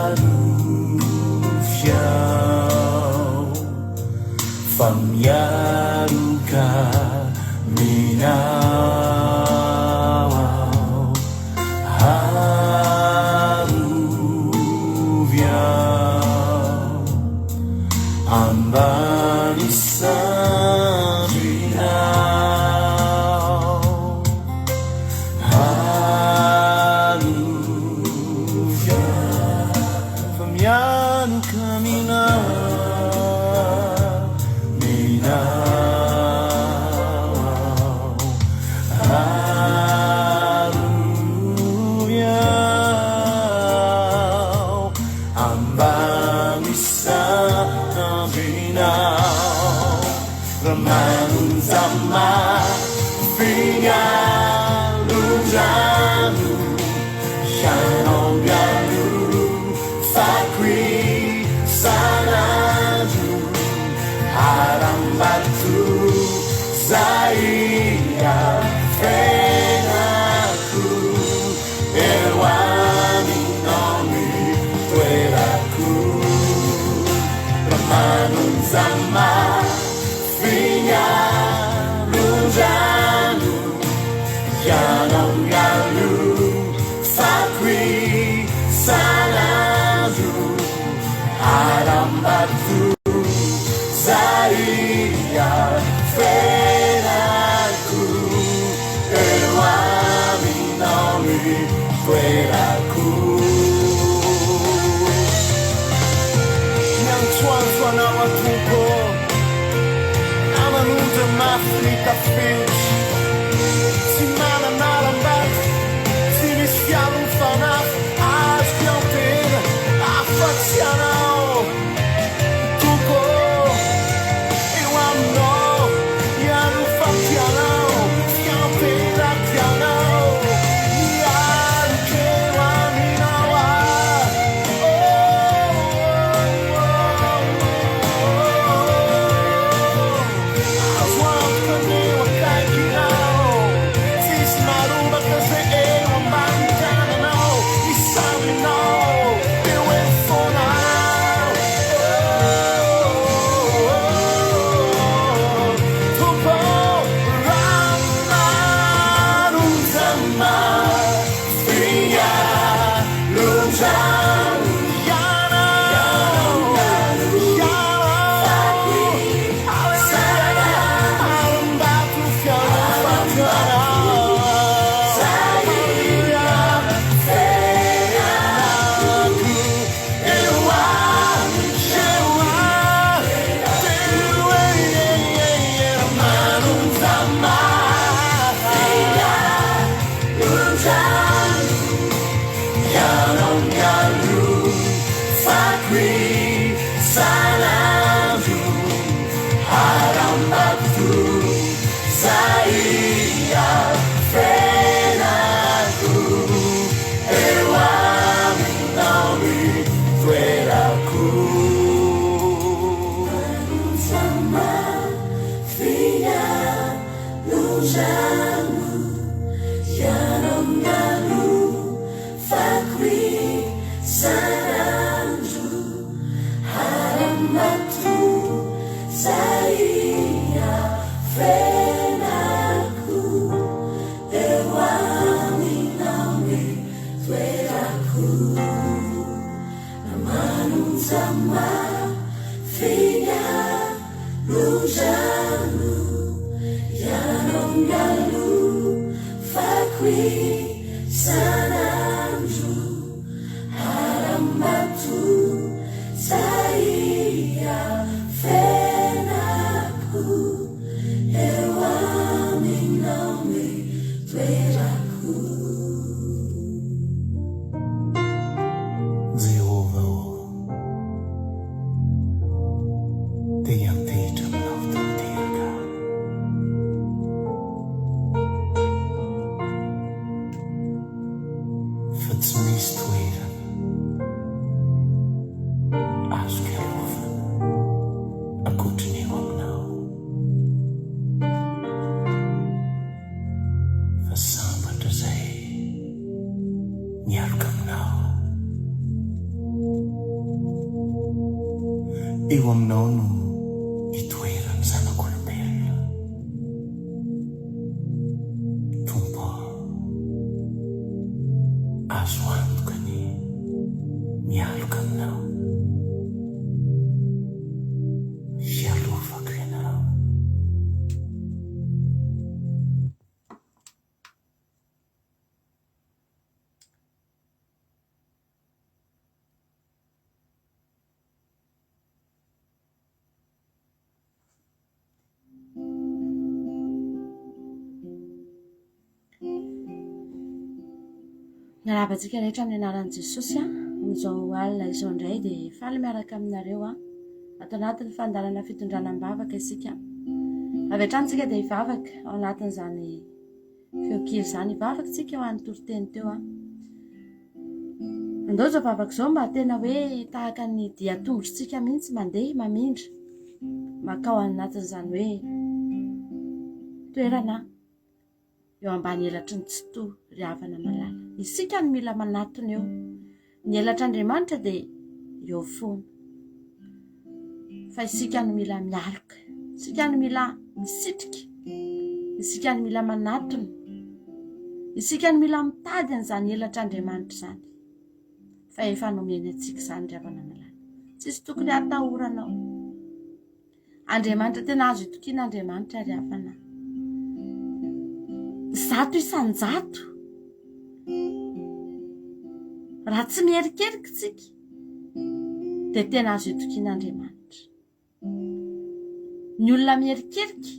Alofy aho fa mialoka aminao aho. Arovy aho ambany sandrinao. Arovy aho fa mialoka aminao, aminao aho. Arovy aho ambany sandrinao Raha manonja mafy ny alon-drano Ianao mialofako isan'andro Harambato zay afenako eo aminao ny toerako Raha manonja mafy ny alon-drano Ianao mialofako isan'andro Harambato zay afenako eo aminao ny toerako. Miantsoantso anao aho Tompo ô, Raha manonja mafy ny tafiotra. Manonja mafy ny alondrano Ianao mialofako isan'andro Harambato zay iafenako Eo aminao ny toerako. Jehovah ô, te hiantehitra aminao tanteraka aho. Fa tsy misy toerana azoko iarovana ankoatry ny eo aminao. Fa sambatra izay mialoka aminao. Eo aminao no itoeran'ny zanak'olombelona. Tompo ô, azo antoka ny mialoka aminao. Fiarovako ianao. Miarahaba antsika rehetra amin'ny anaran'i Jesosy a. Amin'izao alina izao indray dia faly miaraka aminareo a. Ato anatin'ny fandaharana fitondrana am-bavaka isika. Avy hatrany isika dia hivavaka ao anatin'izany feon-kira izany. Hivavaka isika ho an'ny toriteny teo a. Andao izao vavaka izao mba tena hoe tahaka ny dian-tongotr'tsika mihitsy mandeha mamindra makao anatin'izany hoe toerana eo ambany elatry ny Tsitoha ry havana malala. Isika no mila manatona eo. Ny elatr'Andriamanitra dia eo foana. Fa isika no mila mialoka. Isika no mila misitrika. Isika no mila manatona. Isika no mila mitady an'izany elatr'Andriamanitra izany. Fa efa nomeny antsika izany ry havana malala. Tsisy tokony hatahoranao. Andriamanitra tena azo itokiana Andriamanitra ry havana. 100%. Raha tsy mierikerika tsika dia tena azo itokiana Andriamanitra. Ny olona mierikerika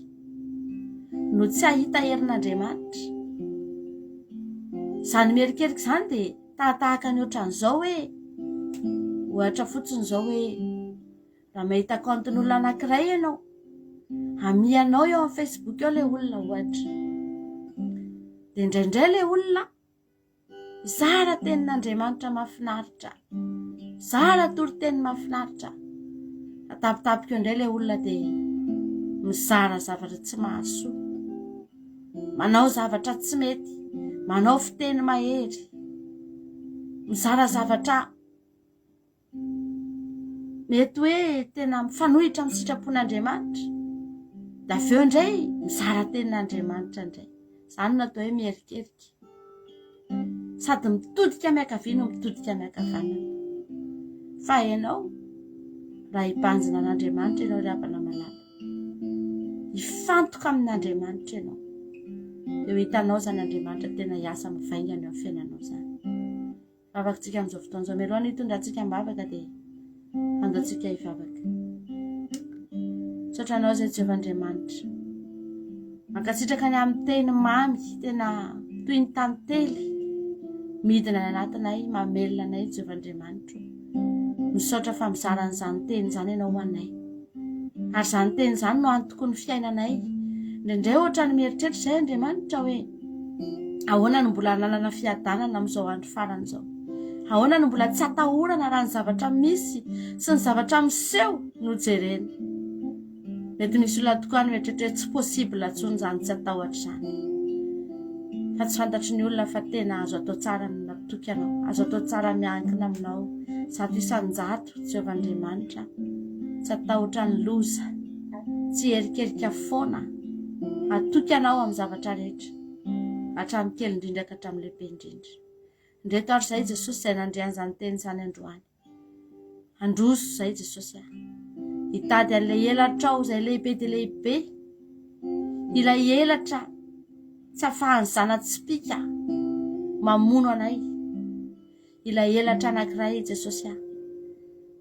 no tsy hahita herin'Andriamanitra. Izany mierikerika izany dia tahatahaka ny ohatran'izao hoe ohatra fotsiny izao hoe Raha mahita kaontin'olona anankiray ianao, amianao eo amin'ny Facebook eo ilay olona ohatra. Dia indraindray ilay olona mizara tenin'Andriamanitra mahafinaritra, mizara toriteny mahafinaritra. Atapitapika eo indray ilay olona dia mizara zavatra tsy mahasoa, manao zavatra tsy mety, manao fiteny mahery, mizara zavatra Mety hoe tena mifanohitra amin'ny sitrapon'Andriamanitra. Dia avy eo indray mizara tenin'Andriamanitra indray. Izany no atao hoe mierikerika. Sady mitodika miankavia no mitodika miankavanana. Fa ianao, raha hibanjina an'Andriamanitra ianao ry havana malala, hifantoka amin'Andriamanitra ianao, dia ho hitanao izany Andriamanitra tena hiasa mivaingana eo amin'ny fiainanao izany. Vavakintsika amin'izao fotoana izao. Mialoha ny hitondrantsika am-bavaka dia andaontsika hivavaka. Misaotra anao izay Jehovah Andriamanitra. Mankasitraka ny amin'ny teny mamy, tena toy ny tantely midina any anatinay, mamelona anay Jehovah Andriamanitra. Misaotra fa mizara an'izany teny izany ianao ho anay. Ary izany teny izany no antoky ny fiainanay. Indraindray ohatran'ny mieritreritra izay Andriamanitra hoe ahoana no mbola hananana fiadanana amin'izao andro farany izao. Ahoana no mbola tsy atahorana raha ny zavatra misy sy ny zavatra miseho no jerena. Mety misy olona tokoa any mieritreritra hoe tsy possible intsony izany tsy atahotra izany. Fa tsy fantatry ny olona fa tena azo atao tsara ny matoky anao, azo atao tsara miankina aminao 100%. Jehovah Andriamanitra, tsy hatahotra ny loza, tsy hierikerika foana, hatoky Anao amin'ny zavatra rehetra, hatramin'ny kely indrindra ka hatramin'ny lehibe indrindra. Indreto ary izay Jesosy izay nandre an'izany teny izany androany. Handroso izay Jesosy a. Hitady an'ilay elatrao izay lehibe dia lehibe. Ilay elatra tsy afahan'ny zana-tsipìka mamono anay. Ilay elatra anankiray Jesosy a.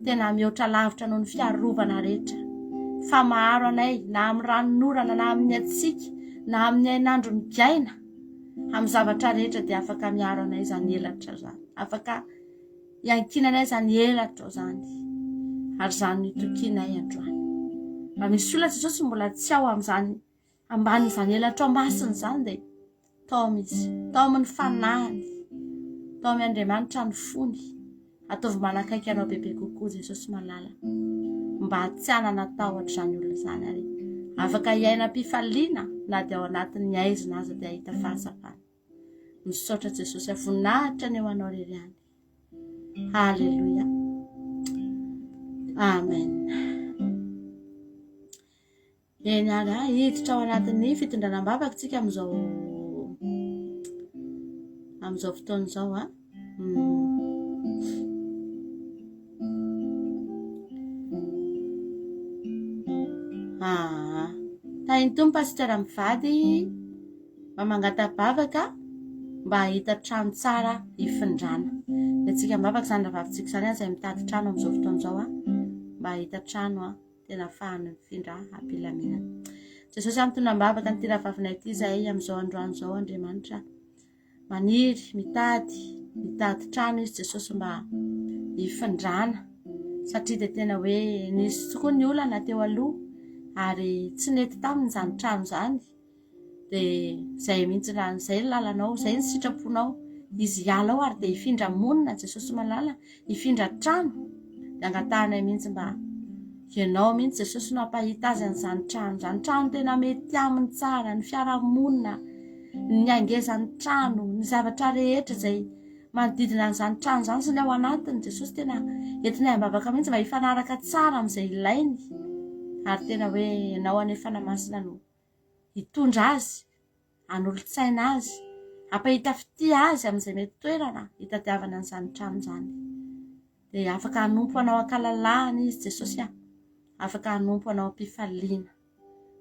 Tena mihoatra lavitra noho ny fiarovana rehetra. Fa maharo anay na amin'ny ranonorana na amin'ny hatsiaka na amin'ny hainandro migaina. Amin'ny zavatra rehetra dia afaka miaro anay izany elatra izany. Afaka Iankinanay izany elatra izany, ary izany no itokianay androany. Raha misy olona Jesosy mbola tsy ao amin'izany ambanin'izany elatrao masina izany dia taomy izy, taomy ny fanahiny, taomy Andriamanitra ny fony. Ataovy manakaiky anao bebe kokoa Jesosy malala, mba tsy hanana tahotra izany olona izany ary afaka hiaina am-pifaliana na dia ao anatin'ny haizina aza dia hahita fahazavana. Misaotra Jesosy a voninahitra ny ho anao rery ihany. Alléluia. Amen. Eny ary a, hiditra ao anatin'ny fitondrana am-bavaka tsika amin'izao amin'izao fotoana izao a. Ah, tahin'ny Tompo Pasteur mivady. Mba mangata-bavaka mba hahita trano tsara hifindrana. Antsika am-bavaka izany rahavavintsika izany izay mitady trano amin'izao fotoana izao mba hahita trano tena ahafahany mifindra am-pilaminana. Jesosy mitondra am-bavaka an'ity rahavavinay ity izahay amin'izao androany izao Andriamanitra. Maniry, mitady, mitady trano izy Jesosy mba hifindrana satria dia tena hoe nisy tokoa ny olana teo aloha ary tsy nety taminy izany trano izany. Dia izay mihitsy raha izay ny lalanao, izay ny sitraponao. Izy hiala ao ary dia hifindra monina Jesosy malala, hifindra trano. Dia angatahanay mihitsy mba ianao mihitsy Jesosy no hampahita azy an'izany trano izany. Trano tena mety aminy tsara, ny fiarahamonina, ny hangezan'ny trano, ny zavatra rehetra izay manodidina an'izany trano izany sy ny ao anatiny. Jesosy tena entinay am-bavaka mihitsy mba hifanaraka tsara amin'izay ilainy. Ary tena hoe ianao anie Fanahy Masina no hitondra azy, hanolo-tsaina azy, hampahita fitia azy amin'izay mety toerana hitadiavana an'izany trano izany. Dia afaka hanompo anao an-kalalahana izy Jesosy a. Afaka hanompo anao am-pifaliana.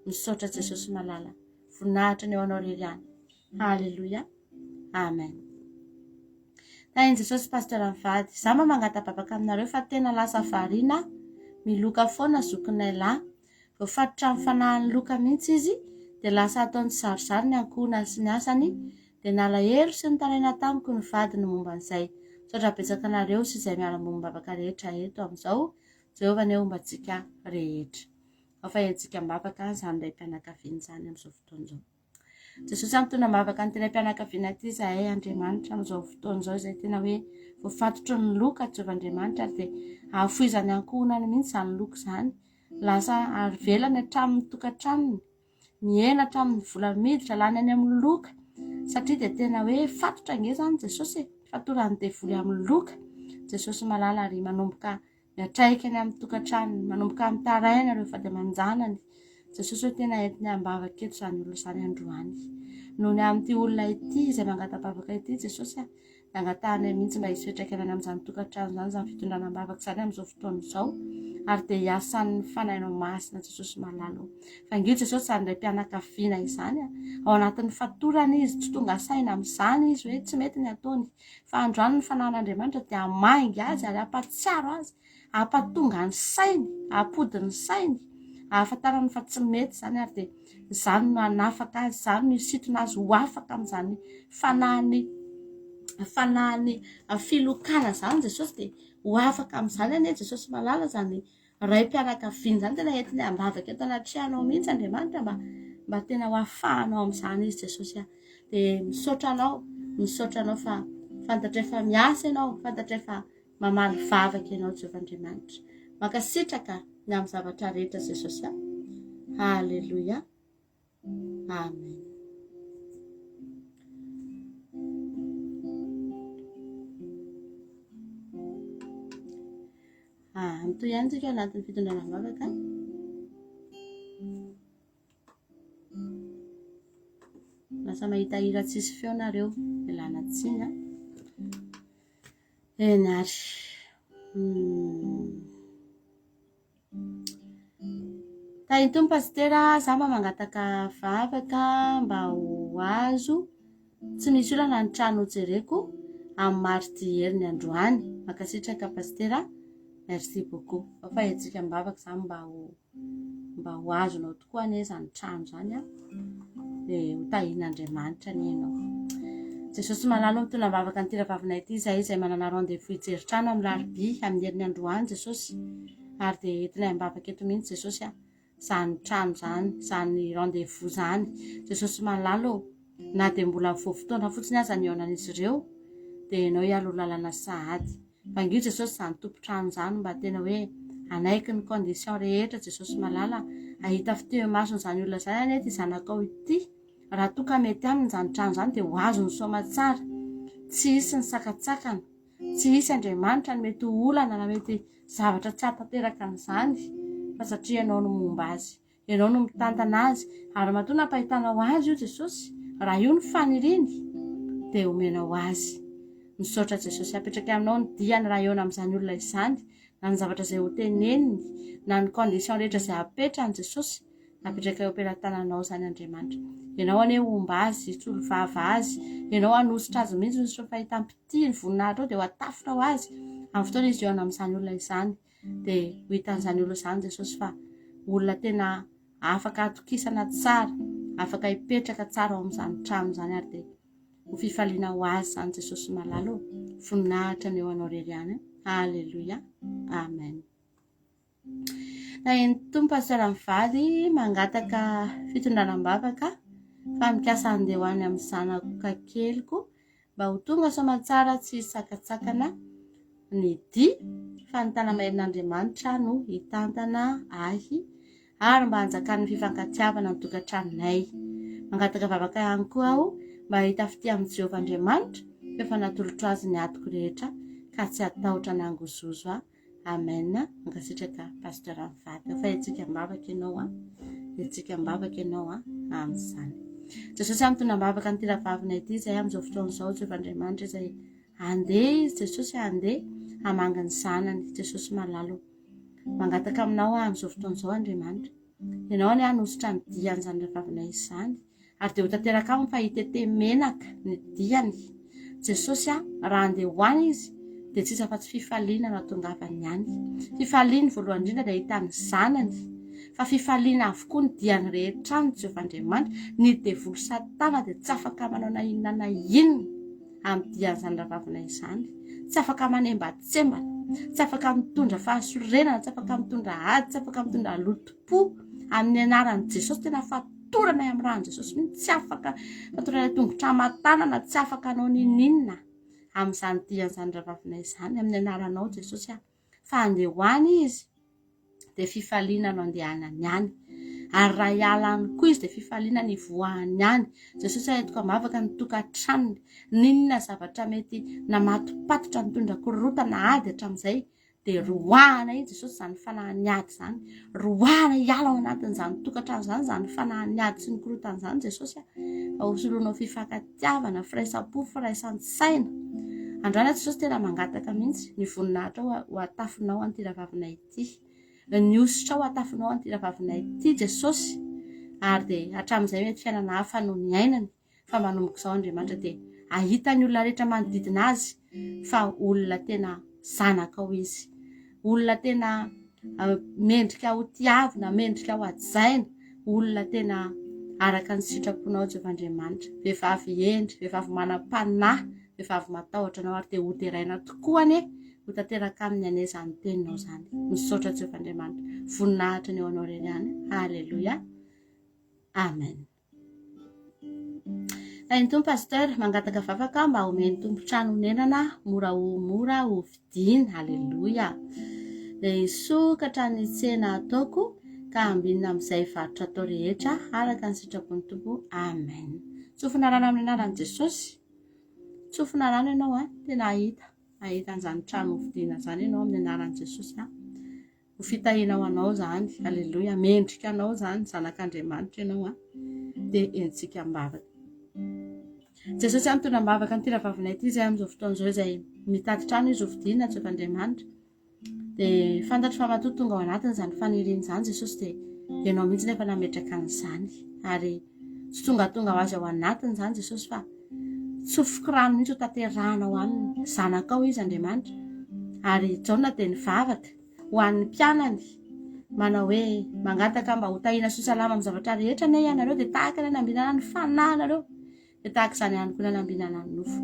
Misaotra Jesosy malala. Voninahitra ny eo anao rery ihany. Haleloia. Amen. Tahin'i Jesosy Pasteur mivady. Za mba mangata-bavaka aminareo fa tena lasa variana miloka foana zokinay lahy. Voafatotra amin'ny fanahin'ny loka mihitsy izy dia lasa ataony tsizarizary ny ankohonany sy ny asany dia nalahelo sy nitaraina tamiko ny vadiny momba an'izay. Misaotra betsaka anareo sy izay miara-mombam-bavaka rehetra eto amin'izao. Jehovah anie homba antsika rehetra. Ao fa entsika am-bavaka izany raim-pianakaviana izany amin'izao fotoana izao. Jesosy a, mitondra am-bavaka an'ity raim-pianakaviana ity izahay Andriamanitra amin'izao fotoana izao izay tena hoe voafatotry ny loka Jehovah Andriamanitra ary dia ahafoizany ankohonany mihitsy izany loka izany. Lasa ary velany hatramin'ny tokantranony, mihena hatramin'ny vola miditra lany any amin'ny loka satria dia tena hoe fatotra ange izany Jesosy e, fatoran'ny devoly amin'ny loka Jesosy malala ary manomboka Miantraika any amin'ny tokantranony, manomboka mitaraina ireo vady aman-janany. Jesosy hoe tena entiny am-bavaka eto izany olona izany androany. Noho ny amin'ity olona ity izay mangata-bavaka ity Jesosy a, dia angatahanay mihitsy mba hisy fiantraikany any amin'izany tokantrano izany, izany fitondrana am-bavaka izany amin'izao fotoana izao. Ary dia hiasan'ny Fanahinao Masina Jesosy malala o. Vangio Jesosy izany raim-pianakaviana izany a. Ao anatin'ny fatorana izy, tsy tonga saina amin'izany izy hoe tsy mety ny ataony. Fa androany ny fanahin'Andriamanitra dia hamangy azy ary hampahatsiaro azy, hampatonga ny sainy, hampody ny sainy, hahafantarany fa tsy mety izany ary dia izany no hanafaka azy, izany no hisintona azy ho afaka amin'izany fanahin'ny fanahin'ny filokana izany Jesosy dia ho afaka amin'izany anie Jesosy malala izany Raim-pianakaviana izany tena entiny am-bavaka eto anatrehanao mihitsy Andriamanitra mba mba tena ho afahanao amin'izany izy Jesosy a. Dia misaotra anao, misaotra anao fa fantatray fa miasa ianao, fantatray fa mamaly vavaka ianao Jehovah Andriamanitra. Mankasitraka ny amin'ny zavatra rehetra Jesosy a. Haleloia. Amen. Ah, mitohy ihany tsika anatin'ny fitondrana vavaka. Lasa mahita hira tsisy feo nareo, ialana tsiny a. Eny ary. Tahin'ny Tompo Pasitera, za mba mangataka vavaka mba ho azo tsy misy olana ny trano hojereko amin'ny mardi heriny androany. Mankasitraka Pasitera, merci beaucoup. Fa hetsika am-bavaka izany mba ho mba ho azonao tokoa anie izany trano izany an. Dia ho tahian'Andriamanitra anie ianao. Jesosy malala mitondra am-bavaka an'ity rahavavinay ity izay izay manana rendez-vous hijery trano amin'ny larobia amin'ny heriny androany Jesosy. Ary dia entinay am-bavaka eto mihitsy Jesosy a. Izany trano izany, izany rendez-vous izany. Jesosy malala ô, na dia mbola vao fotoana fotsiny aza ny hihaonan'izy ireo, dia ianao hialoha lalana sahady. Vangio Jesosy izany tompon-trano izany mba tena hoe hanaiky ny condition rehetra Jesosy malala hahita fitia eo imasony izany olona izany anie ity zanakao ity raha toa ka mety aminy izany trano izany dia ho azony soamatsara tsy hisy ny sakatsakana tsy hisy Andriamanitra ny mety ho olana na mety zavatra tsy hahatanteraka an'izany fa satria ianao no momba azy Ianao no mitantana azy, ary matoa nampahitanao azy io Jesosy, raha io no faniriany, dia omenao azy. Misaotra Jesosy, apetraky aminao ny diany raha hihaona amin'izany olona izany, na ny zavatra izay hoteneniny, na ny condition rehetra izay apetrany Jesosy, apetraka eo am-pelatananao izany Andriamanitra. Ianao anie homba azy, hisolo vava azy, Ianao hanositra azy mihitsy, nositra ny fahitam-pitia, ny voninahitrao dia ho atafinao azy amin'ny fotoana izy hihaona amin'izany olona izany. dia ho hitan'izany olona izany Jesosy fa olona tena afaka atokisana tsara, afaka hipetraka tsara ao amin'izany trano izany ary dia ho fifaliana ho azy izany Jesosy malala ô. Voninahitra ny eo anao rery ihany. Alléluia. Amen. Tahin'ny Tompo Pasteur mivady mangataka fitondrana am-bavaka fa mikasa handeha ho any amin'ny zanako keliko Mba ho tonga soamantsara tsy hisakatsakana ny dia, fa ny tana-maherin'Andriamanitra no hitantana ahy ary mba hanjakan'ny fifankatiavana ny tokantranonay. Mangataka vavaka ihany koa aho mba hahita fitia amin'i Jehovah Andriamanitra, fa efa natolotro azy ny adiko rehetra, ka tsy hatahotra na hangozohozo aho. Amen mankasitraka pasteur mivady fa hetsika am-bavaka ianao an hetsika am-bavaka ianao an amin'izany Jesosy amin'ny tona am-bavaka an'ity rahavavina ity izay amin'izao fotoana izao Jehovah Andriamanitra izay andeha izy Jesosy andeha hamangy ny zanany Jesosy malalo mangataka aminao aho amin'izao fotoana izao Andriamanitra Ianao anie hanositra ny dian'izany rahavavina izany, ary dia ho tanteraka aminy fa hitete menaka ny diany. Jesosy a, raha handeha ho any izy, dia tsy hisy afa-tsy fifaliana no hahatongavany any. Fifaliany voalohany indrindra dia hahita ny zanany, fa fifaliana avokoa ny diany rehetra any Jehovah Andriamanitra. Ny devoly Satana dia tsy afaka manao na inona na inona amin'ny dian'izany rahavavina izany. Tsy afaka manembatsembana, tsy afaka mitondra fahasorenana, tsy afaka mitondra ady, tsy afaka mitondra lotom-po amin'ny anaran'i Jesosy. Tena fatoranay amin'ny ran'i Jesosy mihitsy. Tsy afaka fatoranay tongotra aman-tanana, tsy afaka hanao n'inon'inona amin'izany dian'izany rahavavina izany amin'ny anaranao Jesosy aho. Fa handeha ho any izy. dia fifaliana no andehanany any. Ary raha hiala any koa izy dia fifaliana ny hivoahany any. Jesosy entiko am-bavaka ny tokantranony. N'inona zavatra mety namatopatotra nitondra korotana ady hatramin'izay dia roahana iny Jesosy izany fanahin'ny ady izany. Roahana hiala ao anatin'izany tokantrano izany izany fanahin'ny ady sy ny korotana izany Jesosy a. Fa ho soloinao fifankatiavana, firaisam-po, firaisan-tsaina. Androany aho Jesosy tena mangataka mihitsy ny voninahitrao ho atafinao an'ity rahavavinay ity. Ny hosotrao atafinao an'ity rahavavinay ity Jesosy. Ary dia hatramin'izay mety fiainana hafa no niainany fa manomboka izao Andriamanitra dia ahita ny olona rehetra manodidina azy fa olona tena zanakao izy. Olona tena mendrika ho tiavina, mendrika ho hajaina, olona tena araka ny sitraponao Jehovah Andriamanitra. Vehivavy hendry, vehivavy manam-panahy, vehivavy matahotra anao ary dia hoderaina tokoa anie ho tanteraka aminy anie izany teninao izany. Misaotra Jehovah Andriamanitra. Voninahitra ny eo anao irery ihany. Haleloia. Amen. Tahin'ny Tompo Pasteur, mangataka vavaka mba omen'ny Tompo trano honenana mora ho mora ho vidiana. Aleloia. Dia hisokatra ny tsena ataoko ka hambinina amin'izay varotra atao rehetra araka ny sitrapon'ny Tompo. Amen. Tsofina rano amin'ny anaran'i Jesosy. Tsofina rano ianao a, tena hahita, hahita an'izany trano hovidiana izany ianao amin'ny anaran'i Jesosy a. Ho fitahiana ho anao izany. Aleloia. Mendrika anao izany, zanak'Andriamanitra ianao an. Dia entsika am-bavaka. Jesosy an, mitondra am-bavaka an'ity rahavavinay ity izay amin'izao fotoana izao izay. Mitady trano izy hovidiana, Jehovah Andriamanitra. Dia fantatro fa matoa tonga ao anatiny izany faniriana izany Jesosy dia ianao mihitsy no efa nametraka an'izany. Ary tsy tongatonga ho azy ao anatiny izany Jesosy fa tsofiko rano mihitsy ho tanterahana ao aminy. Zanakao izy Andriamanitra. Ary Jaona dia nivavaka ho an'ny mpianany manao hoe mangataka mba ho tahiana sy ho salama amin'ny zavatra rehetra anie ianareo dia tahaka ny anambinana ny fanahinareo. Dia tahaka izany ihany koa ny hanambinana ny nofo.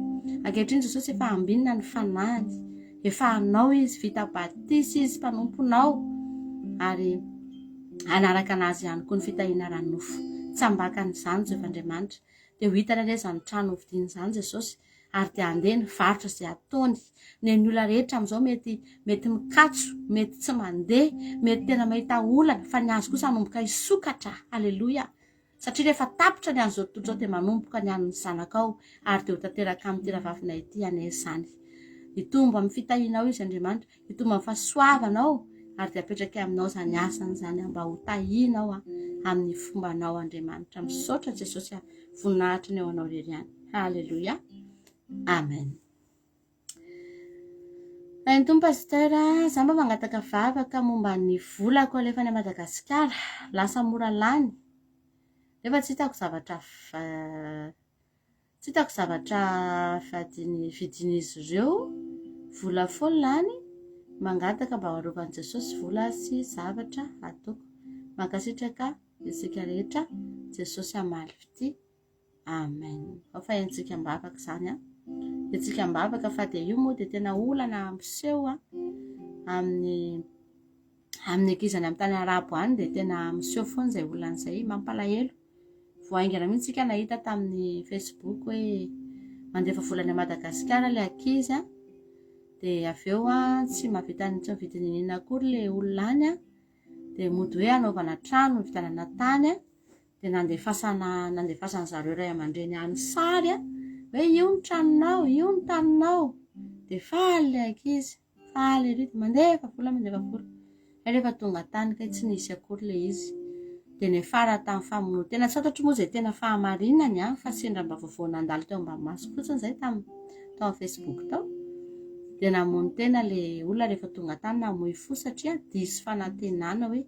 Ankehitriny Jesosy efa ambinina ny fanahiny. Efa anao izy, vita batisa izy, mpanomponao. Ary hanaraka anazy ihany koa ny fitahiana ara-nofo. Tsy ambakan'izany Jehovah Andriamanitra. Dia ho hitany anie izany trano hovidiany izany Jesosy. Ary dia handeha ny varotra izay ataony. Ny an'ny olona rehetra amin'izao mety mety mikatso, mety tsy mandeha, mety tena mahita olana, fa ny azy kosa hanomboka hisokatra. Aleloia. Satria rehefa tapitra ny an'izao tontolo izao dia manomboka ny an'ny zanakao ary dia ho tanteraka amin'ity rahavavinay ity anie izany. Hitombo amin'ny fitahianao izy Andriamanitra, hitombo amin'ny fahasoavanao ary dia apetraky aminao izany asany izany mba ho tahianao amin'ny fombanao Andriamanitra. Misaotra Jesosy a, voninahitra ny eo anao irery ihany. Haleloia. Amen. Hain'ny Tompo Pasteur a, za mba mangataka vavaka momba ny volako alefa any Madagasikara, lasa mora lany, nefa tsy hitako zavatra tsy hitako zavatra vadiny vidin'izy ireo, vola foana lany, mangataka mba ho arovan'i Jesosy vola sy zavatra ataoko. Mankasitraka isika rehetra, Jesosy hamaly fitia. Amen. Ao fa entsika am-bavaka izany an. Entsika am-bavaka fa dia io moa dia tena olana miseho an amin'ny amin'ny ankizy any amin'ny tany arabo any dia tena miseho foana izay olana izay mampalahelo. Vao haingana mihitsy isika nahita tamin'ny Facebook hoe mandefa vola any Madagasikara ilay ankizy an. Dia avy eo an tsy mahavita ny tsy mividy n'inona akory ilay olona any an. Dia mody hoe hanaovana trano hividianana tany an. Dia nandefasana nandefasan'ny zareo ray aman-dreny any sary a, hoe io ny tranonao, io ny taninao. Dia faly ilay ankizy, faly ery, dia mandefa vola, mandefa vola. Hay rehefa tonga tany kay tsy nisy akory ilay izy. Dia niafara tamin'ny famonoan-tena. Tsy fantatro moa izay tena fahamarinany an, fa sendra mba vaovao nandalo teo ambany masoko fotsiny izay tamin'ny tao amin'ny Facebook tao. Dia namono tena ilay olona rehefa tonga tany, namoy fo satria diso fanantenana hoe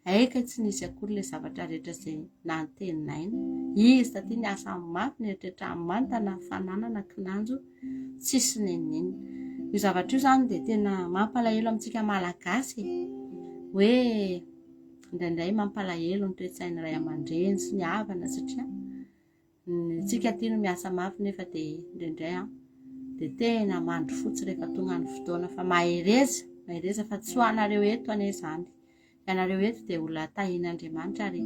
Hay kay tsy nisy akory ilay zavatra rehetra izay nantenaina. Izy taty niasa mafy, nieritreritra manta na fananana kinanjo tsisy n'inon'inona. Io zavatra io izany dia tena mampalahelo amintsika Malagasy e. Hoe indraindray mampalahelo ny toe-tsain'ny ray aman-dreny sy ny havana satria Tsika aty no miasa mafy nefa dia indraindray an dia tena mandry fotsy rehefa tonga ny fotoana fa mahereza, mahereza fa tsy ho anareo eto anie izany. Ianareo eto dia olona tahian'Andriamanitra ary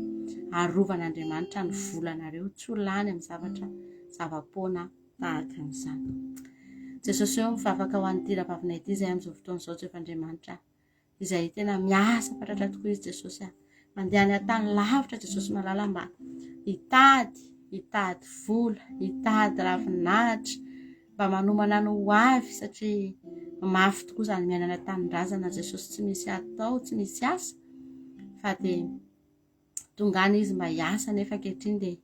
arovan'Andriamanitra ny volanareo tsy ho lany amin'ny zavatra zava-poana tahaka an'izany. Jesosy eo mivavaka ho an'ity rahavavina ity izay amin'izao fotoana izao Jehovah Andriamanitra. izay tena miasa fatratra tokoa izy Jesosy a. Mandeha any an-tany lavitra Jesosy malala mba hitady, hitady vola, hitady ravinahitra, mba manomana ny ho avy satria mafy tokoa izany miaina any an-tanindrazana Jesosy tsy misy atao, tsy misy asa fa dia tonga any izy mba hiasa nefa ankehitriny dia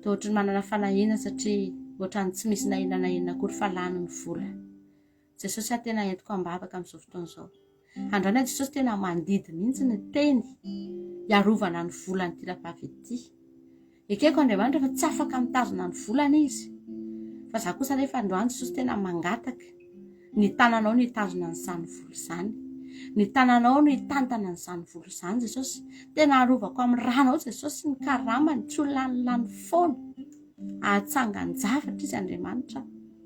toa ohatran'ny manana fanahiana satria ohatran'ny tsy misy na inona na inona akory fa lany ny vola. Jesosy aho tena entiko am-bavaka amin'izao fotoana izao. Androany aho Jesosy tena mandidy mihitsy ny teny hiarovana ny volan'ity rahavavy ity. Ekeko Andriamanitra fa tsy afaka mitazona ny volany izy. Fa za kosa nefa androany Jesosy tena mangataka ny tananao no hitazona an'izany vola izany. Ny tananao no hitantana an'izany vola izany Jesosy. Tena arovako amin'ny ranao Jesosy ny karamany tsy ho lanilany foana. Ahatsangan-javatra izy Andriamanitra.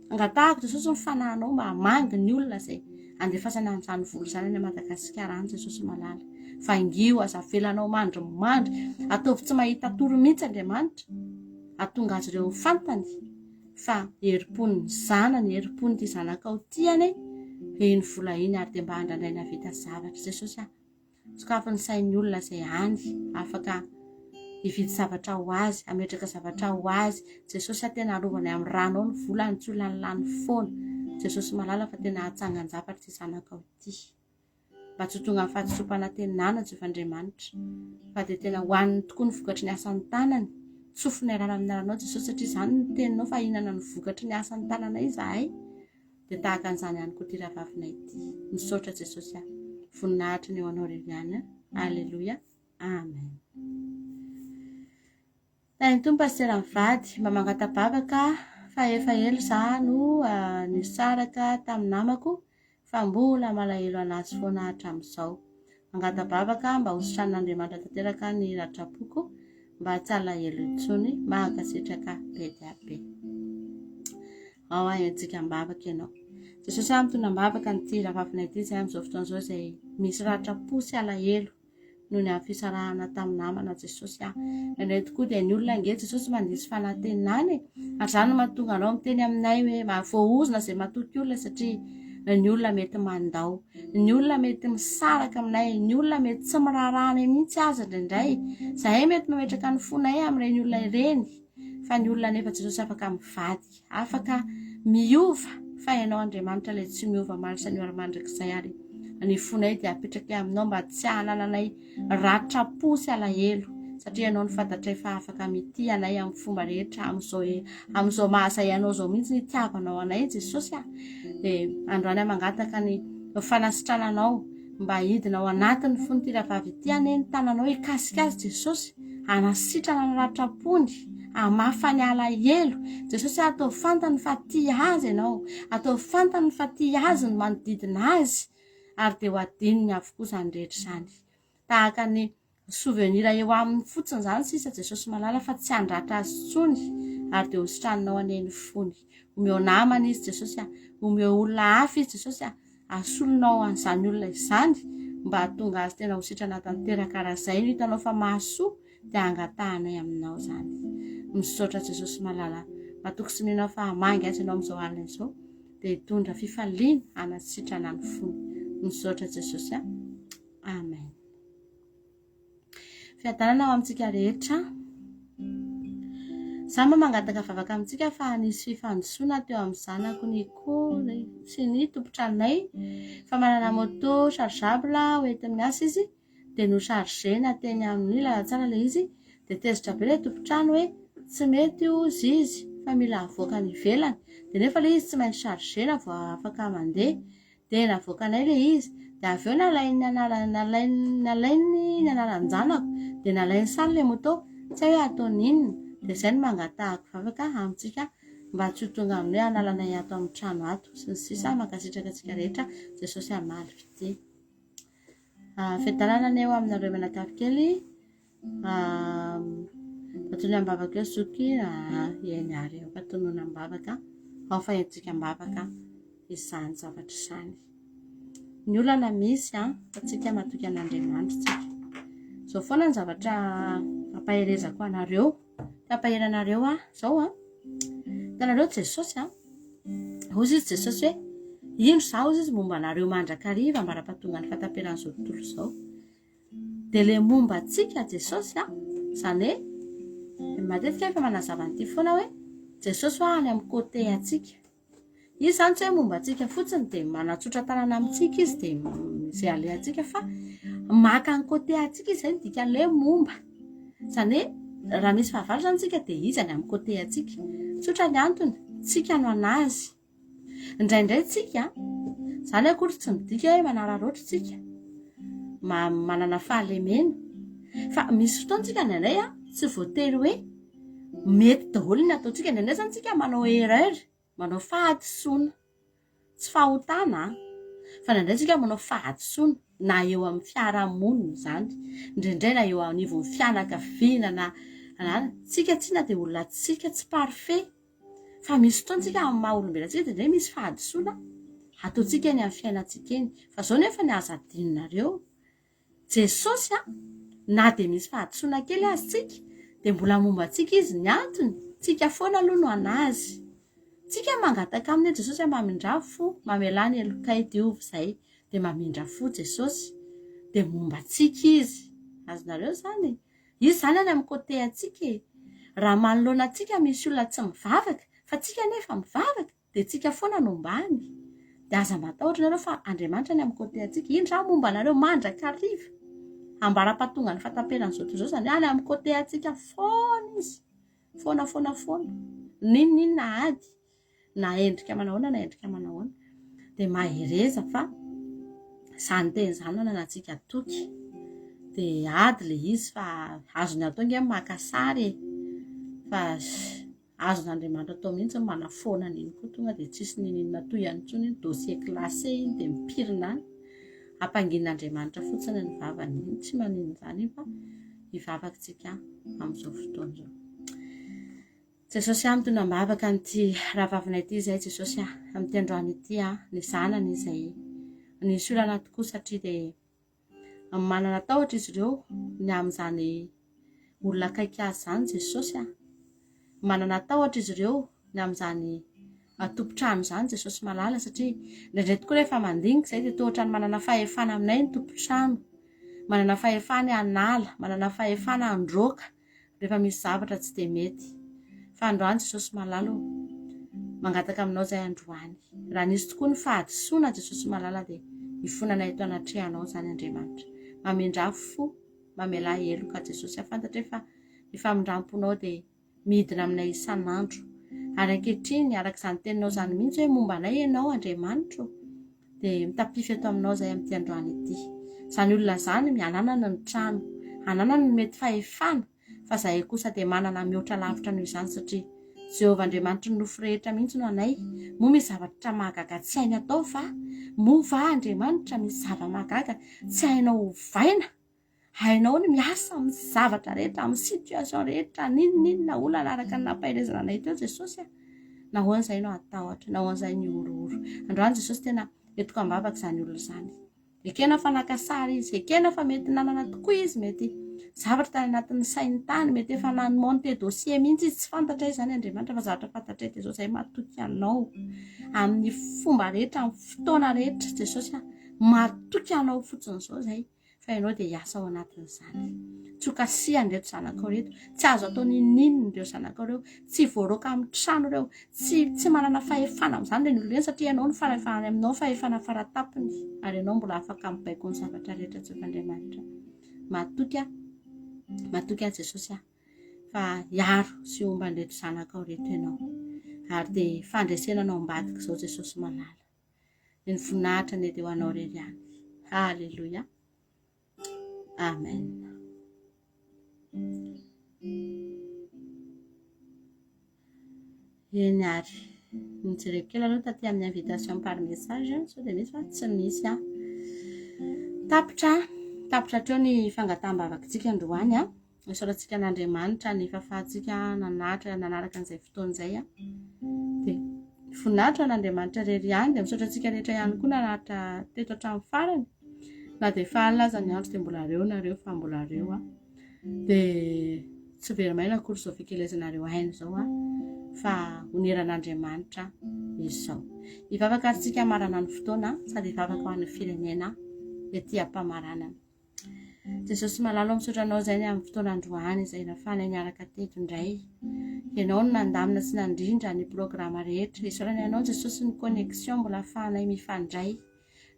Angatahako Jesosy ny fanahinao mba hamangy ny olona izay andefasana an'izany vola izany any Madagasikara any Jesosy malala. Vangio, aza avelanao mandrimandry, ataovy tsy mahita tory mihitsy Andriamanitra. Atonga azy ireo ho fantany fa herim-pon'ny zanany, herim-pon'ity zanakao ity anie iny vola iny ary dia mba andrandraina vita zavatra Jesosy ah. Sokafy ny sain'ny olona izay any afaka hividy zavatra ho azy, hametraka zavatra ho azy. Jesosy a tena arovany amin'ny ranao ny volany, tsy ho lanilany foana. Jesosy malala fa tena hatsangan-javatra ity zanakao ity. Mba tsy ho tonga amin'ny fahadisoam-panantenana Jehovah Andriamanitra. Fa dia tena hohaniny tokoa ny vokatry ny asan'ny tanany. Tsofina rano amin'ny ranao Jesosy satria izany no teninao fa hihinana ny vokatry ny asan'ny tananay izahay. Dia tahaka an'izany ihany koa ity rahavavinay ity. Misaotra Jesosy ah. Voninahitra ny eo anao irery ihany. Aleloia. Amen. Tahin'ny Tompo Pasitera mivady, mba mangata-bavaka fa efa ela za no nisaraka tamin'ny namako fa mbola malahelo anazy foana hatramin'izao. Mangata-bavaka mba ho sitranin'Andriamanitra tanteraka ny ratram-poko mba tsy halahelo intsony. Mankasitraka be dia be. Ao ahy antsika am-bavaka ianao. Jesosy aho mitondra am-bavaka an'ity rahavavinay ity izay amin'izao fotoana izao izay misy ratram-po sy alahelo. noho ny amin'ny fisarahana tamin'ny namana Jesosy ah. Indraindray tokoa dia ny olona ange Jesosy mandiso fanantenana e. Ary izany no mahatonga anao miteny aminay hoe voaozona izay matoky olona satria ny olona mety mandao, ny olona mety misaraka aminay, ny olona mety tsy miraharaha anay mihitsy aza indraindray. Izahay mety mametraka ny fonay amin'ireny olona ireny fa ny olona anefa Jesosy afaka mivadika. Afaka miova fa ianao Andriamanitra ilay tsy miova omaly sy anio ary mandrakizay ary ny fonay dia apetrakay aminao mba tsy hanananay ratram-po sy alahelo satria ianao no fantatray fa afaka mitia anay amin'ny fomba rehetra amin'izao e, amin'izao mahazay anao izao mihitsy ny itiavanao anay Jesosy a dia androany aho mangataka ny fanasitrananao Mba hidina ao anatin'ny fon'ity rahavavy ity anie ny tananao hikasika azy Jesosy, hanasitrana ny ratram-pony, hamafa ny alahelo. Jesosy ataovy fantany fa tia azy ianao, ataovy fantany fa tia azy ny manodidina azy, ary dia ho adinony avokoa izany rehetra izany. Tahaka ny Souvenir eo aminy fotsiny izany sisa Jesosy malala fa tsy handratra azy intsony ary dia hositraninao anie ny fony. Omeo namana izy Jesosy a, omeo olona hafa izy Jesosy a, asolonao an'izany olona izany mba hahatonga azy tena ho sitrana tanteraka raha izay no hitanao fa mahasoa dia angatahanay aminao izany. Misaotra Jesosy malala, matoky sy mino aho fa hamangy azy ianao amin'izao alina izao dia hitondra fifaliana hanasitrana ny fony. Misaotra Jesosy a. Amen. Fiadanana ho amintsika rehetra. Za mba mangataka vavaka amintsika fa nisy fifandisoana teo amin'ny zanako Nico sy ny tompon-tranonay fa manana moto chargeable hoentiny miasa izy dia nochargena teny amin'ny lalantsara ilay izy dia tezitra be ilay tompon-trano hoe tsy mety hozy izy fa mila avoaka any ivelany dia nefa ilay izy tsy maintsy chargena vao afaka mandeha Dia navoakanay ilay izy, dia avy eo nalainy ny anarany, nalainy, nalainy ny anaran-janako, dia nalainy sary ilay moto, tsy hay hoe ataony inona, dia izay no mangatahako vavaka amintsika mba tsy ho tonga amin'ny hoe hanalanay ato amin'ny trano ato, sy ny sisa Mankasitraka antsika rehetra, Jesosy hamaly fitia. Ah, fiadanana anie ho aminareo mianakavy kely. Ah, Tonony am-bavaka eo zoky, ah, eny ary, efa tonony am-bavaka, ao fa entintsika am-bavaka. izany zavatra izany. Ny olana misy an, fa tsika matoky an'Andriamanitra tsika. Izao foana ny zavatra ampaherezako anareo, te hampahery anareo aho, izao an. Hitanareo Jesosy an, hozy izy Jesosy hoe, indro izaho hozy izy momba anareo mandrakariva ambara-pahatongan'ny fahataperan'izao tontolo izao. Dia le momba antsika Jesosy an, izany hoe, matetika efa manazava an'ity foana hoe, Jesosy hoa any amin'ny côté antsika. Izy izany tsy hoe momba antsika fotsiny dia manatsotra tanana amintsika izy dia izay alehantsika fa maka ny côté antsika izy, izay no dikan'ilay hoe momba. Izany hoe raha misy fahavalo izany tsika dia izy any amin'ny côté antsika. Tsotra ny antony, tsika no an'azy. Indraindray tsika, izany akory tsy midika hoe manararaotra tsika, manana fahalemena. Fa misy fotoana tsika indraindray tsy voatery hoe Mety daholo ny ataontsika, indraindray zany tsika manao erreur, manao fahadisoana, tsy fahotana an, fa indraindray tsika manao fahadisoana na eo amin'ny fiarahamonina izany, indraindray na eo anivon'ny fianakaviana na na tsika tsinona dia olona tsika tsy parfait fa misy fotoana tsika amin'ny maha olombelona antsika dia indraindray misy fahadisoana ataontsika eny amin'ny fiainantsika eny, fa zao nefa ny aza adinonareo Jesosy a, na dia misy fahadisoana kely aza tsika dia mbola momba antsika Izy, ny antony, tsika foana aloha no an'Azy. Tsika mangataka Aminy hoe Jesosy a mamindrà fo, mamelà ny helokay, diovy izay, dia mamindra fo Jesosy, dia momba antsika Izy. Azonareo izany e? Izy izany any amin'ny côté antsika e. Raha manoloana antsika misy olona tsy mivavaka, fa tsika anefa mivavaka, Dia tsika foana no ombany. Dia aza matahotra nareo fa Andriamanitra any amin'ny côté antsika. Indro aho momba anareo mandrakariva. Ambara-pahatonga ny fahataperan'izao tontolo izao izany any amin'ny côté antsika foana izy. Foana foana foana. N'inon'inona ady. Na endrika manahoana na endrika manahoana. Dia mahereza fa izany teny izany no ananantsika toky. Dia ady ilay izy fa azony atao ange ny maka sary e. Fa azon'Andriamanitra atao mihitsy ny manafoana an'iny koa tonga dia tsisy niniana tohiny intsony iny, dossier classé iny dia mipirina any. Ampangin'Andriamanitra fotsiny ny vavany iny, tsy maninona izany iny fa hivavaka tsika amin'izao fotoana izao. Jesosy ah, mitondra am-bavaka an'ity rahavavinay ity izay Jesosy ah, amin'ity androany ity ah, ny zanany izay nisy olana tokoa satria dia manana tahotra izy ireo ny amin'izany olona akaiky azy izany Jesosy ah. Manana tahotra izy ireo ny amin'izany tompon-trano izany Jesosy malala satria indraindray tokoa rehefa mandinika izay dia toa ohatran'ny manana fahefana aminay ny tompon-trano. Manana fahefana hanala, manana fahefana handroaka rehefa misy zavatra tsy dia mety. Fa androany Jesosy malala ô, mangataka aminao izay androany. Raha nisy tokoa ny fahadisoana Jesosy malala dia hifonana eto anatrehanao izany Andriamanitra. Mamindrà fo, mamelà heloka Jesosy. Aho fantatray fa ny famindram-ponao dia midina aminay isan'andro. Ary ankehitriny, araka izany teninao izany mihitsy hoe momba anay ianao Andriamanitro, dia mitapify eto aminao izahay amin'ity androany ity. Izany olona izany ananany ny trano, ananany ny mety fahefana, fa izahay kosa dia manana mihoatra lavitra noho izany satria Jehovah Andriamanitry ny nofo rehetra mihitsy no anay. Moa misy zavatra mahagaga tsy hainy atao va? Moa va Andriamanitra misy zava-mahagaga tsy hainao ovaina? Hainao ny miasa amin'ny zavatra rehetra, amin'ny situation rehetra, n'inon'inona olana araka ny nampaherezana anay teo Jesosy a. Nahoana izay no hatahotra, nahoana izay ny horohoro. Androany Jesosy tena entiko am-bavaka izany olona izany. Ekena fa naka sary izy, ekena fa mety nanana tokoa izy, mety zavatra tany anatin'ny sainy tany, mety efa nanomonte dossier mihitsy izy, tsy fantatray izany Andriamanitra fa zavatra fantatray dia izao, izay matoky anao amin'ny fomba rehetra, amin'ny fotoana rehetra Jesosy a, matoky anao fotsiny izao izay. fa ianao dia hiasa ao anatin'izany. Tsy ho kasihana ireto zanakao ireto, tsy azo atao n'inon'inona ireo zanakao ireo, tsy voaroaka amin'ny trano ireo, tsy tsy manana fahefana amin'izany ireny olona ireny satria ianao no fahefana aminao fahefana faratapony ary ianao mbola afaka mibaiko ny zavatra rehetra Jehovah Andriamanitra. Matoky aho, matoky aho Jesosy aho fa hiaro sy homba an'ireto zanakao ireto ianao. Ary dia fandresena anao ambadika izao Jesosy malala. Ny voninahitra anie dia ho anao irery ihany. Haleloia. Amen. Eny ary. Mijereko kely aloha taty amin'ny invitation par message sao dia misy fa tsy misy an. Tapitra, tapitra hatreo ny fangataham-bavakitsika androany an. Isaorantsika an'Andriamanitra ny fahafahantsika nanatra nanaraka an'izay fotoana izay. Dia voninahitra an'Andriamanitra irery ihany. Dia misaotra antsika rehetra ihany koa nanaritra teto hatramin'ny farany. Na dia efa alina aza ny andro dia mbola reo nareo fa mbola reo aho. Dia tsy very maina akory izao fikelezanareo aina izao aho fa oneran'Andriamanitra izao. Hivavaka ary tsika hamarana ny fotoana sady hivavaka ho an'ny firenena ety am-pamaranana. Jesosy malala o misaotra anao izay ny amin'ny fotoana androany izay nafahanay niaraka teto indray. Ianao no nandamina sy nandrindra ny programa rehetra. Isaorana ianao Jesosy ny connexion mbola afahanay mifandray.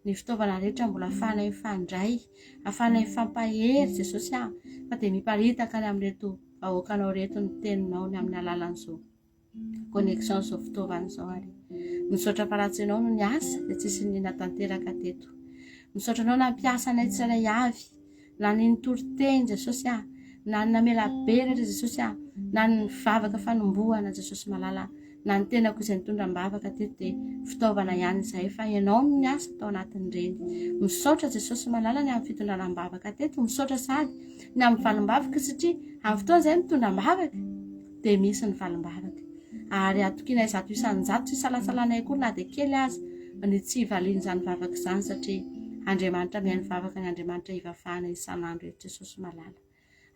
Ny fitaovana rehetra mbola afahanay mifandray, afahanay mifampahery Jesosy ah, fa dia miparitaka any amin'ireto vahoakanao ireto ny teninao ny amin'ny alalan'izao connexion izao fitaovana izao ary misaotra fa raha tsy ianao no niasa dia tsisy nina tanteraka teto. Misaotra anao nampiasa anay tsirairay avy na ny nitory teny Jesosy ah, na ny namelabelatra Jesosy ah, na ny nivavaka fanombohana Jesosy malala, na ny tenako izay nitondra am-bavaka teto dia fitaovana ihany izay fa ianao no niasa tao anatin'ireny. Misaotra Jesosy malala ny amin'ny fitondrana am-bavaka teto, misaotra sady ny amin'ny valim-bavaka satria amin'ny fotoana izay mitondra am-bavaka dia misy ny valim-bavaka. Ary atokianay 100%, tsy isalasalanay akory na dia kely aza ny tsy hivalian'izany vavaka izany satria Andriamanitra mihaino vavaka ny Andriamanitra ivavahana isan'andro eto Jesosy malala.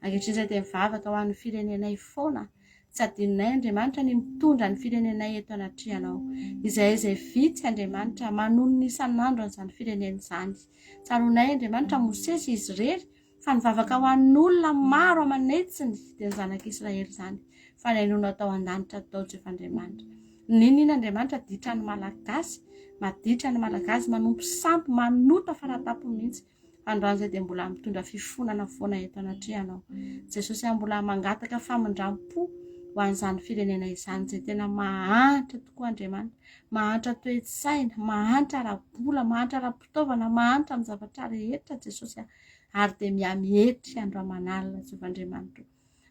Ankehitriny izay dia mivavaka ho an'ny firenenay foana. Tsy adinonay Andriamanitra ny mitondra ny firenenay eto anatrehanao. Izay izay vitsy Andriamanitra manonona isan'andro an'izany firenena izany. Tsaroanay Andriamanitra Mosesy izy irery Fa nivavaka ho an'olona maro aman'hetsiny, dia ny zanak'Israely izany, fa nainoana tao an-danitra tao Jehovah Andriamanitra. N'inon'inona Andriamanitra ditra ny Malagasy, maditra ny Malagasy, manompo sampy, manota faratampony mihitsy. Androany izay dia mbola mitondra fifonana foana eto anatrehanao. Jesosy aho mbola mangataka famindram-po. Ho an'izany firenena izany izay tena mahantra tokoa Andriamanitra. Mahantra toe-tsaina, mahantra ara-bola, mahantra ara-pitaovana, mahantra amin'ny zavatra rehetra Jesosy a. Ary dia mihamietry andro aman'alina Jehovah Andriamanitra.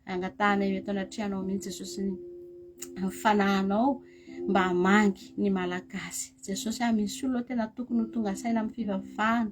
Angatahana eo eto anatrehanao mihitsy Jesosy ny fanahinao mba hamangy ny Malagasy. Jesosy a, misy olona tena tokony ho tonga saina amin'ny fivavahana.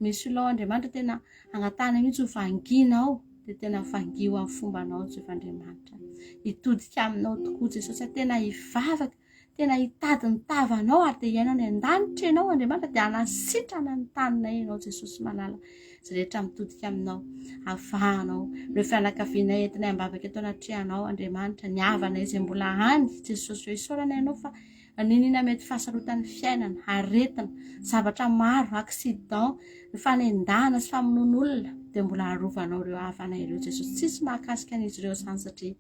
Misy olona ao Andriamanitra tena angatahana mihitsy ho vanginao dia tena vangio amin'ny fombanao Jehovah Andriamanitra. Hitodika aminao tokoa Jesosy a, tena hivavaka Tena hitady ny tavanao ary dia hiaina any an-danitra ianao Andriamanitra dia hanasitrana ny taninay ianao Jesosy malala izay rehetra mitodika aminao avahanao ireo fianakavianay entinay am-bavaka eto anatrehanao Andriamanitra ny havanay izay mbola any Jesosy eo isaorana ianao fa niniana mety fahasarotan'ny fiainana aretina zavatra maro accident ny fanendahana sy famonoan'olona dia mbola arovanao ireo havanay ireo Jesosy tsisy mahakasika an'izy ireo izany satria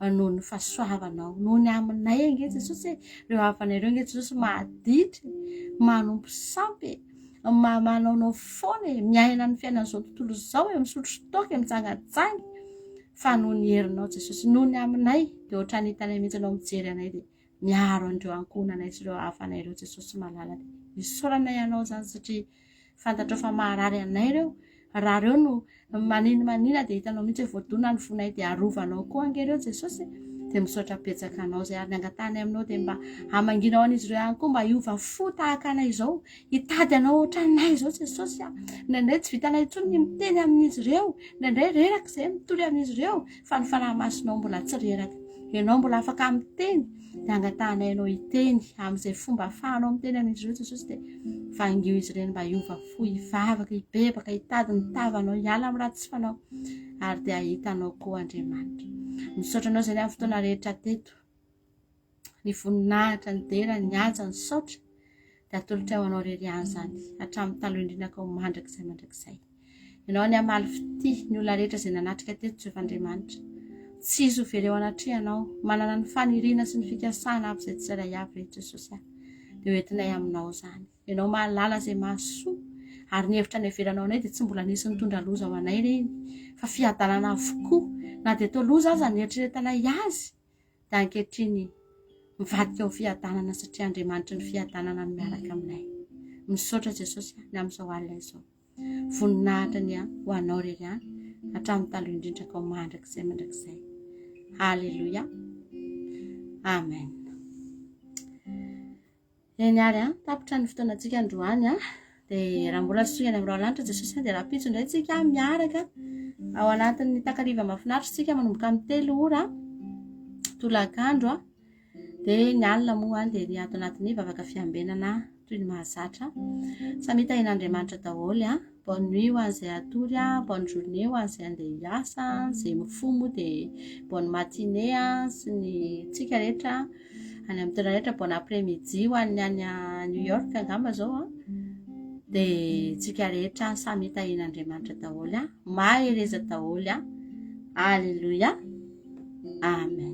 noho ny fahasoavanao, noho ny aminay ange Jesosy e, ireo havanay ireo ange Jesosy mahaditra e, manompo sampy e, manaonao foana e, miaina ny fiainan'izao tontolo izao e, misotro toaka e, mijangajanga, fa noho ny herinao Jesosy, noho ny aminay, dia ohatran'ny hitanay mihitsy ianao mijery anay dia miaro an'ireo ankohonanay sy ireo havanay ireo Jesosy malala dia isaoranay anao izany satria Fantatrao fa maharary anay ireo. Raha ireo no maninomanina dia hitanao mihitsy hoe voadona ny fonay dia arovanao koa ange ireo Jesosy. Dia misaotra betsaka anao izay ary ny angatahanay aminao dia mba hamanginao an'izy ireo ihany koa mba hiova fo tahaka anay izao. Hitady anao ohatranay izao Jesosy a. Indraindray tsy vitanay intsony ny miteny amin'izy ireo. Indraindray reraka izay mitory amin'izy ireo fa ny Fanahy Masinao mbola tsy reraka. Ianao mbola afaka miteny dia angatahanay anao hiteny amin'izay fomba ahafahanao miteny amin'izy ireo Jesosy dia vangio izy ireny mba hiova fo, hivavaka, hibebaka, hitady ny tavanao, hiala amin'ny ratsy fanao ary dia hahita anao koa Andriamanitra. Misaotra anao izay ny amin'ny fotoana rehetra teto. Ny voninahitra, ny dera, ny haja, ny saotra dia atolotra ho anao irery ihany izany hatramin'ny taloha indrindra ka ho mandrakizay mandrakizay. Ianao ny hamaly fitia ny olona rehetra izay nanatrika teto Jehovah Andriamanitra. Tsy izy ho very eo anatrehanao, manana ny faniriana sy ny fikasana avy izay tsirairay avy re Jesosy ah. Dia hoentinay aminao izany. Ianao mahalala izay mahasoa ary ny hevitra niheveranao anay dia tsy mbola nisy nitondra loza ho anay ireny fa fiadanana avokoa na dia toa loza aza ny eritreretanay azy dia ankehitriny mivadika ho fiadanana satria Andriamanitry ny fiadanana no miaraka aminay. Misaotra Jesosy ny amin'izao alina izao. Voninahitra ny ho anao irery ihany hatramin'ny taloha indrindra ka ho mandrakizay mandrakizay. Haleloia. Amen. Eny ary an, tapitra ny fotoanantsika androany an. Dia raha mbola tsy tonga any amin'ny lanitra Jesosy an, dia rahampitso indray tsika miaraka ao anatin'ny takariva mahafinaritra tsika manomboka amin'ny telo ora tolakandro an. Dia ny alina moa an dia ny ato anatin'ny vavaka fiambenana toy ny mahazatra. Samy tahin'Andriamanitra daholo an. Bonne nuit ho an'izay hatory an, bonne journée ho an'izay andeha hiasa, izay mifoha moa dia bonne matinée an, sy ny tsika rehetra any amin'ny toerana rehetra, bon après midi ho an'ny any New York angamba izao an. Dia tsika rehetra samy tahin'Andriamanitra daholo an. Mahereza daholo an. Alléluia. Amen.